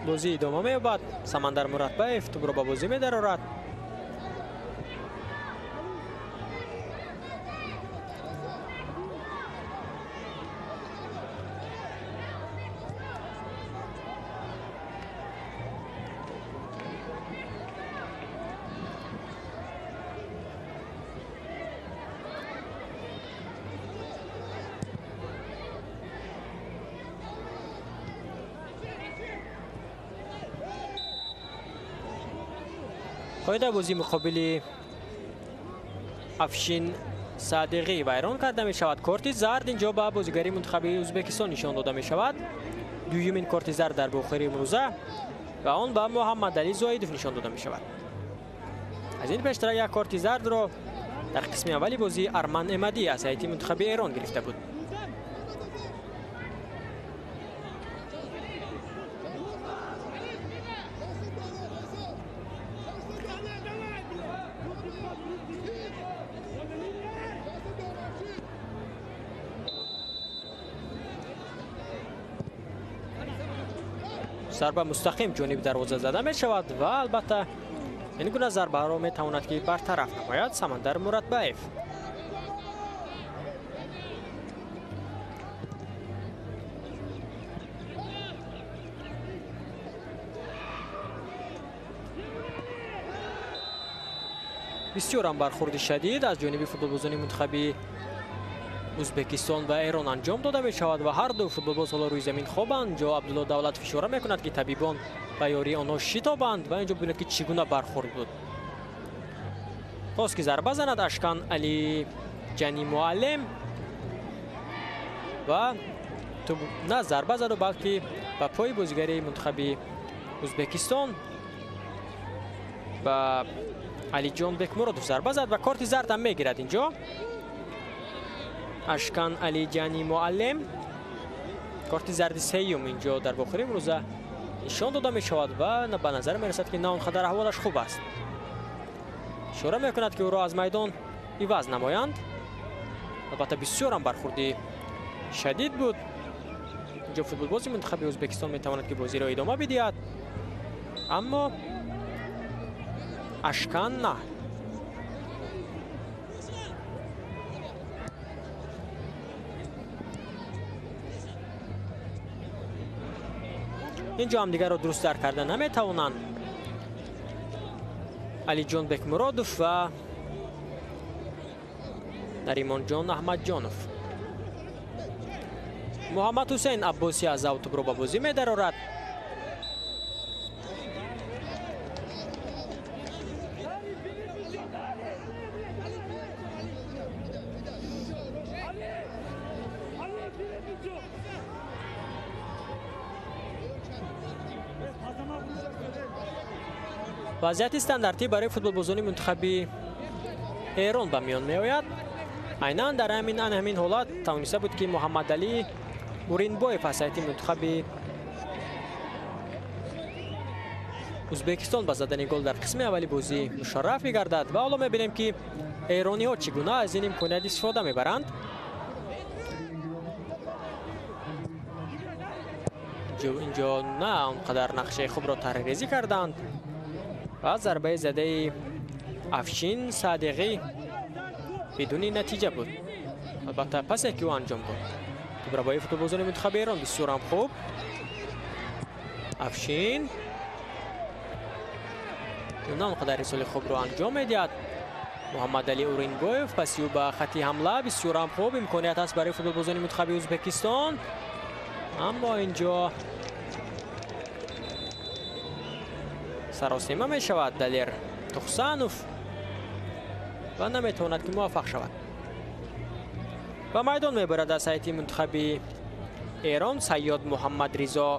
Бозӣ идома меёбад. Самандар Муратбаев тӯбро ба бозӣ медарорад. Қоидаи бозӣ муқобили Афшин Садиғӣ вайрон карда мешавад. Корти зард инҷо ба бозигари мунтахаби Ӯзбекистон нишон дода мешавад. Дуюмин корти зард дар бохири имрӯза ва он ба Муҳаммадалӣ Зоҳидов нишон дода мешавад. Аз ин пештара як корти зардро дар қисми аввали бозӣ Арман Эмадӣ аз ҳайати мунтахаби Эрон гирифта буд. Зарба мустақим ҷониби дарвоза зада мешавад ва албатта ин гуна зарбаҳоро метавонад, ки бартараф намояд Самандар Муратбаев. Бисёрам бархӯрди шадид аз ҷониби футболбозони мунтахаби Ӯзбекистон ва Эрон анҷом дода мешавад ва ҳар ду футболбоз ҳоло рӯи замин хобанд. Инҷо Абдулло Давлатов ишора мекунад, ки табибон ба ёрии онҳо шитобанд ва инҷо бибинед, ки чӣ гуна бархӯрд буд. Хост ки зарба занад Ашкан Али Ҷани Муаллим ва на зарба заду, балки ба пои бозигари мунтахаби Ӯзбекистон ба Алиҷон Бекмуродов зарба зад ва корти зард ҳам мегирад инҷо. Ашкан Алиҷани Муаллим корти зарди сеюм инҷо дар бохири имрӯза нишон дода мешавад ва ба назар мерасад, ки на он қадар аҳволаш хуб аст. Ишора мекунад, ки ӯро аз майдон иваз намоянд. Албатта бисёрам бархӯрди шадид буд. Инҷо футболбози мунтахаби Ӯзбекистон метавонад, ки бозиро идома бидиҳад, аммо Ашкан на. Инҷо ҳамдигарро дуруст дарк карда наметавонанд. Алиҷон Бекмуродов ва Наримонҷон Аҳмадҷонов. Муҳаммад Ҳусейн Аббосӣ аз ав тӯбро ба бозӣ медарорад. Вазъияти стандартӣ барои футболбозони мунтахаби Эрон ба миён меояд. Айнан дар ҳамин ҳолат тавониста буд, ки Муҳаммадалӣ Уринбоев аз ҳайати мунтахаби Ӯзбекистон ба задани гол дар қисми аввали бозӣ мушарраф мегардад ва ҳоло мебинем, ки эрониҳо чӣ гуна аз ин имконият истифода мебаранд. Инҷо на он қадар нақшаи хубро таҳриррезӣ карданд ва зарбаи задаи Афшин Садиғӣ бидуни натиҷа буд. Албатта пасе ки ӯ анҷом дод. Тӯбрабои футболбозони мунтахаби Эрон бисёрам хуб. Афшин на он қадар рисоли хубро анҷом медиҳад. Муҳаммадалӣ Уринбоев паси ӯ ба хати ҳамла бисёрам хуб. Имконият аст барои футболбозони мунтахаби Ӯзбекистон, аммо инҷо саросема мешавад Далер Тухсанов ва наметавонад, ки муваффақ шавад. Ба майдон мебарад аз ҳайати мунтахаби Эрон Сайёд Муҳаммадризо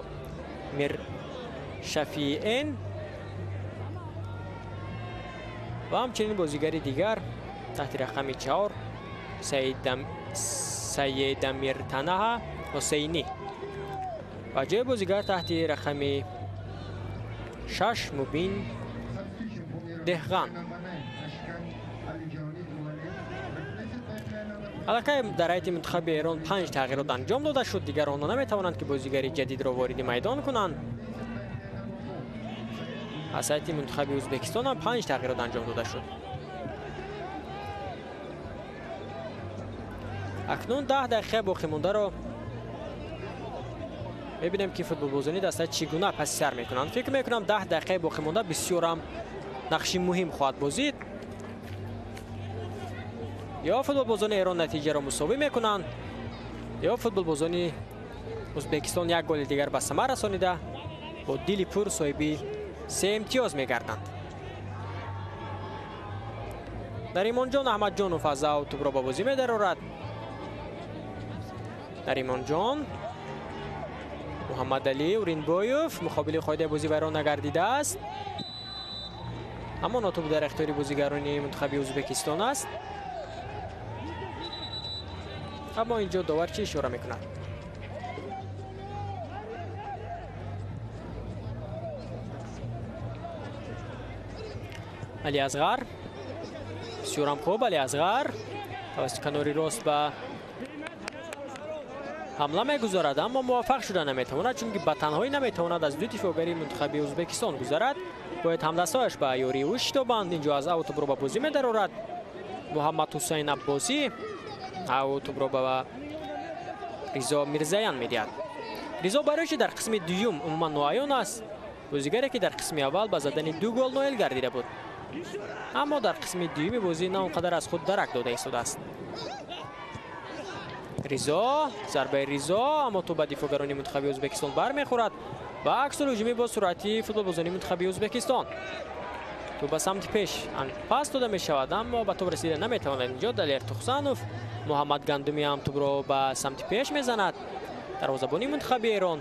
Миршафиен ва ҳамчунин бозигари дигар таҳти рақами 4 Сайедамиртанаҳа Ҳусейнӣ ва ҷои бозигар таҳти рақами 6 Мубин Деҳған. Аллакай дар ҳайати мунтахаби Эрон 5 тағйирот анҷом дода шуд. Дигар онҳо наметавонанд, ки бозигари ҷадидро вориди майдон кунанд. Аз ҳайати мунтахаби Ӯзбекистон ҳам 5 тағйирот анҷом дода шуд. Акнун 10 дақиқа боқӣ мондаро мебинем, ки футболбозони даста чӣ гуна паси сар мекунанд. Фикр мекунам 10 дақиқаи боқӣ монда бисёрам нақши муҳим хоҳад бозид. Ё футболбозони Эрон натиҷаро мусовӣ мекунанд, ё футболбозони Ӯзбекистон як голи дигар ба самар расонида бо дили пур соҳиби 3 имтиёз мегарданд. Наримонҷон Аҳмадҷонов аз ав тӯбро ба бозӣ медарорад. Наримонҷон, Муҳаммадалӣ Уринбоев муқобили қоидаи бозӣ вайрон нагардидааст, аммо тӯб дар ихтиёри бозигарони мунтахаби Ӯзбекистон аст. Аммо инҷо довар чӣ ишора мекунад? Али Асғар бисёрам хуб. Али Асғар тавассути канори рост ба ҳамла мегузорад, аммо муваффақ шуда наметавонад, чунки ба танҳоӣ наметавонад аз ду дифоъгари мунтахаби Ӯзбекистон гузарад. Бояд ҳамдастҳояш ба ёрии ӯ шитобанд. Инҷо аз ав тӯбро ба бозӣ медарорад Муҳаммад Ҳусейн Аббосӣ. Ав тӯбро ба Ризо Мирзаян медиҳад. Ризо барои чи дар қисми дуюм умуман ноаён аст, бозигаре ки дар қисми аввал ба задани 2 гол ноил гардида буд, аммо дар қисми дуюми бозӣ на он қадар аз худ дарак дода истодааст. Ризо, зарбаи Ризо, аммо тӯб ба дифоъгарони мунтахаби Ӯзбекистон бармехӯрад ва аксул ҳуҷумӣ бо суръати футболбозони мунтахаби Ӯзбекистон. Тӯб ба самти пеш пас дода мешавад, аммо ба тӯб расида наметавонад. Инҷо Далер Тухсанов, Муҳаммад Гандумӣ ҳам тӯбро ба самти пеш мезанад. Дарвозабони мунтахаби Эрон.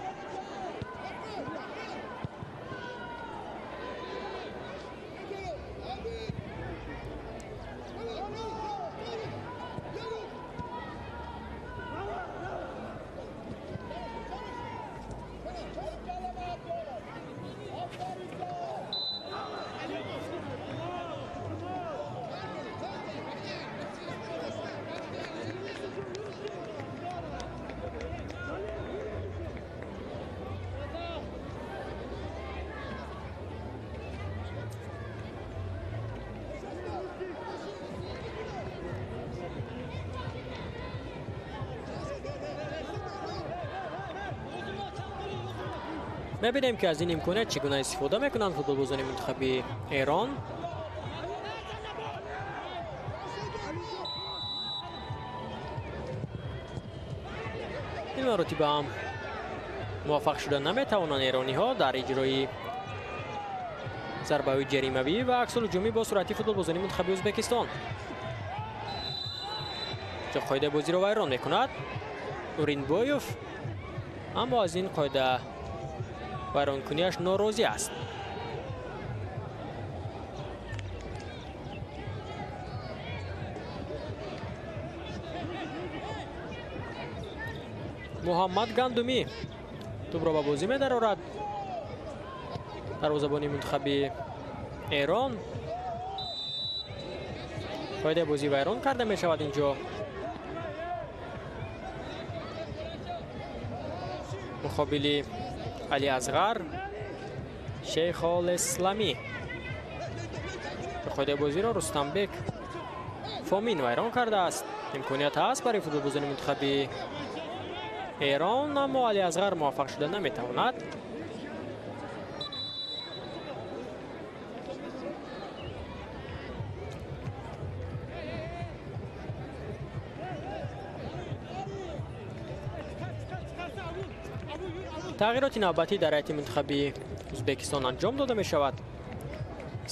Мебинем, ки аз ин имконият чӣ гуна истифода мекунанд футболбозони мунтахаби Эрон. Ин маротиба ҳам муваффақ шуда наметавонанд эрониҳо дар иҷрои зарбаҳои ҷаримавӣ ва аксулҳуҷумӣ бо суръати футболбозони мунтахаби Ӯзбекистон. Ҷо қоидаи бозиро вайрон мекунад Уринбоев, аммо аз ин қоида вайронкунияш норозӣ аст. Муҳаммад Гандумӣ тӯбро ба бозӣ медарорад. Дарвозабони мунтахаби Эрон. Қоидаи бозӣ вайрон карда мешавад инҷо. Муқобили Али Асғар Шейхолисламӣ. Қоидаи бозиро Рустамбек Фомин вайрон кардааст. Имконият ҳаст барои футболбозони мунтахаби Эрон, аммо Али Асғар муваффақ шуда наметавонад. Тағйироти навбатӣ дар ҳайати мунтахаби Ӯзбекистон анҷом дода мешавад.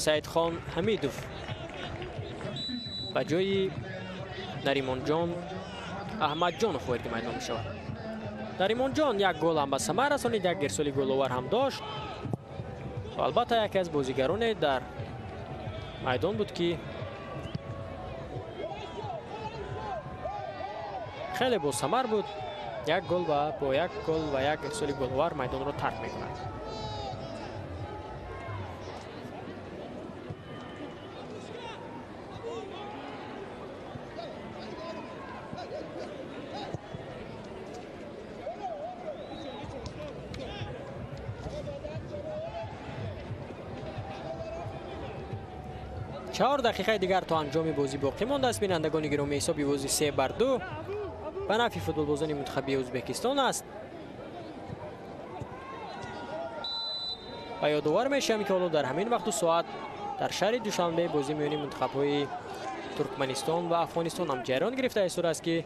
Саидхон Ҳамидов ба ҷои Наримонҷон Аҳмадҷонов вориди майдон мешавад. Наримонҷон як гол ҳам ба самар расонид, як ирсоли головар ҳам дошт ва албатта яке аз бозигароне дар майдон буд, ки хеле босамар буд. Як гол ва бо як гол ва як ирсоли головар майдонро тарк мекунад. 4 дақиқаи дигар то анҷоми бозӣ боқӣ мондааст. Бинандагони гиромӣ, ҳисоби бозӣ 3-2 ба нафъи футболбозони мунтахаби Ӯзбекистон аст. Ва ёдовар мешавем, ки ҳоло дар ҳамин вақту соат дар шаҳри Душанбе бозӣ миёни мунтахабҳои Туркманистон ва Афғонистон ҳам ҷараён гирифта истодааст, ки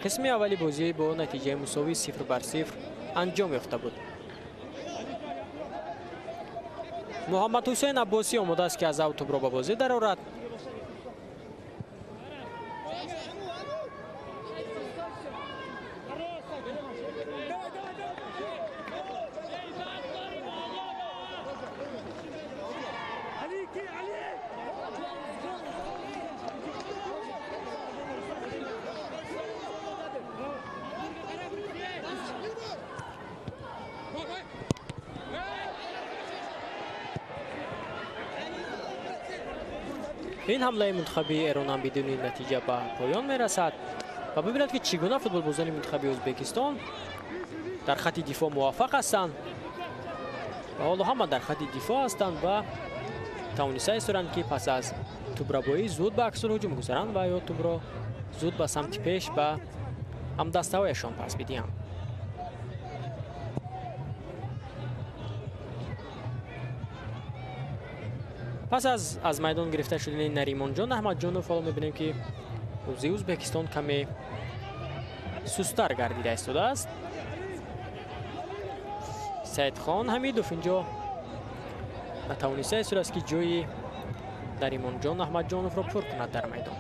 қисми аввали бозӣ бо натиҷаи мусовӣ 0-0 анҷом ёфта буд. Муҳаммад Ҳусейн Аббосӣ омода аст, ки аз ав тӯбро ба бозӣ дарорад. Ин ҳамлаи мунтахаби Эрон ҳам бидуни натиҷа ба поён мерасад ва бибинад, ки чӣ гуна футболбозони мунтахаби Ӯзбекистон дар хатти дифоъ муваффақ ҳастанд ва ҳоло ҳама дар хатти дифоъ ҳастанд ва тавониста исторанд, ки пас аз тӯбрабоӣ зуд ба аксулҳуҷум гузаранд ва ё тӯбро зуд ба самти пеш ба ҳамдастаҳояшон пас бидиҳанд. Пас аз майдон гирифта шудани Наримонҷон Аҳмадҷонов, ҳоло мебинем, ки бозии Ӯзбекистон каме сусттар гардида истодааст. Саидхон Ҳамидов инҷо натавониста истодааст, ки ҷои Наримонҷон Аҳмадҷоновро пур кунад дар майдон.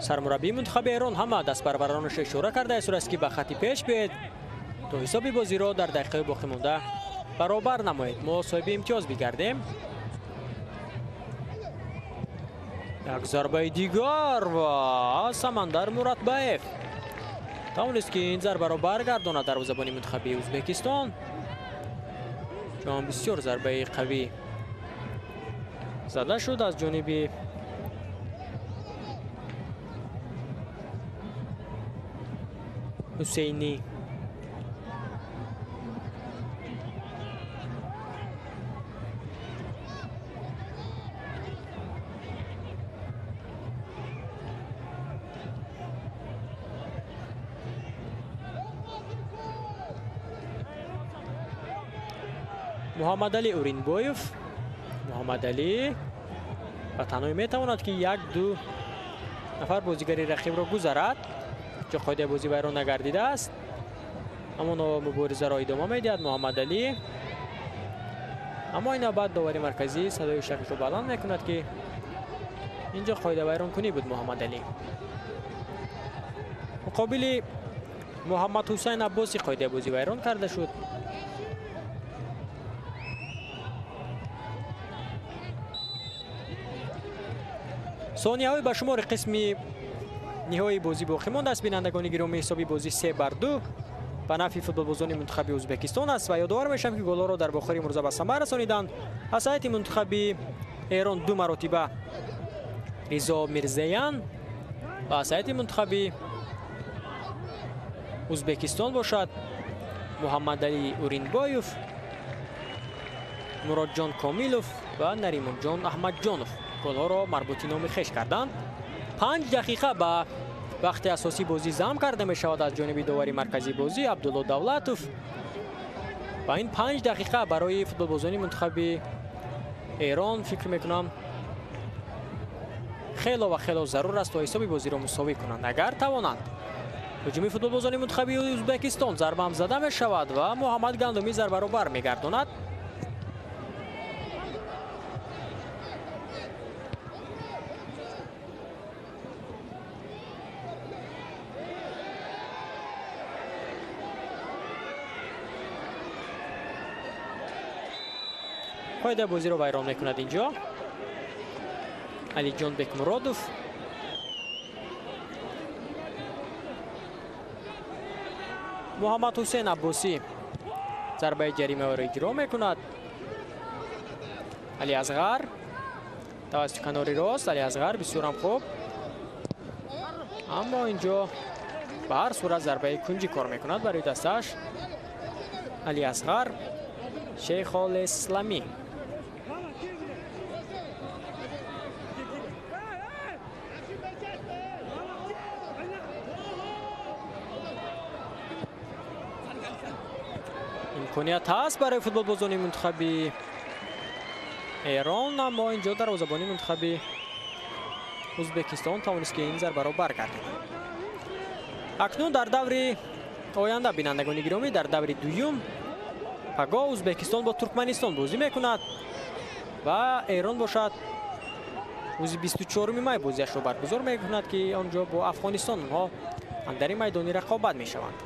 Сармураббии мунтахаби Эрон ҳама дастпарваронаш ишора карда истодааст, ки ба хатти пеш биёед то ҳисоби бозиро дар дақиқаи боқимонда баробар намоед. Мо соҳиби имтиёз бигардем. Як зарбаи дигар ва Самандар Муратбаев тавонист, ки ин зарбаро баргардонад дарвозабони мунтахаби Ӯзбекистон. Чун бисёр зарбаи қавӣ зада шуд аз ҷониби Ҳусейнӣ. Муҳаммадалӣ Уринбоев. Муҳаммадалӣ ба танҳоӣ метавонад ки як-ду нафар бозигари рақибро гузарад. Ҷо қоидаи бозӣ вайрон нагардидааст. Аммо муборизаро идома медиҳад Муҳаммадалӣ. Аммо ин навбат довари марказӣ садои шакашро баланд мекунад ки инҷо қоида вайронкунӣ буд Муҳаммадалӣ. Муқобили Муҳаммад Ҳусайн Аббосӣ қоидаи бозӣ вайрон карда шуд. Сонияҳои ба шумори қисми ниҳоии бозӣ боқӣ мондааст. Бинандагони гиромӣ, ҳисоби бозӣ 3-2 ба нафъи футболбозони мунтахаби Ӯзбекистон аст ва ёдовар мешавам ки голҳоро дар бохири имрӯза ба самар расониданд. Аз ҳайати мунтахаби Эрон 2 маротиба Ризо Мирзеян ва аз ҳайати мунтахаби Ӯзбекистон бошад Муҳаммадалӣ Уринбоев, Муродҷон Комилов ва Наримонҷон Аҳмадҷонов голҳоро марбути номи хеш карданд. 5 дақиқа ба вақти асосии бозӣ зам карда мешавад аз ҷониби довари марказии бозӣ Абдулло Давлатов. Ва ин 5 дақиқа барои футболбозони мунтахаби Эрон фикр мекунам хело ва хело зарур аст то ҳисоби бозиро мусовӣ кунанд, агар тавонанд. Ҳуҷуми футболбозони мунтахаби Ӯзбекистон зарба ҳам зада мешавад ва Муҳаммад Гандумӣ зарбаро бармегардонад. Қоидаи бозиро вайрон мекунад инҷо Алиҷон Бекмуродов. Муҳаммад Ҳусейн Аббосӣ зарбаи ҷаримаро иҷро мекунад. Али Асғар тавассути канори рост. Али Асғар бисёрам хуб, аммо инҷо ба ҳар сурат зарбаи кунҷӣ кор мекунад барои дасташ. Али Асғар Шейхолисламӣ. Имконият ҳаст барои футболбозони мунтахаби Эрон, аммо инҷо дарвозабони мунтахаби Ӯзбекистон тавонист ки ин зарбаро баргардонад. Акнун дар даври оянда, бинандагони гиромӣ, дар даври дуюм пагоҳ Ӯзбекистон бо Туркманистон бозӣ мекунад ва Эрон бошад рӯзи 24 май бозиашро баргузор мекунад ки он ҷо бо Афғонистон онҳо андари майдони рақобат мешаванд.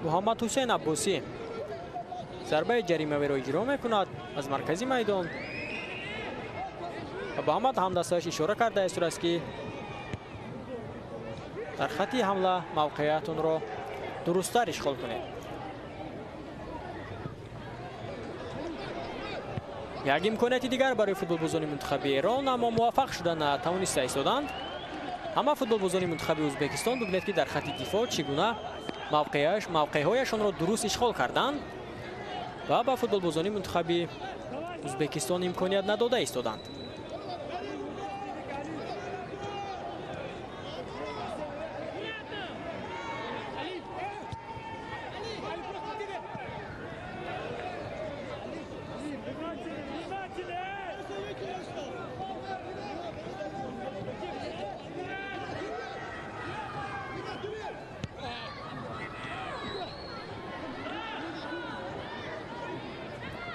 Муҳаммад Ҳусейн Аббосӣ зарбаи ҷаримавиро иҷро мекунад аз маркази майдон ва ба ҳамад ҳамдастааш ишора кардааст ки дар хати ҳамла мавқеиятонро дурусттар ишғол кунед. Як имконияти дигар барои футболбозони мунтахаби Эрон, аммо муваффақ шуда натавониста истоданд. Ҳама футболбозони мунтахаби Ӯзбекистон бибинед ки дар хати дифоъ чӣ гуна мавқеъҳояшонро дуруст ишғол карданд ва ба футболбозони мунтахаби Ӯзбекистон имконият надода истоданд.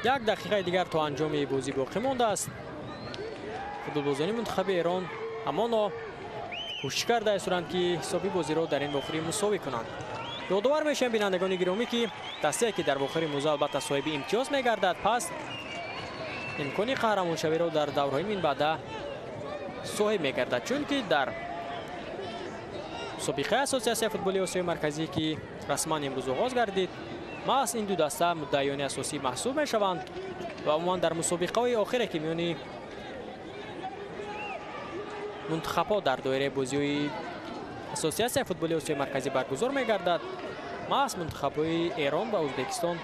Як дақиқаи дигар то анҷоми бозӣ боқӣ мондааст. Футболбозони мунтахаби Эрон ҳамоно кӯшиш карда истоданд ки ҳисоби бозиро дар ин вохӯрӣ мусовӣ кунанд. Ёдовар мешавем, бинандагони гиромӣ, ки дастае ки дар вохӯри имрӯза албатта соҳиби имтиёз мегардад, пас имкони қаҳрамоншавиро дар даврҳои минбаъда соҳиб мегардад, чунки дар мусобиқаи Ассотсиатсияи футболи Осиёи Марказӣ ки расман имрӯз оғоз гардид, маҳз ин ду даста муддаиёни асосӣ маҳсуб мешаванд ва умуман дар мусобиқаҳои охире ки миёни мунтахабҳо дар доираи бозиҳои Ассотсиатсияи футболи Осиёи Марказӣ баргузор мегардад, Маҳз мунтахабҳои Эрон ва Ӯзбекистон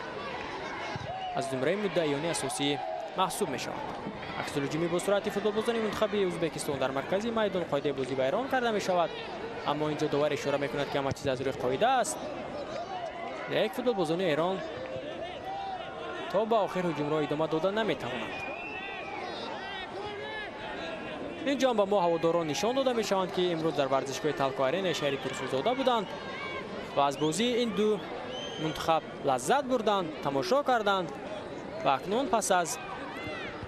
аз зумраи муддаиёни асосӣ маҳсуб мешаванд. Аксулҳуҷуми бо суръати футболбозони мунтахаби Ӯзбекистон дар маркази майдон қоидаи бозӣ вайрон карда мешавад, аммо инҷо довар ишора мекунад, ки ҳама чиз аз рӯи қоида аст. Як футболбозони Эрон то ба охир ҳуҷумро идома дода наметавонанд. Инҷо ҳам ба мо ҳаводорон нишон дода мешаванд, ки имрӯз дар варзишгоҳи Талко Аренаи шаҳри Турсунзода буданд ва аз бозии ин ду мунтахаб лаззат бурданд, тамошо карданд ва акнун пас аз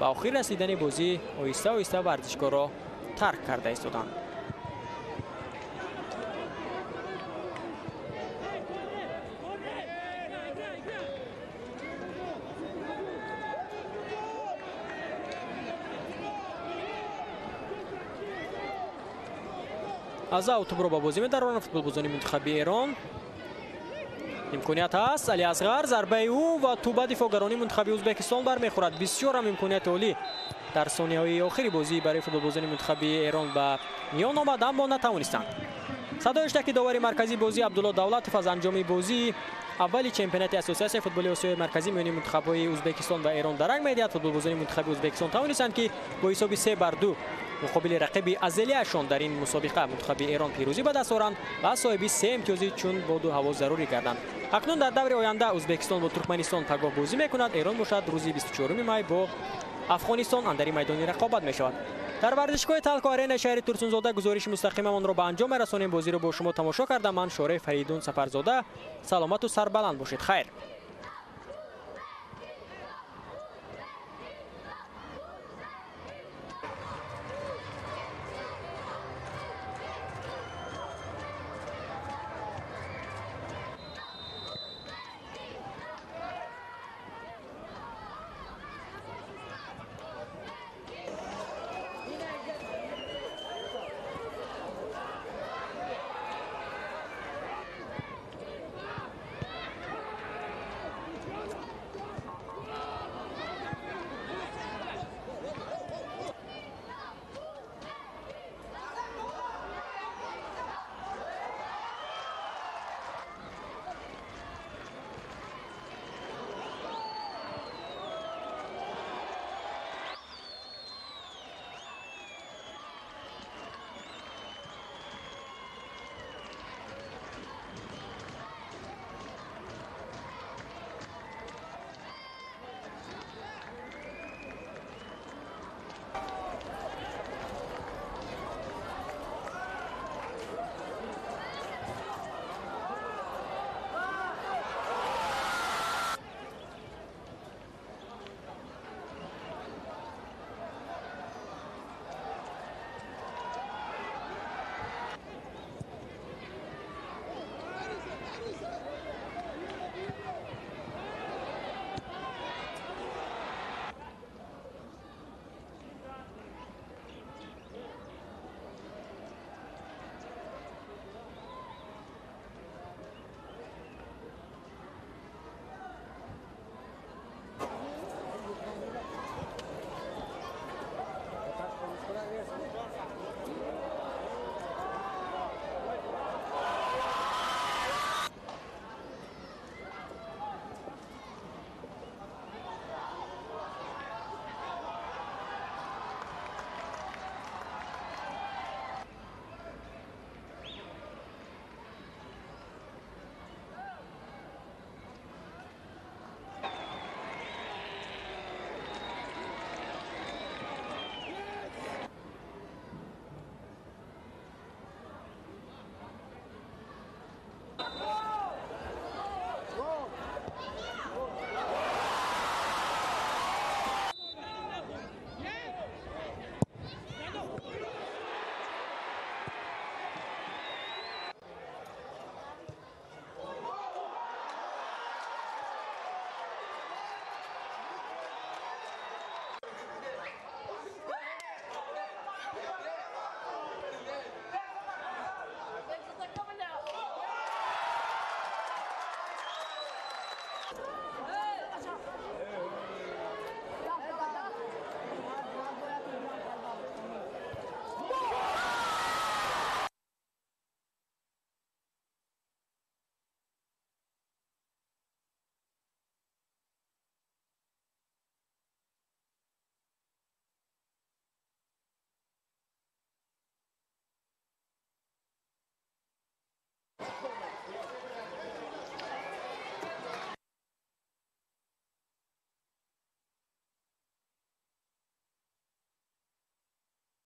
ба охир расидани бозӣ оҳиста оҳиста варзишгоҳро тарк карда истоданд. Аз ав тӯбро ба бозӣ медаронанд футболбозони мунтахаби Эрон. Имконият ҳаст, Али Асғар зарбаи ӯ ва тӯба дифоъгарони мунтахаби Ӯзбекистон бармехӯрад. Бисёр ҳам имконияти олӣ дар сонияҳои охири бозӣ барои футболбозони мунтахаби Эрон ба миён омад, аммо натавонистанд. Садои ки довари марказии бозӣ Абдулло Давлатов аз анҷоми бозии аввали чемпионати Ассотсиатсияи футболи Осиёи Марказӣ миёни мунтахабҳои Ӯзбекистон ва Эрон дарак медиҳад. Футболбозони мунтахаби Ӯзбекистон тавонистанд, ки бо ҳисоби 3-2 муқобили рақиби азелияшон дар ин мусобиқа мунтахаби Эрон пирӯзӣ ба даст оранд ва соҳиби 3 имтиёзи чун боду ҳаво зарурӣ гарданд. Акнун дар даври оянда Ӯзбекистон бо Туркманистон пагоҳ бозӣ мекунад. Эрон бошад рӯзи 24 май бо Афғонистон андари майдони рақобат мешавад. Дар варзишгоҳи Талко Аренаи шаҳри Турсунзода гузориши мустақимамонро ба анҷом мерасонем. Бозиро бо шумо тамошо кардам ман, Шореҳ Фаридун Сафарзода. Саломату сарбаланд бошед. Хайр.